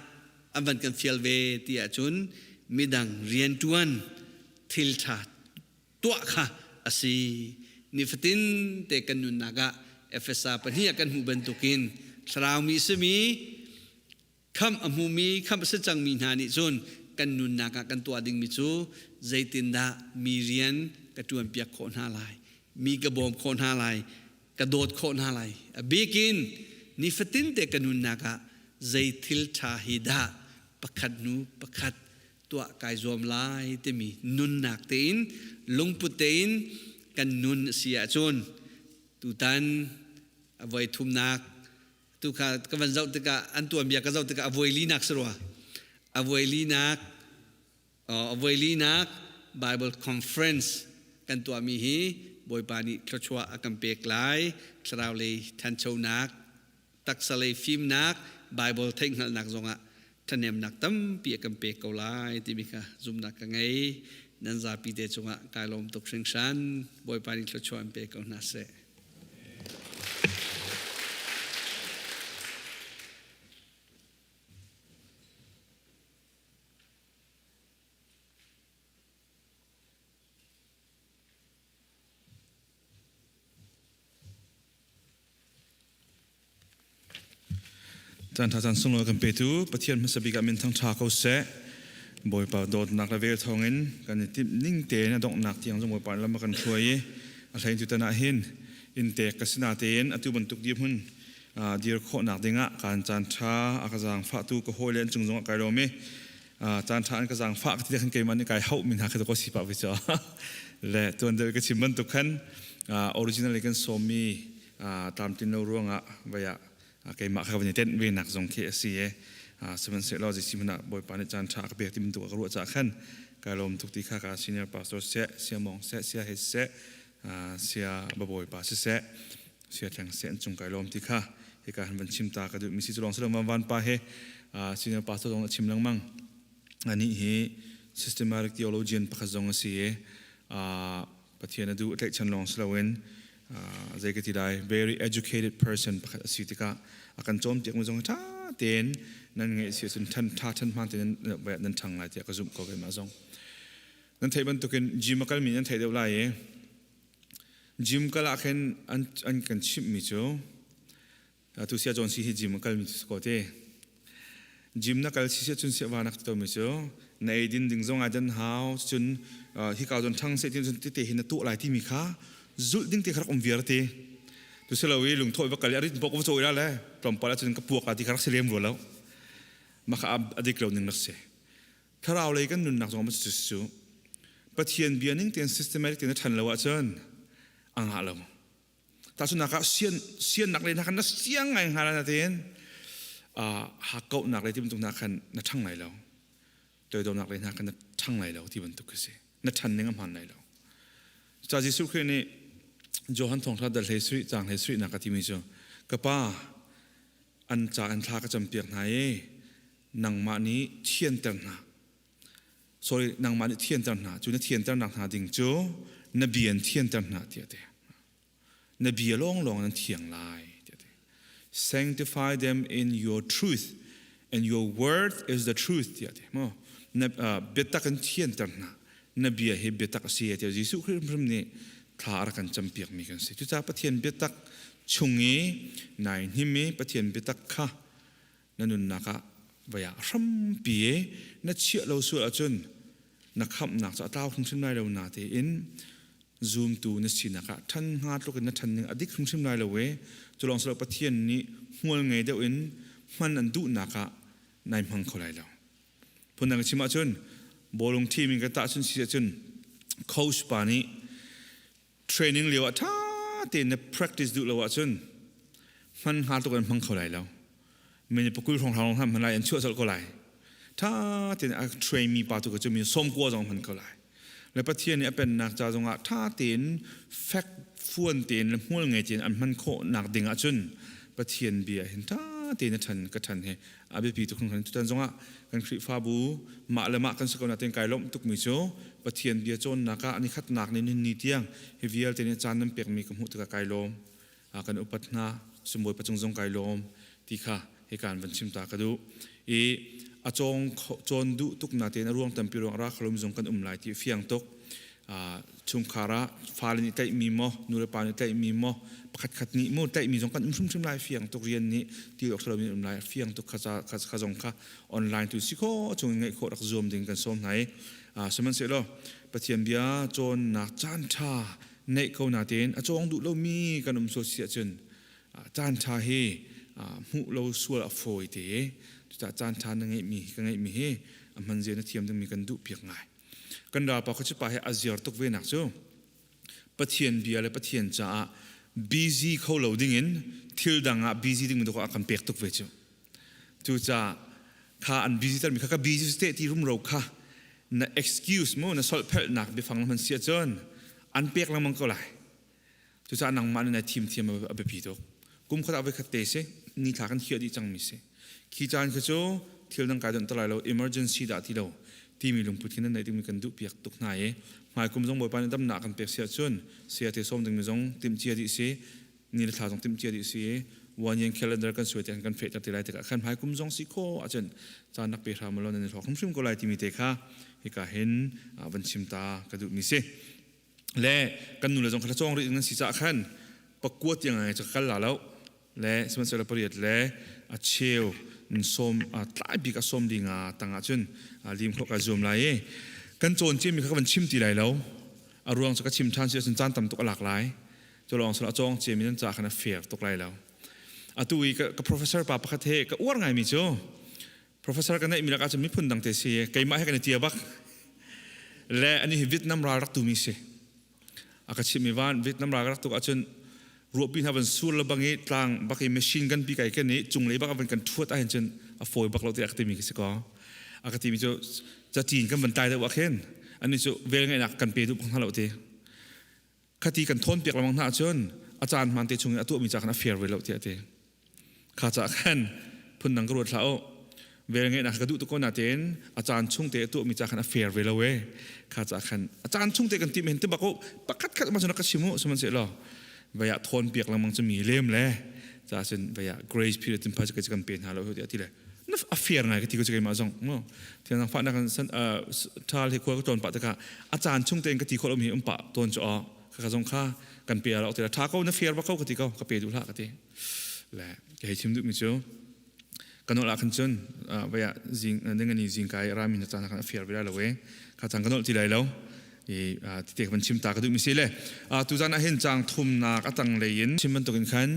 an van kan fial ve ti ahcun midang rianṭuan thil ṭha tuah kha a si. Nifatin te kan nunnak ah Efesa pahnih ah kan hmuh bantukin thlarau mi simi khamh a hmumi khamh a si cangmi hna nih cun kan nunnak ah kan tuah dingmi cu zeitindah mi rian ka ṭuanpiak khawh hna lai, mi ka bawm khawh hna lai, ka dawt khawh hna lai. A bikin nifatin te ka nunnak ah zei thil ṭha hi dah pakhat hnu pakhat tuah kai zuam lai timi nunnak tein lungput tein kan nun a si ahcun tutan a voi thumnak tu kha ka van zoh tikah an tuanbia ka zoh tikah a voi linak si rua a voi linak a voi linak Bible conference kan tuahmi hi Bawipa nih thluachuah a kan pek lai. Thlarau lei thanchonak, taksa lei fimnak, Bible theihhngalhnak zongah ṭhahnemnak tampi a kan pek ko lai timi kha zumhnak ka ngei. Nan zapi te cungah kai lawm tuk hringhran. Bawipa nih thluachuah in pe ko hna seh. Caan ṭha caan sunglawi kan petu Pathian hmasa bik ah min thangṭha ko seh. Bawipa dawtnak le vel thawngin kan i timh ning tein a donghnak tiang zong Bawipa lam a kan hruai i a hlein tutan ah hin inntek ka si natein atu bantuk dirhmun dir khawhnak dingah kaan caan ṭha a ka zaangfahtu ka hawile an cung zongah kai lawm i caan ṭha an ka zaangfah ka ti khan keimah nih kai hauh mi hna khi ko si pah ve cu le tuan deuh ka chim bantuk khan original in kan sawmmi tlamtlin lo ruangah vai ah keimah kha van i tenh ve nak zong khi a si e sihmanhsehlaw zeisi hmanh ah Bawipa nih caan ṭha ka pek ti bantuk a ka ruah caah khan kai lawm tuk ti kha ka senior pastor seh sia mong seh sia he seh sia babawipa siseh sia thleng seh an cung kai lawm ti kha hika han van chim ta ka duh mi si cu lawng si lo van pa he senior pastor zong a chim lengmang anih hi systematic theologian pakhat zong a si i Pathian a duh tlaihchan lawng si loin zei ka ti lai very educated person pakhat a si tikah a kan cawnpiak mi zong ṭha tein nan ngaih si ahcun ṭhan ṭha ṭhan hmaan tein nan ṭhang lai tiah ka zumh ko keimah zong nan theih bantukin gym a kalmi nan theih deuh lai i. Gym kal ah khin an kan chimhmi cu tu sia John si hi gym a kalmi cu ko te. Gym na kal si sia cun sia va nak ti mi cu na eidin ding zong ah dan hau cun hika zon ṭhang se tin cun tete hi na tuah lai timi kha zulh ding te kha rak um viar te. Tu si lo i lungthawh va kal i a rit bok va cawi la le tlawmpal ah cun ka puak la ti kha rak si lem rua lo. Mah kha a dik lo ning rak si. Thlarau lei kan nunnak zong cu cu Pathian bia ning tein systematic tein a ṭhan lo ahcun a ngah lo. Tahchunhnak ah sian siannak lei hna khan na siang ngai hnga na tein hakkauhnak lei ti bantuk hna khan na ṭhang lai lo. Toidornak lei hna khan na ṭhang lai lo ti bantuk khi si. Na ṭhan ning a hmaan lai lo. Ca Jesuh Khrih nih Johan thawngṭha dal hlei sarih caang hlei sarihnak a timi cu ka pa an ca an thla ka campiak hna i nangmah nih thianter hna sorry nangmah nih thianter hna cu na thianternak hna ding cu na bia in thianter hna tiah ti na bia lawnglawng nan thiang lai tiah ti sanctify them in your truth and your word is the truth tiah ti mo na biatak in thianter hna na bia hi biatak a si tiah Jesuh Khrih hrim nih thla a rak kan campiak mi kan si cucaah Pathian biatak chung i nai hnim i Pathian biatak kha na nunnak ah vai ah hrampi i na chiah lo sual ahcun na khamhnak cu a tlau hrimhrim lai lo na tiin zumtu na sinak ah ṭhan hnga tluk in na ṭhan ning a dik hrimhrim lai lo i cu lawng si lo Pathian nih hmual ngei deuh in hman an duhnak ah nai hmang kho lai lo. Phundang chim ahcun bawlung team in ka tahchun si ahcun coach pa nih training lio ah ṭha tein na practice duh lo ahcun hman hnga tuk in hmang kho lai lo. Mini pakul hrawng hrawng hman lai an chuah colh ko lai. Ṭha tein a train mi pa tu ka cu mi sawmkua zong hman ko lai. Le Pathian nih a pennak ca zongah ṭha tein fek fuan tein le hmual ngei tein an hman khawh nak ding ahcun Pathian bia hin ṭha tein a ṭhan ka ṭhan hi a biapi tuk hringhran. Tutan zongah kan Khrihfabu mah le mah kan si ko nain kai lawmh tukmi cu Pathian bia cawnnak ah nikhatnak ni ni tiang hi vialte nih caan nan pekmi ka hmuh tikah kai lawm. Kan upat hna sumbawi pacung zong kai lawm ti kha hika in van chim ta ka duh. I a cawng cawn duh tuk na tein a ruang tampi ruang ra khalum zong kan um lai ti fiang tuk. Chungkhar ah fale nih tlaihmi maw nulepa nih tlaihmi maw pakhat khat nih mu tlaihmi zong kan um hrimhrim lai fiang tuk rian nih ti awk thalo mi um lai fiang tuk kha kha zong kha online tu si kho chung in ngaih khawh rak zuam ding kan sawm hna i sihmanhsehlaw Pathian bia cawnnak caan ṭha neih ko na tein a cawng duh lomi kan um sual si ahcun caan ṭha hi hmuh lo sual a fawi te cucaah caan ṭha na ngeihmi ka ngeihmi hi a hman zia na thiam dingmi kan duh piak ngai. Kan ralpa khuachipa hi a ziar tuk ve nak cu Pathian bia le Pathian caah busy kho lo dingin thil dang ah busy ding mi a kan pek tuk ve cu. Cucaah kha an busy termi kha ka busy te ti rumro kha na excuse mu na solhphelhnak biafang hman si ahcun an pek lengmang ko lai. Cucaah nangmah nih na thim thiam a biapi tuk. Kum khat ah voikhat te si, ni thla kan khiah dih cangmi si. Khi caan khi cu thil dang kai donh lai lo, emergency dah ti lo, timi lungput khi nan neih dingmi kan duh piak tuk hna i hmai kum zong Bawipa nih damnak kan pek si ahcun saya te sawm dingmi zong timh cia dih si, ni le thla zong timh cia dih si i one year calendar kan suai te kan fehter te lai tikah khan hmai kum zong si khawh ahcun caan nak pe hram law nan i hlawk hrimhrim ko lai timi te kha hika hin van chim ta ka duhmi si. Le kan nu le zong kha cawng rih nan si caah khan pakua tiang ngai cu kal la lo le sihmanhsehlaw pariat le a cheu sawm tlai bik a sawm li nga tang ah cun lim khawh ka zuam lai i kan cawn ciami kha ka van chim ti lai lo a ruang cu ka chim ṭhan si ahcun caan tam tuk a lak lai cu lawng sal a cawng ciami nan ca khan a fair tuk lai lo atu i ka professor pa pakhat he ka uar ngaimi cu Professor ka neihmi lakah cun miphun dang te si keimah he kan i tia bak. Le ani hi Vietnam ral rak tumi si. A ka chimmi van Vietnam ral rak tuk ahcun ruahpi hna van sur le bang i tlang bak i machine gun pi kai ken i cunglei bak van kan thuat ahhin cun a fawi bak lo tiah a ka timi khi si ko. A ka timi cu catin kan van tai deuh ah khin ani cu vel ngeihnak kan pe duh bak hna lo ti. Khati kan thawn piak lengmang hna ahcun a caan hmaan te chung in a tuahmi ca khan a fair ve lo tiah a ti. Kha caah khan phundang ka ruat hlah u. Vel ngeihnak ka duh tuk ko natein a caan chung te a tuahmi ca khan a fair ve lo e. Kha caah khan a caan chung te kan ti men ti bak u pakhat khat ma cun ka chim u sihmanhsehlaw vei ah thawn piak lengmang cu mi lem le ca cun vei ah grace period tin phai kan pe hna lo tiah ti le na a fair ngai ka ti ko cu keimah zong mu thiang nang fahnak kan san ṭhal hi khua ka tlawn pah tikah a caan chung tein ka ti khawh lomi um pah tawn cu aw ka zong kha Kan pe lo ti la tha ko na fair ba ko ka ti ko ka pe duh hlah ka ti. Le ka hei chim duh mi cu kan ol ah khan cun vaya zing dingani zing kai rami na caan khan a fair ve lai lo e kha cang kan ol ti lai lo i tite kan chim ta ka duh mi si le tu zan ah hin chang thumnak a tang lei in chim bantukin khan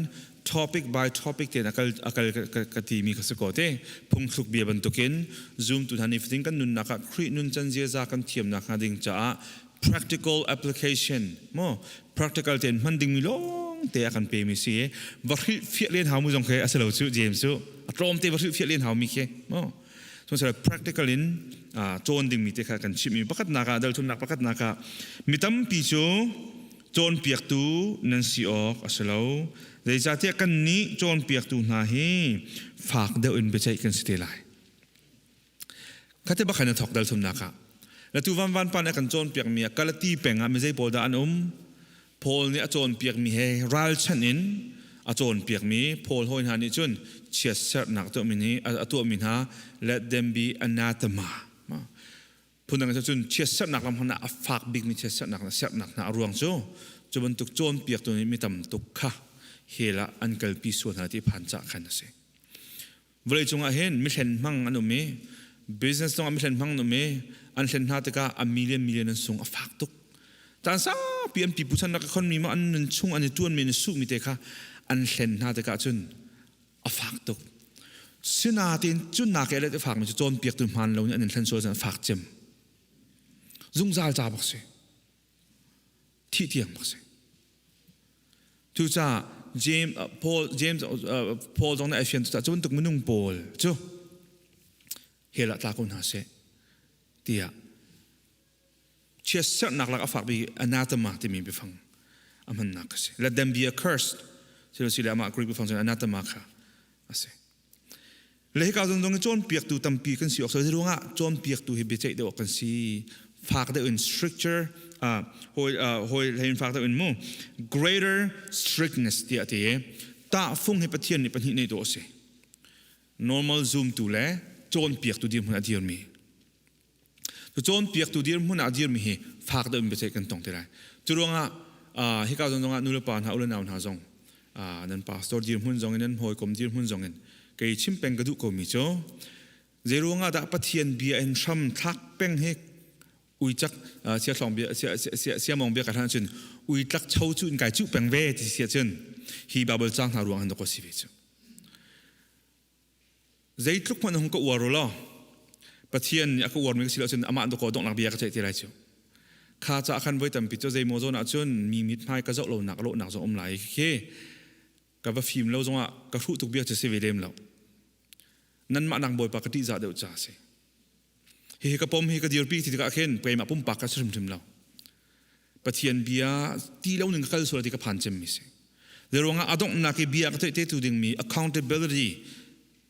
topic by topic te akal akal ka ti mi ka si ko te phungthluk bia bantukin zoom tu hna ni fatin kan nunnak ah Khrih nun can ziaza kan thiamnak hnga ding caah practical application mo practical ten hman ding mi lawng te a kan pe mi si va hrilh fiah len hau mu zong khe a si lo cu James cu a tlawm te va hrilh fiah len hau mi khi mo so sel practical in cawn ding mi te kha kan chim mi pakhat nak ah dal thumnak pakhat nak ah mi tampi cu cawnpiaktu nan si awk a si lo zeicahtiah kan nih cawnpiaktu hna hi fak deuh in biaceih kan si te lai. Khate bakhan na thok dal thumnak ah. La tu van van pa nih a kan cawnpiak mi ah Galati peng ah mizei pawl dah an um? Paul nih a cawnpiak mi he ralchanh in a cawnpiak mi Paul hawi hna nih cun chiatserhnak tuahmi nih a tuahmi hna let them be anathema. Phundang in cun chiatserhnak lam hmanh ah a fak bikmi chiatserhnak na serhnak hna a ruang cu cu bantuk cawnpiaktu nih mi tam tuk kha hell ah an kalpi sual hna ti phan cah khan a si. Vawleicung ah hin mihlen hmang an um i business zong ah mihlen hmang an um i an hlen hna tikah a million million an sung a fak tuk. Caan saupi an pipu chan rak i khonmi ma an nun chung an i ṭuanmi an i suhmi te kha an hlen hna tikah cun a fak tuk. Sinain cun nak i a fakmi cu cawnpiaktu hmaan lo nih an in hlen sual cun a fak cem. Zungzal ca bak si. Thih tiang bak si. Cucaah James Paul James Paul zong nih a fian cucaah cu bantuk minung pawl cu hell ah tla ko hna seh tiah chiatserhnak lak a fak bik anathema timi biafang a hmannak a si. Let them be accursed. Sile amah Greek biafang cun anathema kha a si. Le hika zong zong i cawnpiaktu tampi kan si awk si ruangah cawnpiaktu hi biaceih deuh awk kan si. Fak deuh in stricture hawi hawi hlei in fak deuh in mu greater strictness tiah ti tahfung hi Pathian nih pahnih nei dawh a si. Normal zumtu le cawnpiaktu dirhmun a dirmi. Cu cawnpiaktu dirhmun ah dirmi hi fak deuh in biaceih kan tong te lai. Cu ruangah hika zawn zongah nulepa hna ulenau hna zong nan pastor dirhmun zong in nan hawikom dirhmun zong in kei chim peng ka duh komi cu zei ruangah dah Pathian bia in hram thlak peng hi uicak siathlawng bia siamong bia ka hlan cun uitlak cho cu in kai cuh peng ve ti si ahcun hi Bible cang hna ruang hin ko si ve cu. Zeitluk hmanh hung ka uar u law Pathian nih a ka uarmi ka si lo cun amah dawkaw donghnak bia ka ceih te lai cu. Kha caah khan voi tampi cu zeimaw zawn ah cun mi mithmai ka zoh lonak lawhnak zong um lai khi ka va fim lo zongah ka hruh tuk bia cu si ve lem lo. Nanmah nak Bawipa ka ṭihzah deuh ca a si. Hihi ka pom hi ka dirpi ti tikah khin keimah pumpak ka si hrimhrim lo. Pathian bia ti lo ning ka kal sual ti ka phan cemmi si. Zeiruangah a donghnak i bia ka theih te tu dingmi accountability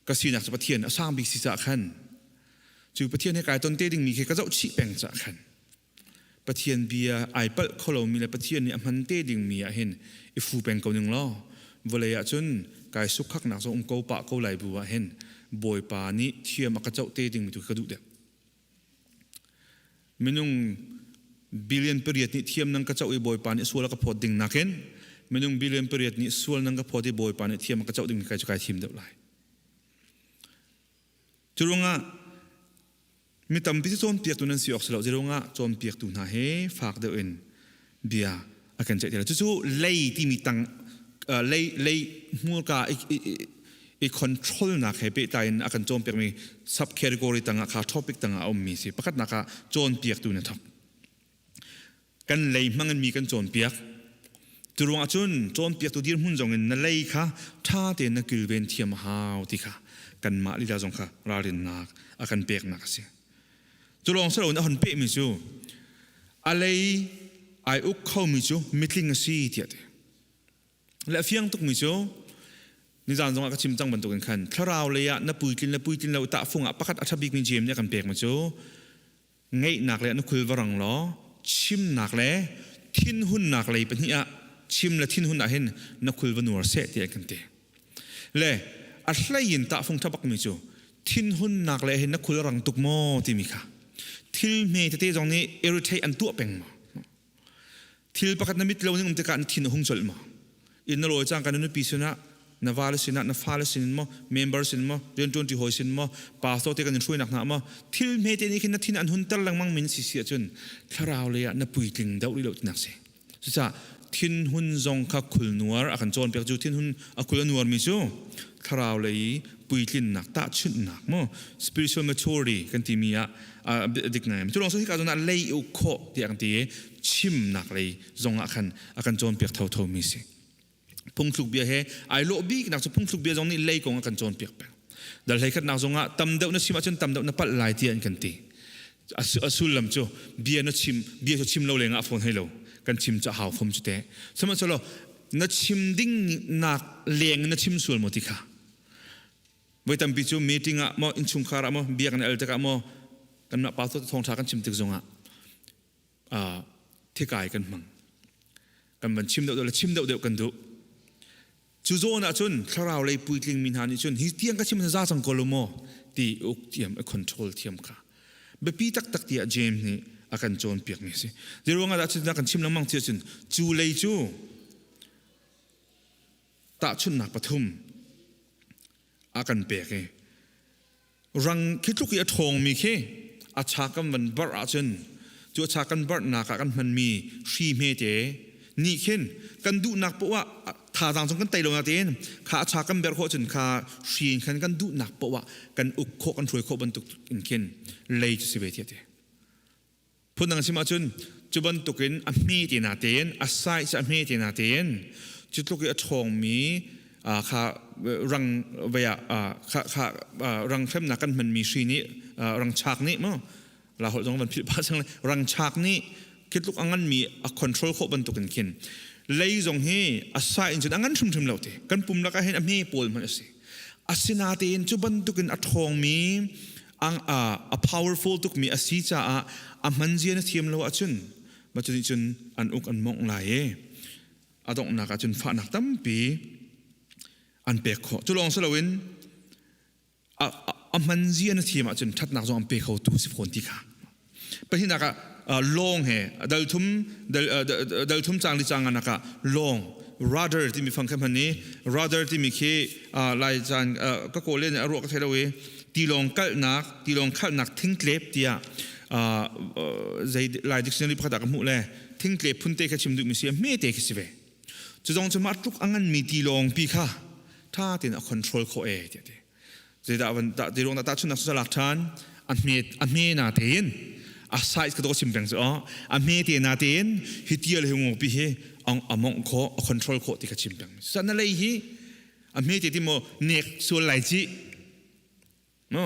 ka sinak cu Pathian a sang bik si caah khan cu Pathian he kai ton te dingmi khi ka zoh chih peng caah khan Pathian bia ai palh kho lomi le Pathian nih a hman te dingmi ah hin i fu peng ko ning law vawlei ah cun kai sukkhaknak zong um ko pah ko lai bu ah hin Bawipa nih thiam a ka coh te dingmi tu ka duh deuh. Minung billion pariat nih thiam nan ka coh i Bawipa nih sual a ka phawt ding nakin minung billion pariat nih sual nan ka phawt i Bawipa nih thiam a ka coh ding kai cu kai thim deuh lai. Cu ruangah mi tampi cu cawnpiaktu nan si awk si lo. Cu ruangah cawnpiaktu hna he fak deuh in bia a kan ceih ti lo. Cucu lei timi tang lei lei hmurka i control nak he pehtlai in a kan cawnpiakmi subcategory tangah kha topic tangah a ummi si. Pakhatnak ah cawnpiaktu na thok. Kan lei hmang in mi kan cawnpiak. Cu ruangah cun cawnpiaktu dirhmun zong in na lei kha ṭha tein na kilven thiam a hau ti kha kanmah lila zong kha ralrinnak a kan peknak a si. Cu lawng si loin a hon pehmi cu a lei ai uk khomi cu mitling a si tiah ti. Le a fiang tukmi cu nizan zongah ka chim cang bantukin khan thlarau lei ah na puitlin le puitlin lo tahfung ah pakhat a ṭha bikmi Jeim nih a kan pekmi cu ngeihnak le na khul va rang law chimnak le thinhunnak lei pahnih ah chim le thinhun ah hin na khul va nuar seh tiah kan ti. Le a hlei in tahfung ṭha bakmi cu thinhunnak le hin na khul a rang tuk maw timi kha thil hme tete zong nih irritate an tuah peng maw? Thil pakhat na mit lo ning um tikah na thin a hung colh maw? Inn na lawi cangka na nupi sinah, na vale sinah, na fale sin maw, member sin maw, rianṭuanṭi hawi sin maw, pastor te kan in hruainak hna maw, thil hmete nih khin na thin an hunter lengmang min si si ahcun thlarau lei ah na puitling deuh rih lo tinak si. Cucaah thinhun zong kha khulnuar a kan cawnpiak cu thinhun a khul a nuarmi cu thlarau lei puitlinnak tahchunhnak maw spiritual maturity kan timi ah dik ngai. Cu lawng hika zawn ah lei uk khawh tiah kan ti i chimnak lei zong ah khan a kan cawnpiak thotho mi si. Phungthluk bia he ai lawh biknak cu phungthluk bia zong nih lei kong a kan cawnpiak peng. Dal hlei khatnak zong ah tam deuh na chim ahcun tam deuh na palh lai tiah an kan ti. A sullam cu bia na chim bia cu chim lo lengah a fawn hei lo kan chim cu a hau fom cu te. Sihmanhsehlaw na chim ding nak leng na chim sual maw ti kha voi tampi cu meeting ah maw innchungkhar ah maw bia kan al tikah maw kanmah pastor thawngṭha kan chim tik zongah thikai kan hmang kan van chim deuh le chim deuh deuh kan duh cu zawn ah cun thlarau lei puitling mi hna nih cun hi tiang ka chim za cang ko lo maw ti uk thiam a control thiam kha biapi taktak tiah James nih a kan cawnpiak mi a si zeiruang ah dah cun kan chim lengmang ti cun cu lei cu tahchunhnak pathum a kan pek i rang khi tluk i a ṭhawngmi khi a cha kan van barh ahcun cu a cha kan barhnak ah kan hmanmi hri hmete nih khin kan duhnak poah ah thazaang zong kan tei lo natein kha a cha kan berh khawh cun kha hri in khan kan duhnak poah kan uk khawh kan hruai khawh bantuk in khin lei cu si ve thiah ti Phundang chim ahcun cu bantukin a hme te na tein a size a hme te na tein cu tluk i a ṭhawngmi kha rang vei ah kha kha rang hremnak kan hmanmi hri nih rang chak nih maw la holh zong van philh pah sang rang chak nih khi tluk a nganmi a control khawh bantukin khin lei zong hi a sa in cun a ngan hrimhrim lo te kan pum lakah hin a hme pawl hmanh a si asinatein cu bantukin a ṭhawngmi a powerful tukmi a si caah a hman zia na thiam lo ahcun mah cu nih cun an uk an mawngh lai i a donghnak ah cun fahnak tampi an pek khawh cu lawng si loin a hman zia na thiam ahcun ṭhatnak zong an pe kho tu si fawn ti kha pahnihnak ah lawng he dal thum dal thum cang li cang nak ah lawng rudder timi fang kha hman i rudder timi khi lai caan ka kawl len a ruah ka thei lo i tilawng kalhnak tilawng khalhnak thingtlep tiah zei lai dictionary pakhat ah ka hmuh le thingtlep phunte kha chim duhmi si a hmete khi si ve cu zong cu mah tluk a nganmi tilawng pi kha tha tein a control khawh e tiah ti Zeidah van ta ti ruang dah tahchunhnak cu lak ṭhan a hme a hme na tein a size ka to chim peng cu a hme te na tein hi tial hi ngopi hi a mongh khawh a control khawh ti ka chim peng sa na lei hi a hme te ti mo nek sual lai ci no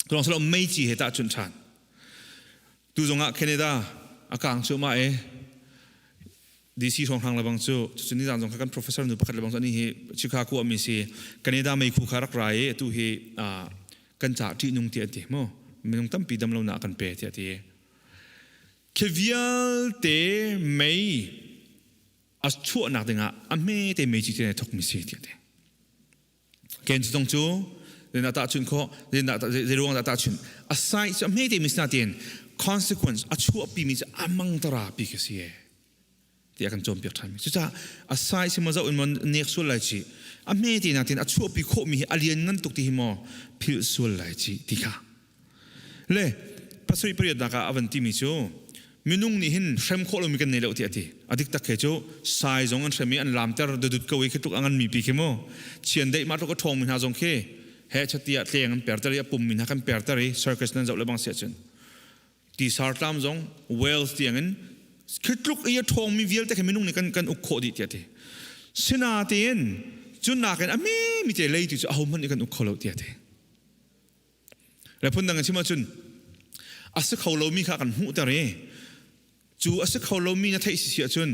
tulong salo mei ci he tahchunh ṭhan tu zongah Canada a kang cu ma e DC hrawnghrang lebang cu cucu nizan zong kha kan professor nu pakhat lebang cu ani hi Chicago ami si Canada meikhu kha rak ra i atu hi kan ca ṭihnung ti an ti mu minung tampi dam lo nak kan pe tiah ti khi vialte mei a chuahnak dingah a hme te mei ci te thok mi si tiah ti ken cu zong cu zeidah tahchunh khawh zei ruang dah tahchunh a size cu a hme te mi si nain consequence a chuahpi mi cu a mangtara pi khi si e tiah kan cawnpiak ṭhan mi cucaah a size hi maw zoh in maw nek sual lai ci a hme te natin a chuahpi khawh mi hi a lian ngan tuk ti hi maw philh sual lai ci ti kha Le pasarih pariatnak ah a van timi cu minung nih hin hrem khawh lomi kan nei lo tiah a ti. A dik tak he cu sai zong an hrem i an lamter dudut ko i khi tluk a nganmi pi khi mu chiandeih mah tluk a ṭhawngmi hna zong khi he chati ah tleng an perter i a pummi hna kan perter i circus nan zoh le bang si ahcun tisar tlam zong Wales tiangin khi tluk i a ṭhawngmi vialte khi minung nih kan kan uk khawh dih tiah a ti. Sinatein cu nakin a mi mi te lei tu cu ahohmanh nih kan uk kho lo tiah a ti. Le phundang in chim ahcun a si kho lomi kha kan hmuhter i cu a si kho lomi na theih si ahcun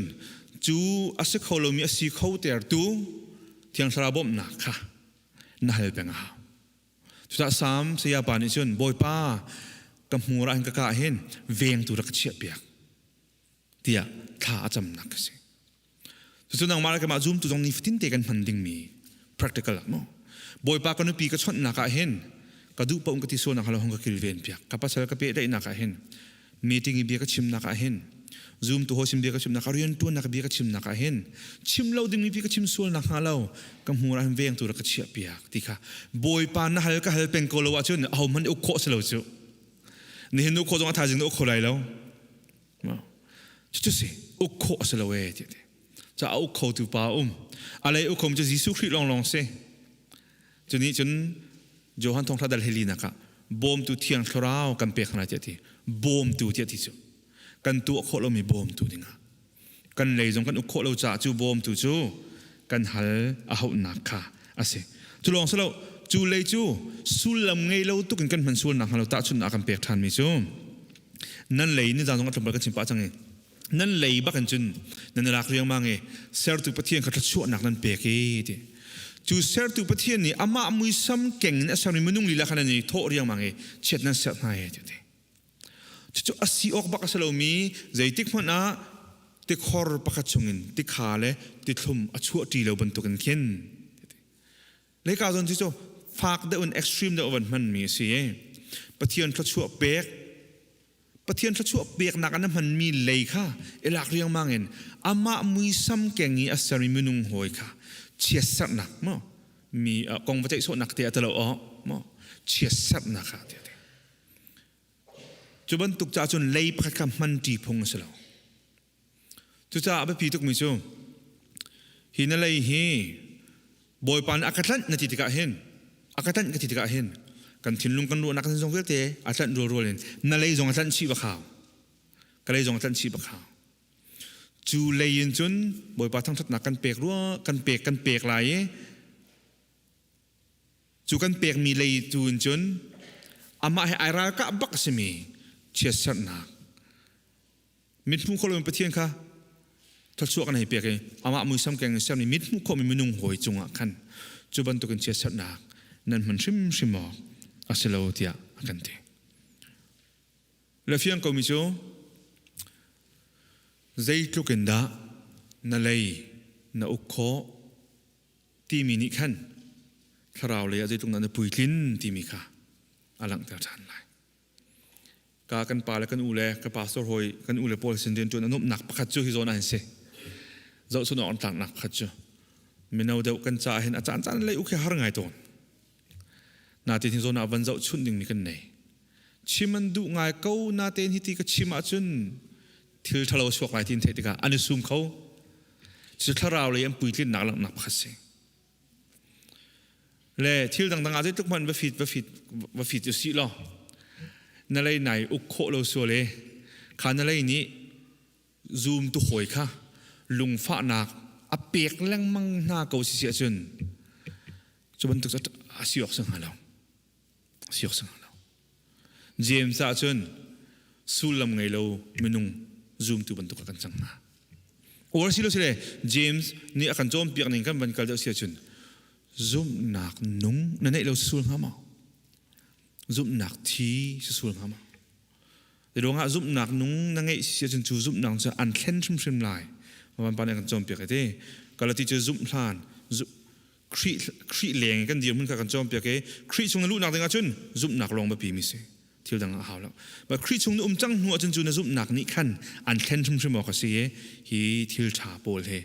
cu a si kho lomi a si kho tertu Thiang Thlarau bawmhnak kha na hal peng a hau. Cucaah Salm saya pa nih cun Bawipa ka hmur ah hin ka ka hin vengtu rak ka chiahpiak tiah thla a camnak a si. Cucu nangmah le keimah zumtu zong nifatin te kan hman dingmi practical ah maw Bawipa ka nupi ka chawnhnak ah hin ka duh paoh ka ti sualnak halo hong ka kilven piak ka pasal ka pehtlaihnak ah hin meeting i bia ka chimnak ah hin. Zoom tu ho sim bia ka chim nak rian tuan nak bia ka chim nak ah hin chim lo ding mi pi ka chim sual nak hnga lo ka hmur ah hin veng tu rak ka chiah piak ti kha Bawipa na hal ka hal peng ko lo ahcun aho hmanh uk khawh si lo cu. Nihin nu khawh zong a thaizing na uk kho lai lo. Cucu si uk khawh a si lo ee ti ti. Ca a uk kho tu pa um. A lei uk khom cu Jesuh Khrih lawnglawng si. Cu nih cun Johan thawngtha dal heli nak ah bawmtu thiang thlarau kan pek hna tiah ti. Bawmtu tiah ti cu. Kan tuah khawh lomi bawmtu dingah. Kan lei zong kan uk khawh lo caah cu bawmtu cu kan hal a hauhnak kha a si. Cu lawng si lo, cu lei cu sullam ngei lo tuk in kan hman sual nak hnga lo tahchunhnak kan pek ṭhanmi cu nan lei ni zan zong a tlawmpal kan chim pah cang i nan lei bak in cun nan lak riangmang i sertu Pathian kha thluachuahnak nan pek i ti. Cu sertu Pathian nih amah muisam keng in a sermi minung lila kha nan i thawh riangmang i chiat nan serh hna i ti. Cucu a si awk bak a si lomi zeitik hmanh ah tikhor pakhat chungin tikha le tithlum a chuahṭi lo bantukin khin leika zawn cu fak deuh in extreme deuh van hmanmi a si i Pathian thluachuah pek Pathian thluachuah peknak ah na hmanmi lei kha i lak riangmang in amah muisam keng i a sermi minung hawi kha chiatserhnak maw mi kong va ceih sawhnak te a talo aw maw chiatserhnak ah ti Cu bantuk caah cun lei pakhat kha hmanṭi phung a si lo. Cucaah a biapi tukmi cu hi na lei hi Bawipa nih a ka tlanh na ti tikah hin a ka tlanh ka ti tikah hin kan thinlung kan ruahnak kan zong vialte a tlanh rualrual in na lei zong a tlanh chih bak hau. Ka lei zong a tlanh chih bak hau. Cu lei in cun Bawipa thangṭhatnak kan pek rua kan pek kan pek lai i Cu kan pekmi lei tu in cun amah he ai ralkah bak a simi chiatserhnak mithmuh khawh lomi Pathian kha thluachuah kan hei pek i amah muisam keng in sermi mithmuh khawhmi minung hawi cungah khan cu bantukin chiatserhnak nan hman hrimhrim awk a si lo tiah a kan ti. Le fiang komi cu zeitluk in dah na lei na uk khawh timi nih khan thlarau lei ah zeitluk dah na puitlin timi kha a langhter ṭhan lai. Ka kan pa le kan u le ka pastor hawi kan u le pawl sin rianṭuan a nuamhnak pakhat cu hi zawn ah hin si. Zohchun awk an tlaknak pakhat cu mino deuh kan caah hin a caan caan lei uk hi har ngai tawn. Natin hi zawn ah van zohchunh ding mi kan nei. Chim an duh ngai ko natein hiti ka chim ahcun thil ṭhalo chuak lai tin theih tikah an i sum kho. Cu thlarau lei an puitlinnak langhnak pakhat si. Le thil dangdang ah zeitluk hmanh va fit va fit va fit u sih law na lei nai uk khawh lo sual e kha na lei nih zoom tu hawi kha lungfahnak a pek lengmang hna ko si si ahcun cu bantuk a si awk si hnga lo si awk si hnga lo James ah cun sullam ngei lo minung zumtu bantuk ah kan cang hna. Or si lo sile James nih a kan cawnpiak ning kan van kal deuh si ahcun zumhnak nung na neih lo sul hnga maw? Zumhnak thi si sul hnga maw? Ruangah zumhnak nung na ngeih si ahcun cu zumhnak cu an thlen hrimhrim lai. Van pa nih a kan cawnpiak i ti. Galati cu zumh hlan Khrih Khrih leng kan dirhmun kha kan cawnpiak i Khrih chung na luhnak ding ahcun zumhnak lawng biapi mi si thil dang a hau lo. But Khrih chung na um cang hnu ahcun cu na zumhnak nih khan an thlen hrimhrim awk a si i hi thil ṭha pawl he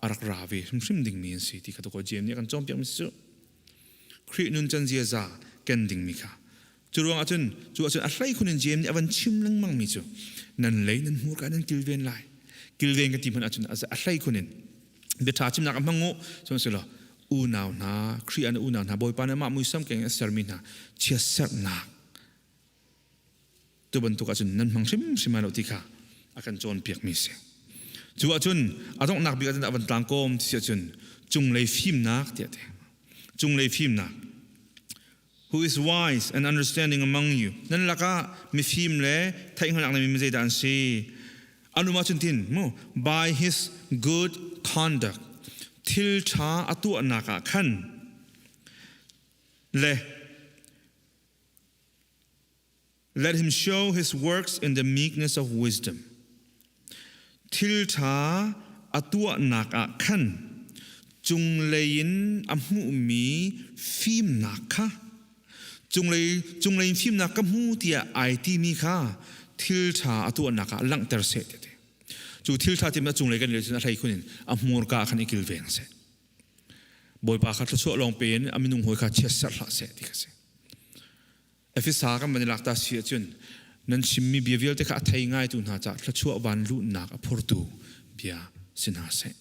a rak ra ve hrimhrim dingmi an si ti kha tukaw Jeim nih a kan cawnpiak mi si cu. Khrih nun can ziaza ken dingmi kha cu ruang ahcun cu ahcun a hlei khun in Jeim nih a van chim lengmang mi cu nan lei nan hmurka nan kilven lai kilven ka ti hmanh ahcun a hlei khun in biaṭha chimnak a hmang u sihmanhsehlaw unau hna Khrih ah na unau hna Bawipa nih amah muisam keng in a sermi hna chiatserhnak tu bantuk ahcun nan hmang hrimhrim lai lo ti kha a kan cawnpiak mi si cu ahcun a donghnak bik ahcun a van tlangkawm ti si ahcun cunglei fimnak tiah ti cunglei fimnak who is wise and understanding among you nan lakah mifim le theihhngalhnak na mi zeidah an si anum ahcun tin mu by his good conduct thil ṭha a tuahnak ah khan le let him show his works in the meekness of wisdom thil ṭha a tuahnak ah khan cunglei in a hmuhmi fimnak kha cunglei cunglei in fimnak ka hmu tiah ai timi kha thil ṭha a tuahnak ah langhter seh ti. Cu thil ṭha tim a cunglei kan rel cun a hlei khun in a hmurka khan i kilveng seh. Bawipa kha thluachuah lawng pe in a minung hawi kha chiatserh hlah seh ti kha si. Efesa kan van i lak ta si ahcun nan chimmi bia vialte kha a thei ngaitu hna caah thluachuah van luhnak a phurtu bia si hna seh.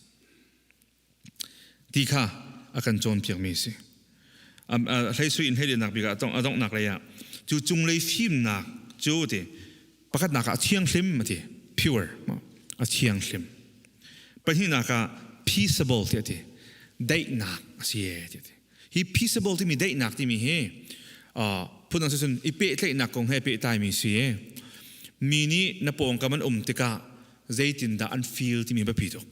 Ti kha a kan cawnpiakmi a si. Hlei sui in hleilennak bik ah a donghnak lei ah cu cunglei fimnak cu ti pakhatnak ah a thianghlim a ti pure a thianghlim pahnihnak ah peaceable ti a ti daihnak a si ti a ti hi peaceable timi daihnak timi hi phundang cun i pehtlaihnak kong he pehtlaimi si mi nih na pawngkam an um tikah zeitindah an feel timi biapi tuk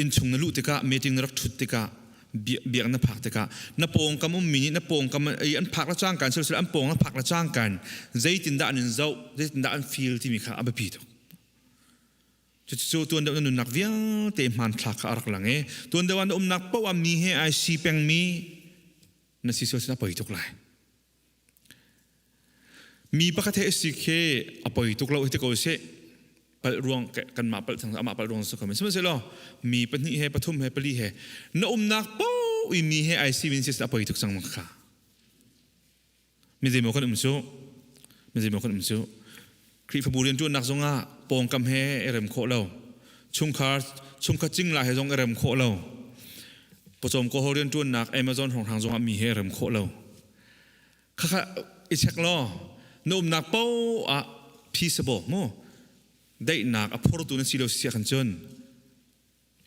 Innchung na luh tikah, meeting na rak ṭhut tikah, biak na phak tikah, na pawngkam ummi nih na pawngkam i an phak le cangka in an pawng na phak le cangka in zeitindah an in zoh, zeitindah an feel timi kha a biapi tuk. Cucu tuan deuh na nunnak vialte hmanthlak kha a rak lang i tuan deuh ah na umnak paoh ah mi he ai si pengmi na si sual a poi tuk lai. Mi pakhat he si khi a poi tuk lo hi ti ko sih. Palh ruang kanmah palh thang amah palh ruang si ko men. Sihmanhsehlaw mi pahnih he pathum he pali he na umnak paoh i mi he ai si min si a poi tuk cang kha. Mi zeimaw kan um cu mi zeimaw kan um cu Khrihfabu rianṭuannak zongah pawngkam he i rem khawh lo. Chungkhar chungkhat cingla he zong i rem khawh lo. Pawcawm kawhau rianṭuannak Amazon hrawnghrang zongah mi he i rem khawh lo. Khakha i check law na umnak paoh ah peaceable mu daihnak a phortu na si lo si khan cun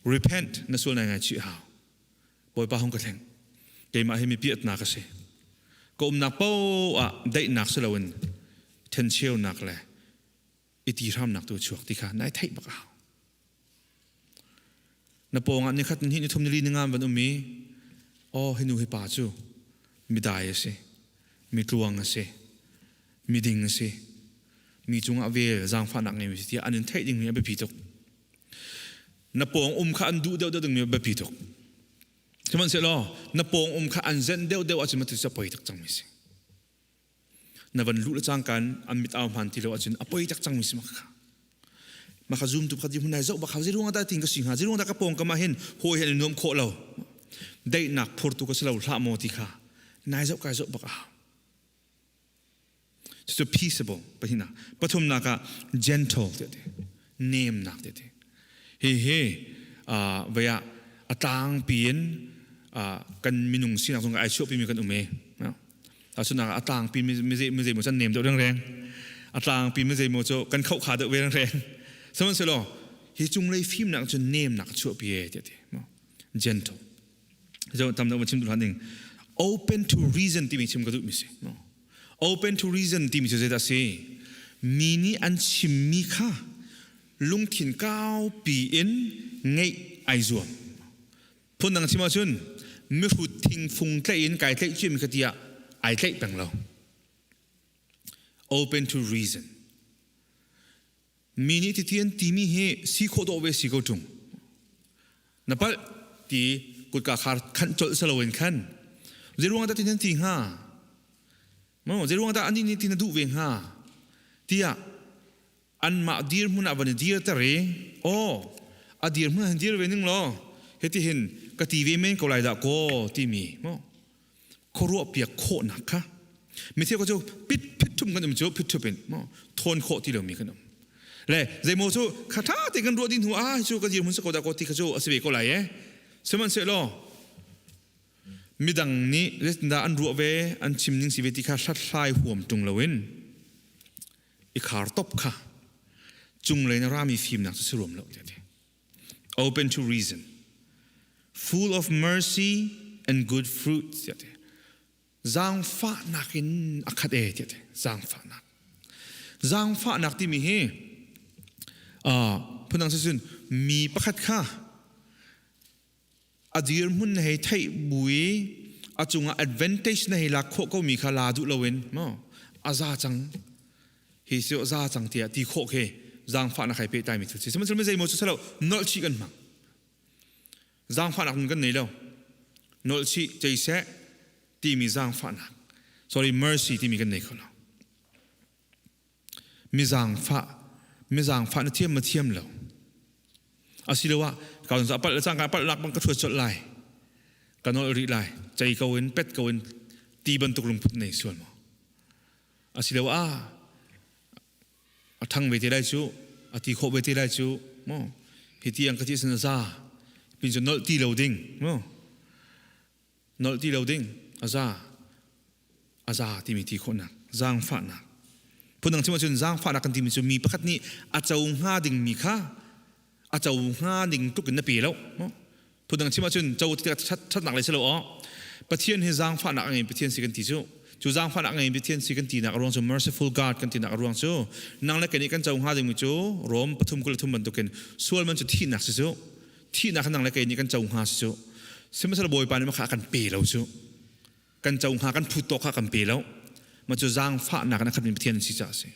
repent na sual ngai ngai chih hau Bawipa hung ka thleng keimah hi mi piatnak ka si ka umnak paoh ah daihnak si loin thencheunak le i ti hramnak tu chuak ti kha nai theih bak a hau na pawngah nikhat ni ni thum ni li ni nga van um i oh hi nu hi pa cu midai a si mi tluang a si mi ding a si mi cungah vel zaangfahnak ngeimi si tiah an in theih dingmi a biapi tuk na pawng um kha an duh deuh deuh dingmi a biapi tuk sihmanhsehlaw na pawng um kha an zenh deuh deuh ahcun matu cu a poi tak cangmi si na van luh le cangkan an mit au hman ti lo ahcun a poi tak cangmi si maka maka zoom tu kha di hun ai zoh bakha ziruang dah ting ka si hnga ziruang dah ka pawng kam ah hin hawi hen nuam khawh lo daihnak phurtu ka si lo hlah maw ti kha nai zoh kai zoh bak a hau cucu peaceable pahnihnak pathumnak ah gentle ti ti nemnak ti ti hi hi vei ah a tlangpi in kan minung sinak zong ai chuahpi mi kan um e Tahchunhnak ah a tlangpi mi zeimaw cu an nem deuh rengreng. A tlangpi mi zeimaw cu kan khohkha deuh ve rengreng. Sihmanhsehlaw hi cunglei fimnak cun nemnak a chuahpi e tiah ti. Gentle. Zo tam deuh chim duh hlah ning. Open to reason timi chim ka duh mi si. Open to reason timi cu zeidah si? Mi nih an chimmi kha lungthin kaupi in ngeih ai zuam. Phundang chim ahcun mihrut thingfung tlaih in kai tlaih ciami kha tiah ai tlaih peng lo. Open to reason. Mi nih titi an timi hi si khawh dawh ve si ko ṭung. Na palh ti kutka khar khanh colh saloin khan zeiruang dah tin an ti hnga? Mo zeiruang dah anih nih ti na duh ve hnga? Tiah anmah dirhmun ah van i dirter i aw a dirhmun ah hin dir ve ning law hitihin ka ti ve men ko lai dah kaw timi maw khuaruah piak khawhnak kha mithil ko cu pit phit thum kan um cu phit thup in maw thawn khawh ti lomi kan um le zeimaw cu kha tha te kan ruah ding hnu ah cu ka dirhmun si ko dah kaw ti kha cu a si ve ko lai e sihmanhsehlaw midang nih zeitindah an ruah ve an chim ning si ve ti kha hlathlai huam ṭung loin i khar top kha cunglei na rami fimnak cu si ruam lo ti open to reason full of mercy and good fruit ti zaangfahnak in a khat e ti zaangfahnak zaangfahnak timi hi phundang cun mi pakhat kha a dirhmun na hei theih bu i a cungah advantage na hei lak khawh komi kha la duh loin maw a za cang hi si za cang tiah ti khawh khi zaangfahnak hai pehtlai mi thil si sihmanhsehlaw zeimaw cu silo nolh chih kan hmang zaangfahnak nun kan nei lo nolh chih ceiseh timi zaangfahnak sorry mercy timi kan nei kho lo. Mi zaangfah. Mi zaangfah na thiam ma thiam lo? Asiloah ka a palh le cangka palh lak bang ka ṭhuat colh lai. Ka nolh rih lai. Cei ko in pet ko in ti bantuk lungput nei sual maw? Asiloah a ṭhang ve te lai cu, a ti khawh ve te lai cu, maw? Hi ti ang ka ti sin a za. Pin cu nolh ti lo ding, maw? Nolh ti lo ding a za a za timi ti khawhnak zaangfahnak phundang chim ahcun zaangfahnak kan timi cu mi pakhat nih a co hnga dingmi kha a co hnga ding tluk in na pe lo phundang chim ahcun co tikah ṭhatnak lei si lo aw Pathian hi zaangfahnak a ngei Pathian si kan ti cu cu zaangfahnak a ngei Pathian si kan tinak a ruang cu merciful God kan tinak a ruang cu nang le kei nih kan co hnga dingmi cu Rom pathum 23 bantukin sual man cu thihnak si cu thihnak nang le kei nih kan co hnga si cu sihmanhsehlaw Bawipa nih kha kan pe lo cu kan co hnga kan phut tawk kha kan pe lo ma cu zaangfahnak in a khatmi Pathian si caah a si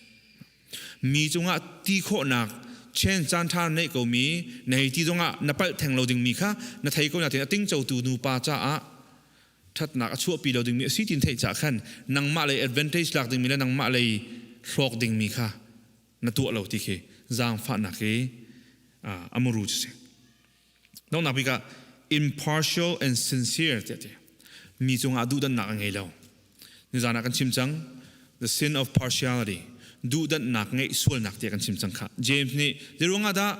mi cungah ti khawhnak chen caan ṭha neih ko mi na hei ti zongah na palh theng lo dingmi kha na thei ko natin a tingcotu nupa caah ṭhatnak a chuahpi lo dingmi a si tin theih caah khan nangmah lei advantage lak dingmi le nangmah lei hlawk dingmi kha na tuah lo ti khi zaangfahnak hi a muru cu si. Donghnak bik ah impartial and sincere tiah ti. Mi cungah duhdanhnak a ngei lo. Nizan ah kan chim cang the sin of partiality duhdanhnak ngeih sualnak tiah kan chim cang kha. James nih zeiruang ah dah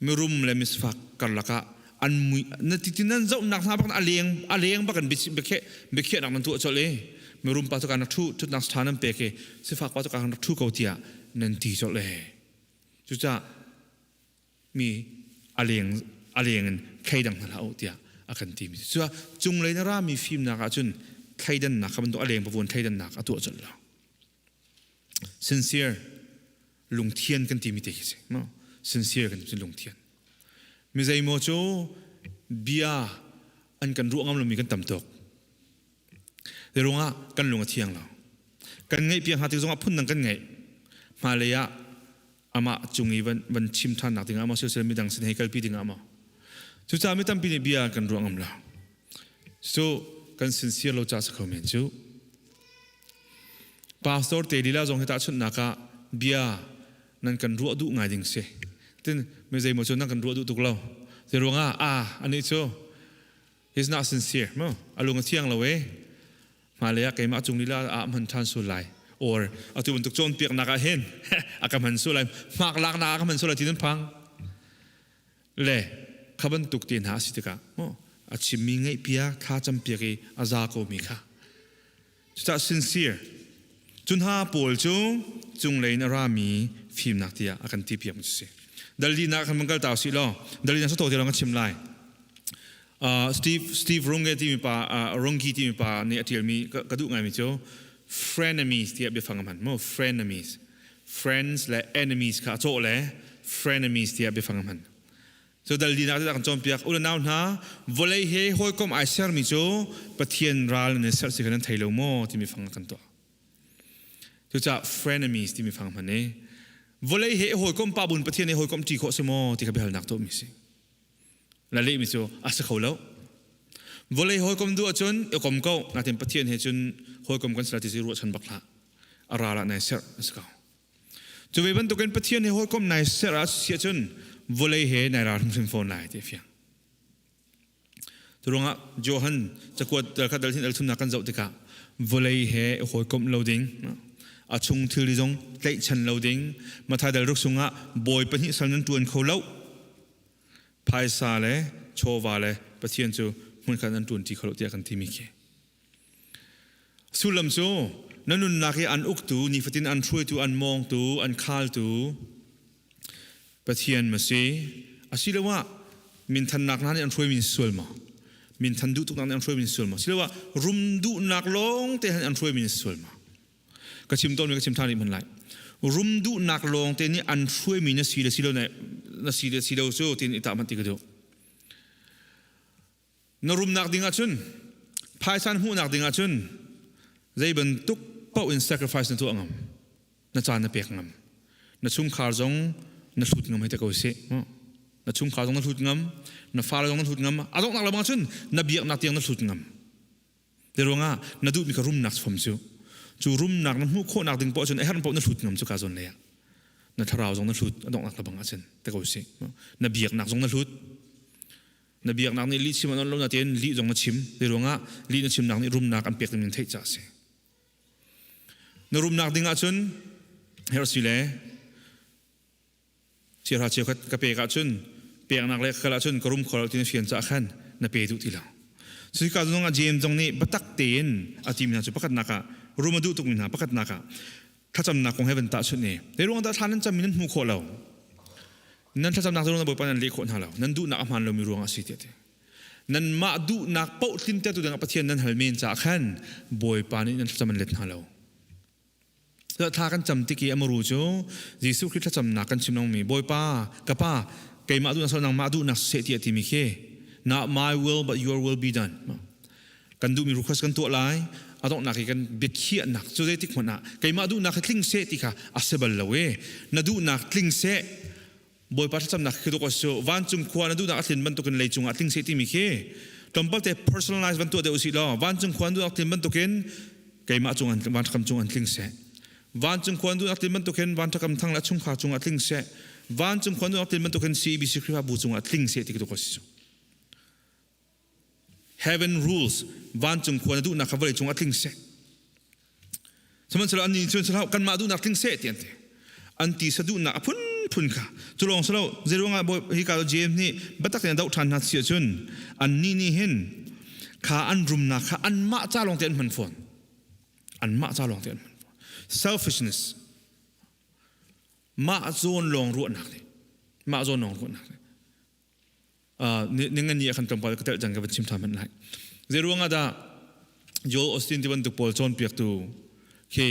mirum le misfak karlak ah an mui na ti nan zohnak hna bak a leng bak in biakhiahnak nan tuah colh i mirum pa cu kan rak thu thutnak tha nan pek i sifak pa cu kan rak thu ko tiah nan ti colh e cucaah mi a leng a leng in thleidang hna hlah u tiah a kan ti mi cucaah cunglei na rami fimnak ahcun thleidannak kha bantuk a leng pavuan thleidannak a tuah colh lo sincere lungthian kan timi te khi si no sincere kan ti lungthian mi zeimaw cu bia an kan ruah ngam lomi kan tam tuk ruangah kan lung a thiang lo kan ngeih piak hna tik zongah phun dang kan ngeih hmalei ah amah cung i van van chim ṭhan nak dingah maw siseh midang sin hei kalpi dingah maw cucaah mi tampi nih bia kan ruah ngam lo cu kan sincere lo ca si kho men cu Pastor te lila zong hi tahchunhnak ah bia nan kan ruah duh ngai ding si. Tin mi zeimaw cu nan kan ruah duh tuk lo. Te ruangah ah anih cu he's not sincere mo alung a thiang lo e. Hmalei ah keimah cung lila ah hman ṭhan sul lai. Or atu bantuk cawnpiaknak ah hin a ka hman sul lai. Hmak laknak ah ka hman sul lai ti nan phang. Le kha bantuk te hna a si tikah mo a chimmi ngaih piak thla cam piak i a za ko mi kha Cucaah sincere. Cu hna pawl cu cunglei in a rami fimnak tiah a kan ti piak mi si. Dalina kan van kal ta usih law Dalina sa to te lawng ka chim lai. Steve Steve Runge timi pa Rungi timi pa nih a ṭialmi ka duh ngaimi cu frenemies tiah biafang a hman mu frenemies friends le enemies kha a cawh le frenemies tiah biafang a hman. Cu dal dinak cu kan cawnpiak. U le nau hna, vawlei he hawikom ai sermi cu Pathian ral nan i serh si kha nan thei lo maw timi fang kan tuah. Cucaah frenemies timi fang hman i vawlei he hawikom pa bun Pathian he hawikom ṭi khawh si maw ti kha biahalnak tuahmi si. Na lehmi cu a si kho lo. Vawlei hawikom duh ahcun i kom ko, natin Pathian he cun hawikom kan si lai ti si ruahchan bak hlah. A ral ah nai serh a si ko. Cu ve bantukin Pathian he hawikom nai ser ah si ahcun vawlei he nai ral hrimhrim fawn lai ti a fiang. Cu ruangah Johan cakuat kha dal hin al thumnak kan zoh tikah vawlei he hawikomh lo ding a chung thilri zong tlaihchan lo ding Mathai dal ruk sungah bawi pahnih sal nan ṭuan kho lo phaisa le chawva le Pathian cu hmunkhat nan ṭuan ṭi kho lo tiah kan timi khi Sullam cu na nunnak i an uktu, nifatin an hruaitu, an mawngtu, an khaltu Pathian ma si? Asiloah minthannak hna nih an hruaimi sual maw? Minthan duh tuknak nih an hruaimi sual maw? Asiloah rum duhnak lawng te han an hruaimi sual maw? Ka chim tawnmi ka chim ṭhan rih hmanh lai. Rum duhnak lawng te nih an hruaimi na si le si lo na si le si lo cu tin i tah hmanh ti ka duh. Na rumnak ding ahcun phaisa na hmuhnak ding ahcun zei bantuk paoh in sacrifice na tuah ngam. Na caan na pek ngam. Na chungkhar zong na hlut ngam hei te ko sih. Na chungkhar zong na hlut ngam, na fale zong na hlut ngam. A donghnak lam ahcun na biaknak tiang na hlut ngam. Te ruangah na duhmi kha rumnak fom cu. Cu rumnak na hmuh khawhnak ding poah cun a herh paoh na hlut ngam cu ka zawn lei ah. Na thlarau zong na hlut a donghnak lebang ahcun te ko si. Na biaknak zong na hlut. Na biaknak nih lih chim an on lo natein lih zong na chim. Zei ruangah lih na chimnak nih rumnak an pek ding theih ca a si. Na rumnak ding ahcun herh si le chiahra cheukhat ka pek ahcun peknak le ka kal ahcun ka rum kho lo ti na fian caah khan na pe duh ti lo. Cuka zong ah James zong nih biatak tein a timi hna cu pakhatnak ah rum a duh tukmi hna pakhatnak ah thlacamnak kong he van tahchunh i zei ruang dah thla nan cammi nan hmu khawh lo nan thlacamnak ruang Bawipa nan leh khawh hna lo nan duhnak a hmaan lomi ruang ah a si tiah ti nanmah duhnak paoh tlintertu dingah Pathian nan hal men caah khan Bawipa nih nan thlacam an let hna lo. Thla kan cam tik i amaru cu Jesuh Khrih thlacamnak kan chim lengmi Bawipa ka pa keimah duhnak sal nangmah duhnak seh tiah timi khi not my will but your will be done. Kan duhmi request kan tuah lai a donghnak i kan biakhiahnak cu zeitik hmanh ah keimah duhnak hi tling seh ti kha a si bal lo e na duhnak tling seh Bawipa thlacamnak khi dawk a si vancung khua na duhnak a tlin bantukin leicung ah tling seh timi khi tlawmpal te personalize van tuah deuh usih law vancung khua na duhnak tlin bantukin keimah cung an van cung an tling seh vancung khua na duhnak tlin bantukin van thakam thang le chungkhar cungah tling seh vancung khua na duhnak tlin bantukin CBC Khrihfabu cungah tling seh ti khi dawk a si heaven rules vancung khua na duhnak kha vawlei cung ah tling seh sihmanhsehlaw annih cun sihlah kanmah duhnak tling seh ti an ti an ti sa duhnak a phunphun kha cu lawng si lo zeiruangah hi ka James nih biatak tein doh ṭhan hna si ahcun annih nih hin kha an rumnak kha anmah ca lawng te an hman fawn anmah ca lawng te an hman fawn selfishness mah zawn lawng ruahnak le mah zawn lawng ruahnak le ningan ni ah khan tlawmpal ka telh cang ka van chim ṭhan hmanh lai. Zei ruangah dah Joel Osteen ti bantuk pawl cawnpiaktu khi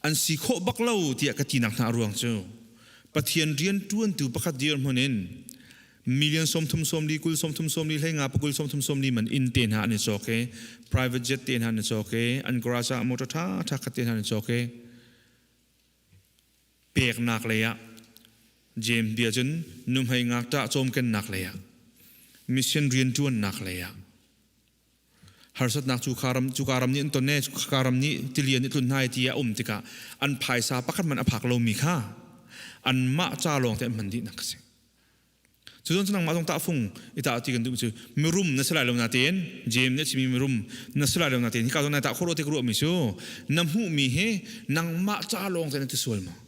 an si khawh bak lo tiah ka tinak hna a ruang cu Pathian rian ṭuantu pakhat dirhmun in million 30 40 20 30 40 hlei nga pakul 30 40 man inn te hna an i cawk i private jet te hna an i cawk i an garage ah motor ṭha ṭha khat te hna an i cawk i peknak lei ah James bia cun nuhmei ngakṭah cawmkennak lei ah mission rianṭuannak lei ah harsatnak cu kha ram cu ka ram nih an ton e ka ram nih tilian nih tlun hna ti a um tikah an phaisa pakhat man a phak lomi kha anmah ca lawng te an hman dih nak a si. Cu zawn cu nangmah zong tahfung i tah ti kan duh cu mirum na si lai lo natein James nih a chimmi mirum na si lai lo natein hika zawn na tah khawh te ka ruahmi cu na hmuhmi hi nangmah ca lawng te na ti sual maw?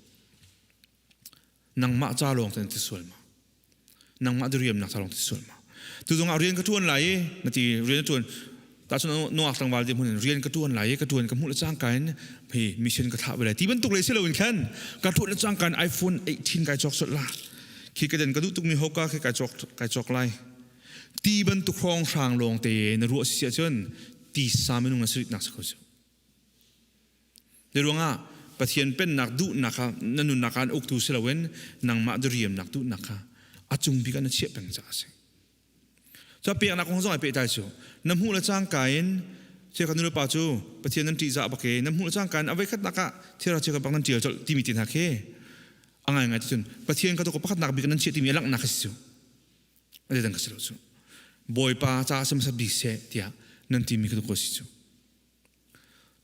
Nangmah ca lawng te na ti sual maw? Nangmah diriamnak ca lawng ti sual maw? Tu zong ah rian ka ṭuan lai i na ti rian na ṭuan tahchun nungak tlangval ti hmun in rian ka ṭuan lai i ka ṭuan ka hmuh le cangka in hei mission ka thlah ve lai ti bantuk le si loin khan ka ṭuan le cangka in iPhone 18 kai cawk sot la khi ka den ka duh tukmi hoka khi kai cawk kai cawk lai ti bantuk hrawng hrang lawng te na ruah si ahcun ti sa minung na sirit nak si ko su ruangah Pathian pennak duhnak kha na nunnak ah an uktu si loin nangmah diriamnak duhnak kha a cung bik ah na chiah peng caah a si. Cu peknak kong zong ai pehtlai cu. Na hmuh le cangka in chiakhat nulepa cu Pathian nan ṭihzah bak i na hmuh le cangka in a voikhatnak ah thilra chiakhat bak nan ṭial colh timi ti hna khi a ngaingai ti cun Pathian ka pakhatnak bik nan chiah timi a langhnak a si cu. A zeidang ka si lo cu. Bawipa caah si hmasa bik seh tiah nan timi kha ko si cu.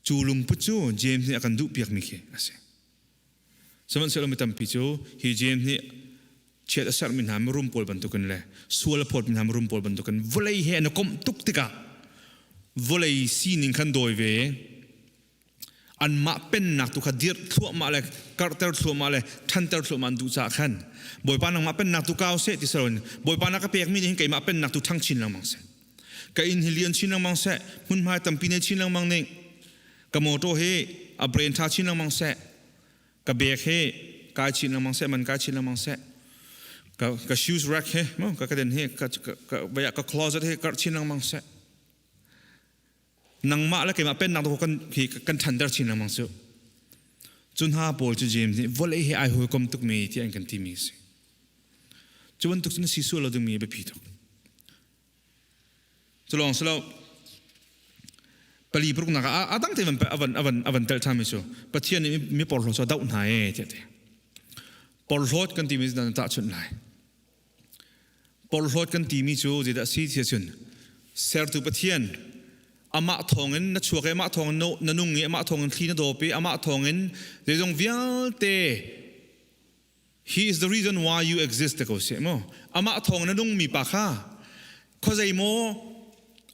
Cu lungput cu James nih a kan duhpiakmi khi a si. Sihmanhsehlaw mi tampi cu hi James nih chiat a serhmi hna mirum pawl bantukin le sual a phawtmi hna mirum pawl bantukin vawlei he an i komh tuk tikah vawlei sining khan dawi ve anmah pennak tu kha dirh thluahmah le karhter thluahmah le ṭhanter thluahmah an duh caah khan Bawipa nangmah pennak tu kau seh ti si loin Bawipa na ka pekmi nih hin keimah pennak tu ṭhang chin lengmang seh ka inn hi lian chin lengmang seh hmunhma tampi nei chin lengmang ning ka motor hi a brain ṭha chin lengmang seh ka bag hi kai chin lengmang seh man kai chin lengmang seh ka ka shoes rack hi mo ka ka den hi ka ka ka closet hi karh chin lengmang seh nangmah le keimah pennak tu kan hi kan ṭhanter chin lengmang cu cu hna pawl cu James nih vawlei he ai hawikom tukmi ti an kan timi a si cu bantuk cun si sual lo dingmi biapi tuk cu lawng si lo pali paruknak ah a dang te avan avan avan tel ṭhanmi cu Pathian nih mi porhlaw cu a doh hna e tiah ti porhlawt kan timi cu tahchunh lai Porhlawt kan timi cu zeidah a si ti ahcun sertu Pathian amah thawngin na chuak i amah thawngin na nung i amah thawngin thli na dawp i amah thawngin zeizong vialte He is the reason why you exist te ko seh mu. Amah thawng na nung mi pa kha khuazei maw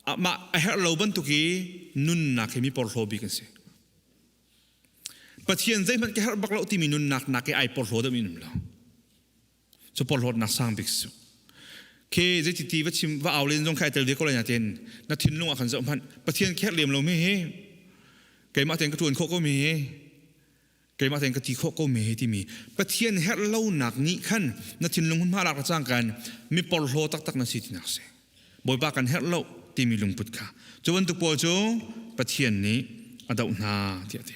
amah a herh lo bantuk i nunnak hi mi porhlaw bik an si. Pathian zeihmanh ka herh bak lo timi nunnak nak i ai porhlaw deuh mi um lo. Cu porhlawtnak sang bik su. Ke zeiti ti va chim va au len zong khai tel ve ko lai na ten na thinlung ah khan zoh hmanh Pathian kher lem lo mi hi keimah ten ka tuan khawh ko mi hi keimah tein ka ti khawh ko me hi timi Pathian herh lonak nih khan na thinlung hun hma lak cang kan mi porhlaw taktak na si tinak si Bawipa kan herh lo timi lungput kha cu bantuk pawl cu Pathian nih a doh hna tiah ti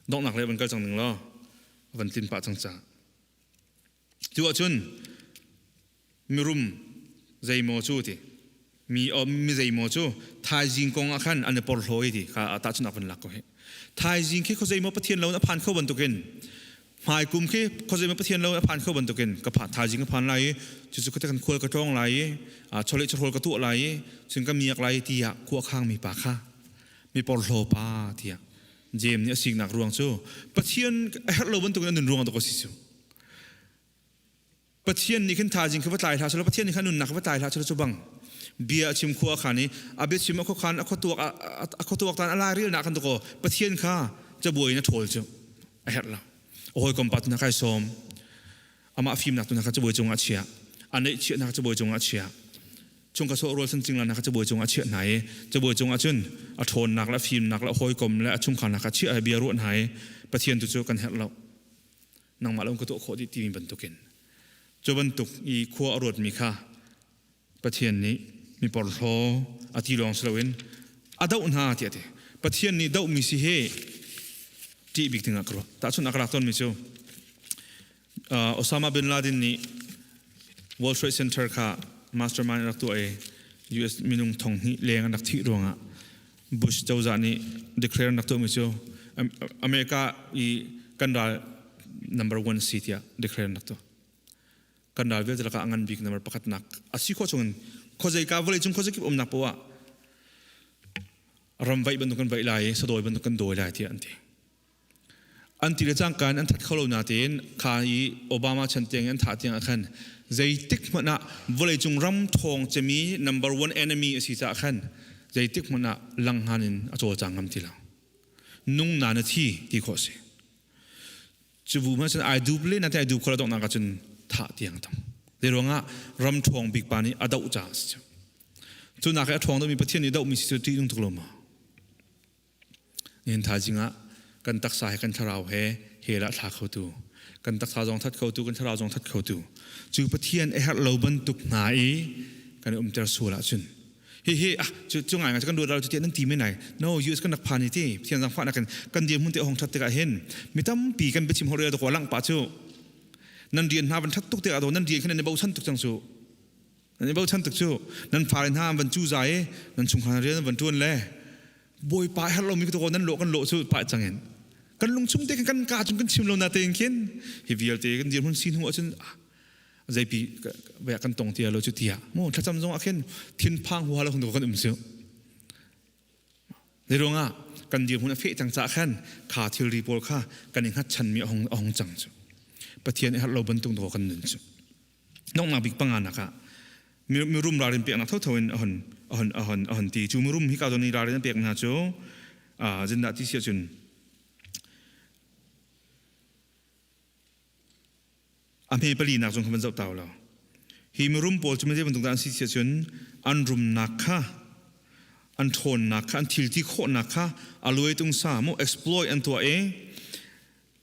donghnak le van kal cang ning law van tlin pah cang ca Cu ahcun mirum zeimaw cu ti mi mi zeimaw cu thaizing kong ah khan an i porhlaw i ti kha tahchunhnak van lak ko hi. Thaizing khi khuazeimaw Pathian lo in a phan kho bantukin hmaikum khi khuazeimaw Pathian lo in a phan kho bantukin ka phan thaizing ka phan lai i cucu ka kan khual ka tlawng lai i chawleh chawhrawl ka tuah lai i cun ka miak lai tiah khua khang mi pa kha mi porhlaw pa tiah Jeim nih a siknak ruang cu Pathian a herh lo bantukin a nun ruang dawk a si cu. Pathian nih khin thaizing kha va tlai hlah selaw Pathian nih khan nunnak kha va tlai hlah selaw cu bang bia a chim khua khan i a biachim a khuakhan a khuatuak a khuatuak tan a lairel nak kan ko Pathian kha cabuai in a ṭhawl cu a herh lo a hawikom pa tu hna kai sawm amah fimnak tu hna kha cabuai cungah a chiah a neihchiahnak cabuai cungah a chiah chung ka sawh rual san cingla na kha cabuai cungah a chiah hna i cabuai cungah cun a ṭhawnnak le a fimnak le a hawikom le a chungkhar kha chiah bia ruah hna i Pathian tu cu kan herh lo nangmah lo ka tuah khawh dih timi bantukin cu bantuk i khua a ruatmi kha Pathian nih mi porhlaw a ti lawng si loin a doh hna tiah a ti. Pathian nih dohmi si hi ṭih bik dingah ka ruah. Tahchunh a ka lak tawnmi cu Osama bin Laden nih World Trade Center kha mastermind rak tuah i US minung thong hnih leng an rak thih ruangah Bush cozah nih declare an rak tuahmi cu America i kan ral number one si tiah declare an rak tuah. Kan ral vialte lakah a ngan bik number pakhatnak a si khawh chungin khuazeika vawleicung khuazakip umnak poah ram vaih bantuk kan vaih lai i sadawi bantuk kan dawi lai tiah an ti. An ti le cangka in an that kho lo natein kha i Obama chan tiang an thah tiang ah khan zeitik hmanh ah vawleicung ram thawng cemi number one enemy a si caah khan zeitik hmanh ah langhngan in a cawlcang ngam ti lo. Nung na na thi ti khawh si. Cu bu hmanh cun ai dup le na te ai dup kho lo donghnak ah cun thah tiang tong. Zei ruangah ram ṭhawng bik pa nih a doh caah a si. Cu nak i a ṭhawng deuhmi Pathian nih dohmi si cu ṭih nung tuk lo maw? Nihin thaizing ah kan taksa he kan thlarau he hell ah thla khotu, kan taksa zong that khotu, kan thlarau zong that khotu. Cu Pathian a herh lo bantuk hna i kan i umter sual ahcun hihi ah cu cu ngai ngai kan ruat lo cu nan ti men lai no US kan rak phan i ti Pathian zangfahnak in kan dirhmun te hong that tikah hin mi tampi kan biachim horel to ko lang pa cu nan rian hna van that tuk tikah do nan rian khan nan i bochan tuk cang cu Nan i bochan tuk cu nan fale hna van cu zai i nan chungkhar rian van ṭuan le Bawipa herh lomi ko nan lawh kan lawh cu pah cang in kan lungchung te kan ka cun kan chim lo na tein khin hi vialte kan dirhmun si hnu ahcun zeipi kan tong tia lo cu tiah mu thlacam zong ah khin thinphang huha lo kan um cu Zei ruangah kan dirhmun a feh cang caah khan kha thilri pawl kha kan i hngatchanmi a hung cang cu. Pathian i harh lo bantuk dawh kan nun cu. Donghnak bik panga nak ah mirum ralrin peknak thotho in a hon a hon a hon a hon ti. Cu mirum hi ka zawn i ralrin an pek hna cu zindah ti si ahcun A hme palinak zong kha van zoh tau lo. Hi mirum pawl cu zei bantuk dah an si ti ahcun an rumnak kha an ṭhawnnak kha an thilti khawhnak kha a luai tung sa mu exploit an tuah i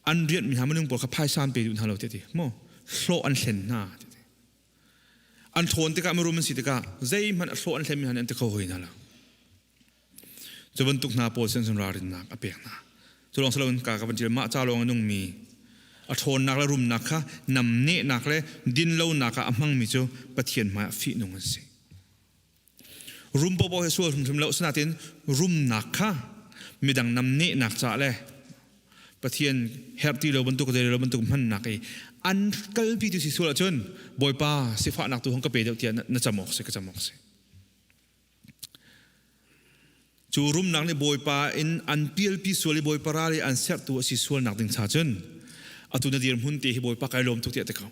an rianhmi hna minung pawl kha phaisa an pe duh hna lo ti mu hlawh an hlen hna ti an ṭhawn tikah mirum an si tikah zeihmanh a hlawh an hlenmi hna nih an ti kho hoi hna lo Cu bantuk hna pawl sin cun ralrinnak a pek hna. Cu lawng si loin ka ka van ṭial mah ca lawng a nungmi a ṭhawnnak le rumnak kha namnehnak le dinlonak ah a hmangmi cu Pathian hmaiah fihnung an si. Rum paohpaoh hi sual hrimhrim lo asinain rumnak kha midang namnehnak caah le Pathian herh ti lo bantuk zei lo bantuk hmannak i an kalpi tu si sual ahcun Bawipa sifahnak tu hong ka pe deuh tiah na cam awk si ka cam awk si. Cu rumnak nih Bawipa in an pialpi sual i Bawipa ral i an serhtu a si sualnak ding cha cun. Atu na dirhmun te hi Bawipa kai lawm tuk tiah ti ko.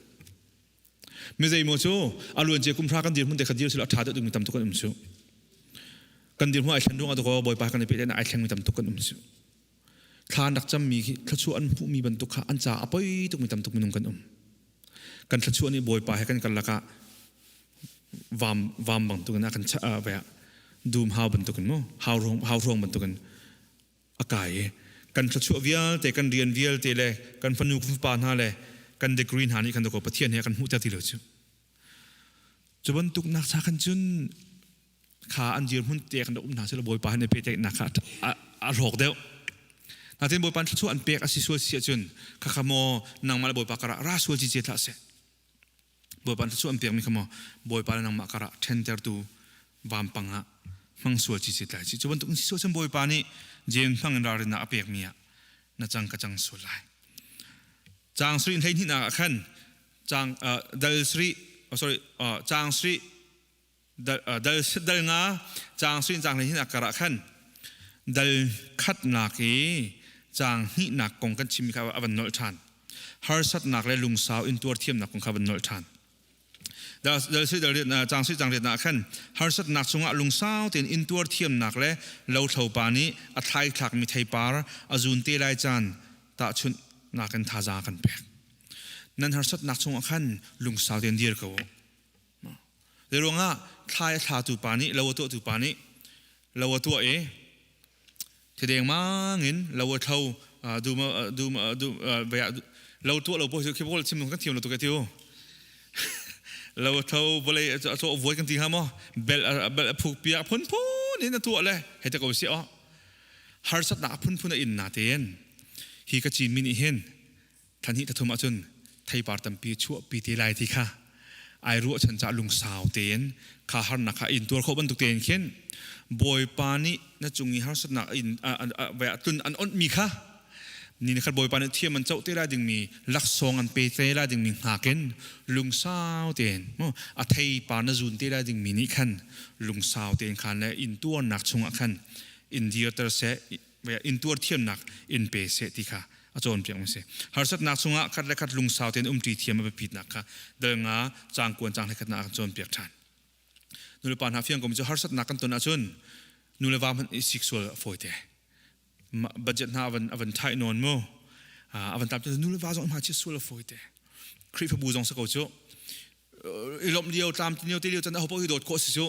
Mi zeimaw cu a luancia kum hra kan dirhmun te kha dir sila a ṭha deuh dingmi tam tuk kan um cu. Kan dirhmun ai thlen ruangah dakaw Bawipa kan i pehtlaihnak ai thlengmi tam tuk kan um cu. Thla an rak cammi khi thluachuah an hmuhmi bantuk kha an caah a poi tukmi tam tuk minung kan um. Kan thluachuah nih Bawipa he kan karlak ah vam vam bantukin a kan dum hau bantukin mu hau ruang hau ruang bantukin a kai i kan thluachuah vialte kan rian vialte le kan fanu kan fapa hna le kan degree hna nih khan dakaw Pathian he kan hmuhter ti lo cu. Cu bantuk nak cha khan cun kha an dirhmun te kan um hna sila Bawipa he pehtlaihnak kha a hlawk deuh. Natin Bawipa thluachuah an pek a si sual si ahcun khakha maw nangmah le Bawipa karah ra sual cicie hlah seh. Bawipa thluachuah an pekmi kha maw Bawipa le nangmah karah ṭhentertu vampang ah hmang sual cicie tlai si. Cu bantuk in si sual cun Bawipa nih James hmang in ralrinnak a pekmi ah na cang ka cang sual lai. Caang sarih 12 nak ah khan caang dal sarih oh sorry caang sarih dal dal nga caang sarih caang 12 nak karah khan dal khatnak i caang hnihnak kong kan chimmi kha a van nolh ṭhan. Harsatnak le lungsau in tuar thiamnak kong kha van nolh ṭhan. Dal sui dal caang sui caang riat ah khan harsatnak chungah lungsau tein intuar thiamnak le lothlo pa nih a thlai thlakmi theipar a zun te lai caan tahchunhnak in thazaang kan pek. Nan harsatnak chungah khan lungsau tein dir ko u. Zei ruangah thlai a thlatu pa nih lo a tuahtu pa nih lo a tuah i thideng mangin lo a thlo dum dum dum lo tuah lo pawl khi pawl chim kan thiam lo tuk e tiu lo a thlo vawlei a cawh vuai kan ti hnga maw bel bel a phuk piak phunphun in a tuah le hei te ko si aw harsatnak a phunphun a in na tein hi ka cin mi nih hin thlan hnih thum ahcun theipar tampi chuahpi te lai ti kha ai ruahchan caah lungsau tein kha harnak kha in tuar khawh bantuk tein khin Bawipa nih na cung i harsatnak in tlun an onhmi kha ni khat Bawipa nih thiam an coh te lai dingmi laksawng an pe te lai dingmi hngak in lungsau tein a theipar na zun te lai dingmi nih khan lungsau tein khan le in tuarnak chungah khan in dirter seh in tuar thiamnak in pe seh ti kha a cawnpiak mi si. Harsatnak chungah khat le khat lungsau tein umṭi thiam a biapitnak kha dal nga caang kuan caang hlekhat nak a kan cawnpiak ṭhan. Nulepa hna fiang ko mi cu harsatnak kan ton ahcun nule va hmanh i sik sual a fawi te. Budget hna avan avan thai nawn mu. Avan tam nule va zong hma chi sual a fawi te. Khrihfabu zong sa ko cu i lawmh lio tlam lio te lio chan ho paoh hi dawt khawh si cu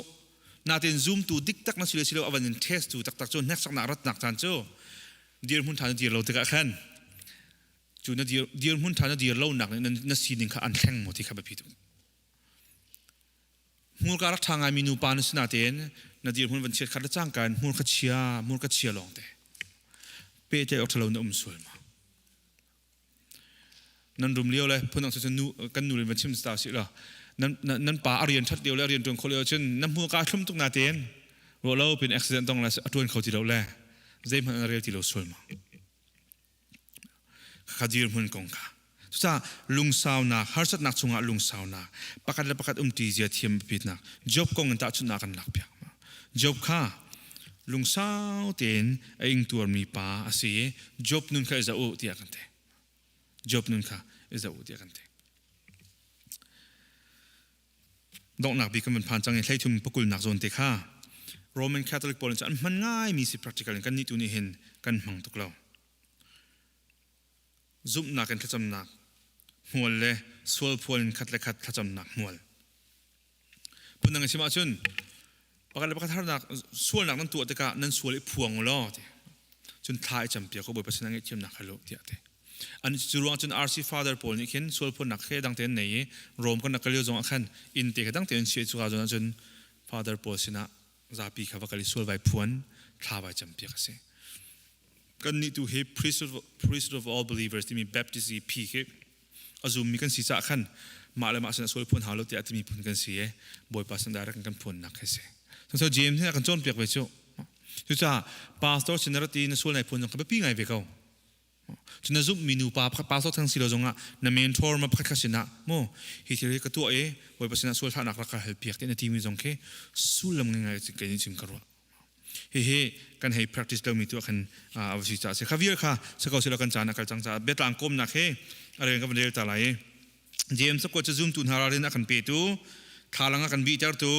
natin zoom tu dik tak na si le si lo avan in test tu taktak cu hneksaknak ratnak caan cu dirhmun ṭha na dir lo tikah khan cu na dir dirhmun ṭha na dir lo nak nih na sining kha an thleng maw ti kha biapi tuk hmurka rak ṭha ngaimi nupa na si natein na dirhmun van chiat khat le cangka in hmurka chia hmurka chia lawng te pehtlaih awk ṭhalo na um sual ma Nan rum lio le phundang cun nu kan nu in van chim ta si la nan nan pa a rian ṭhat lio le a rian ṭuan kho lio cun na hmu ka thlum tuk na tein ruah lo pin accident tong le a ṭuan kho ti lo le zeihmanh an rel ti lo sual ma kha dirhmun kong kha cucaah lungsaunak harsatnak chungah lungsaunak pakhat le pakhat umṭi zia thiam biapitnak Job kong in tahchunhnak kan lak piak Job kha lungsau tein a ingtuarmi pa a si i Job nun kha i zoh u tiah kan ti. Job nun kha i zoh u tiah kan ti. Donghnak bik kan van phan cang i hleithum pakulnak zawn te kha Roman Catholic pawl cu an hman ngaimi si practical in kan nih tu nih hin kan hmang tuk lo. Zumhnak in thlacamnak hmual le sual phual in khat le khat thlacamnak hmual. Phundang in chim ahcun pakhat le pakhat harnak sualnak nan tuah tikah nan sual i phuang law ti cun thla i campiak ko Bawipa sinah ngaihthiamnak hal u tiah ti. An cu ruang cun RC Father pawl nih khin sual phuannak he dang tein nei i Rome kan rak kal lio zong ah khan inn te kha dang tein si cu ka zawn ahcun Father pawl sinah zapi kha va kal i sual vai phuan thla vai campiak a si. Kan nih tu hi priesthood of all believers timi Baptist i phi khi a zummi kan si caah khan mah le mah sin a sual phuan hau lo tiah timi phun kan si i Bawipa sin direct kan phuannak khi si. So James nih a kan cawnpiak ve cu. Cucaah pastor sin na rat i na sual nai phuan zong kha biapi ngai ve ko. Cu na zumhmi nu pa pakhat pastor thang si lo zongah na mentor ma pakhat kha sinah mu hi thil hi ka tuah i Bawipa sinah sual thlahnak rak ka hal piak ti na timi zong khi sullam ngai ngai kei nih cun ka ruah. Hihi kan hei practice lomi tu ah khan a va si caah a si. Kha vial kha si ko silo kan caan a kal cang caah biatlang kawmnak he a rel kan van rel ta lai i James cakuat cu zumtu hna ralrin a kan petu, thlalang a kan bihtertu,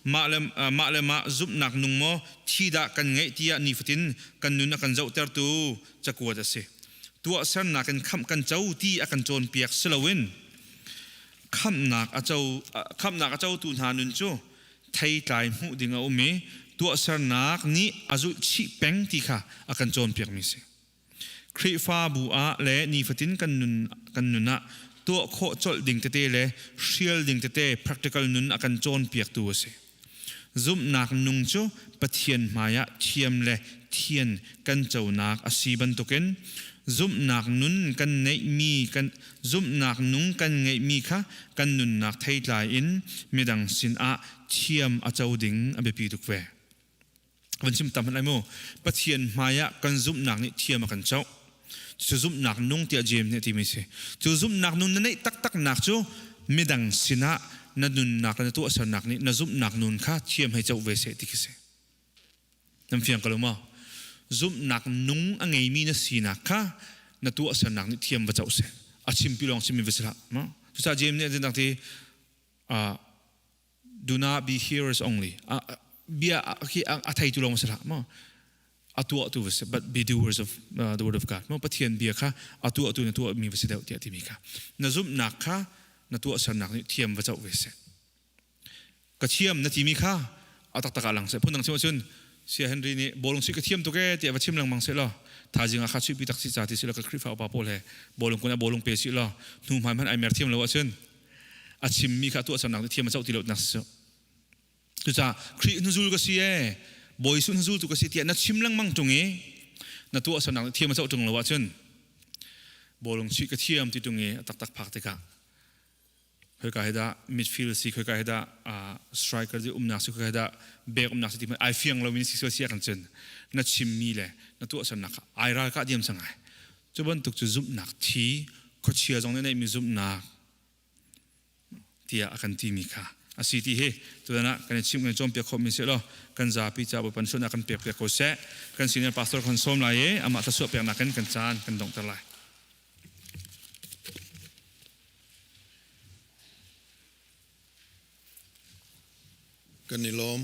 mah le mah le mah zumhnak nung maw thi dah kan ngeih tiah nifatin kan nun a kan zohtertu cakuat a si. Tuahsernak in khamh kan co ti a kan cawnpiak si loin khamhnak a co khamhnak a cotu hna nun cu theitlai hmuh ding a um i tuahsernak nih a zulh chih peng ti kha a kan cawnpiakmi a si. Khrihfabu ah le nifatin kan nun kan nun ah tuah khawh colh ding tete le hrial ding tete practical nun a kan cawnpiaktu a si. Zumhnak nung cu Pathian hmaiah thiam le thian kan conak a si bantukin zumhnak nun kan neihmi kan zumhnak nung kan ngeihmi kha kan nunnak theitlai in midang sinah thiam a co ding a biapi tuk ve. Van chim tam hmanh lai mu. Pathian hmaiah kan zumhnak nih thiam a kan coh. Cu zumhnak nung tiah James nih a timi si. Cu zumhnak nun na neih taktaknak cu midang sinah na nunnak le na tuahsernak nih na zumhnak nun kha thiam hei coh ve seh ti khi si. Nan fiang ko lo maw? Zumhnak nung a ngeimi na sinak kha na tuahsernak nih thiam va coh seh. A chimpi lawng chimmi va si hlah. Cucaah James nih a ti do not be hearers only. Bia khi a theitu lawng si hlah maw? A tuahtu va si, but be doers of the word of God. Maw Pathian bia kha a tuahtu na tuahmi va si deuh tiah timi kha. Na zumhnak kha na tuahsernak nih thiam va coh ve seh. Ka thiam na timi kha a taktak ah lang seh. Phundang chim ahcun Sia Henry nih bawlung chuih ka thiam tuk ee tiah va chim lengmang seh law thaizing ah kha chuihpi tak si ca ti si law ka Khrihfa upa pawl he bawlung kun ah bawlung pe si law hnu hmai hmanh ai mer thiam lo ahcun a chimmi kha tuahsernak nih thiam a coh ti lo nak si cucaah Khrih hnuzul ka si ee Bawi Jesuh hnuzul tu ka si tiah na chim lengmang ṭung i na tuahsernak nih thiam a coh ṭung lo ahcun bawlung chuih ka thiam ti ṭung i a taktak phak tikah khoika hi dah midfield si khoika hi dah striker di umnak si khoika hi dah bek umnak si ti hmanh ai fiang lomi si sual si ah kan cun na chimmi le na tuahsernak kha ai ral kah diam sangai cu bantuk cu zumhnak thi khuachia zong nih neihmi zumhnak tiah a kan timi kha a si ti hi tutan ah kan i chim kan i cawnpiak khawhmi si law kan zapi ca Bawipa sualnak kan pek piak ko seh. Kan senior pastor kan sawm lai i amah thluachuah peknak in kan caan kan donghter lai. Kan i lawm.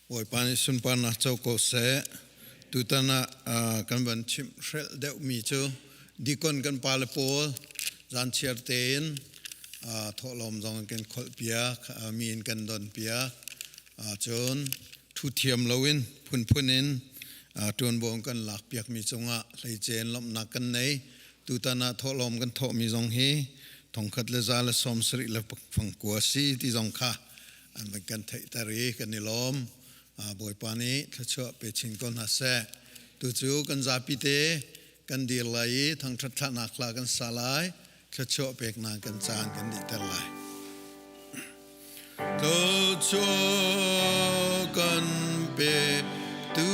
Bawipa nih sunparnak co ko seh. Tutan ah kan van chimh hrelh deuhmi cu dikon kan pale pawl zan chiar tein thawhlawm zong kan kholh piak, mi in kan don piak. Cun thu thiam loin phunphun in ṭuanvo kan lak piakmi cungah hleice in lawmhnak kan nei. Tutan ah thawhlawm kan thawhmi zong hi thongkhat le za le 70 le fangkua si ti zong kha an van kan theihter i kan i lawm. Bawipa nih thluachuah pe chin ko hna seh. Tu cu kan zapi te kan dir lai i thangṭhat thlahnak hla kan sa lai. Thluachuah peknak kan caan kan dihter lai. Thluachuah kan pe tu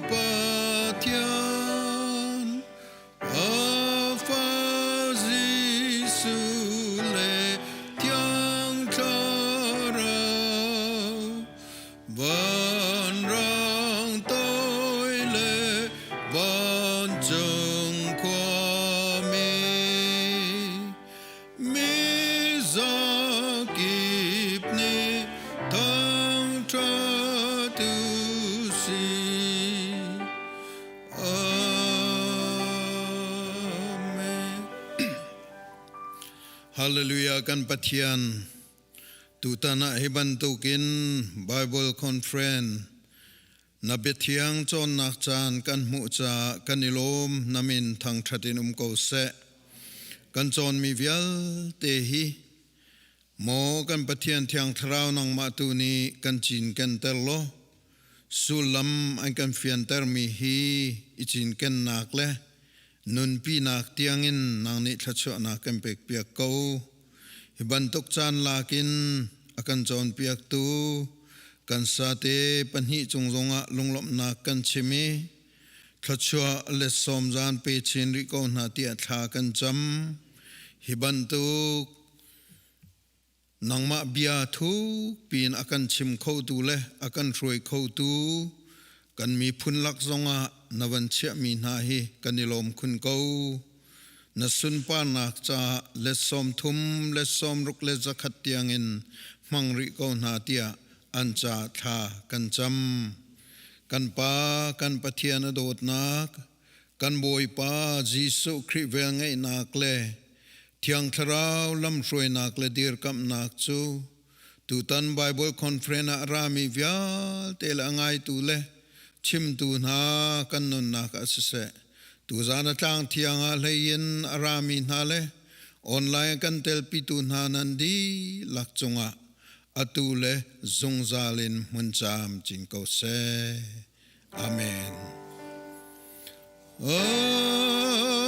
Pathian A fa Jesuh le Thiang Thlarau, vanrang toi le vancung khuami, mi zakip nih thangṭhat u sih. Amen. Hallelujah kan Pathian tutan ah hi bantukin Bible conference na biathiang cawnnak caan kan hmuh caah kan i lawm na min thangṭhat in um ko seh kan cawnmi vialte hi maw kan Pathian thiang thlarau nangmah tu nih kan cinken ter law sullam an kan fiantermi hi i cinkennak le nunpinak tiangin nang nih thluachuahnak kan pekpiak ko. Hi bantuk caan lakin a kan cawnpiaktu kan sate pahnih cung zongah lunglawmhnak kan chim i thluachuah le sawmzan pe chin rih ko hna tiah thla kan cam. Hi bantuk Nangmah bia thukpi in a kan chim khotu le a kan hruai khotu. Kan miphun lak zongah na van chiahmi hna hi kan i lawm khun ko. Na sunparnak caah let 30, let 60 le 100 tiangin hmang rih ko hna tiah an ca thla kan cam. Kan Pa, kan Pathian a dawtnak, kan Bawipa Jesuh Khrih velngeihnak le Thiang Thlarau lamhruainak le dirkamhnak cu tutan Bible Conference ah rami vialte le a ngaitu le chimtu hna kan nunnak ah siseh, tuzan a tlang thiang ah hleiin a rami hna le online kan telpitu hna nan dihlak cungah atu le zungzal in hmun caam cin ko seh. Amen. Amen.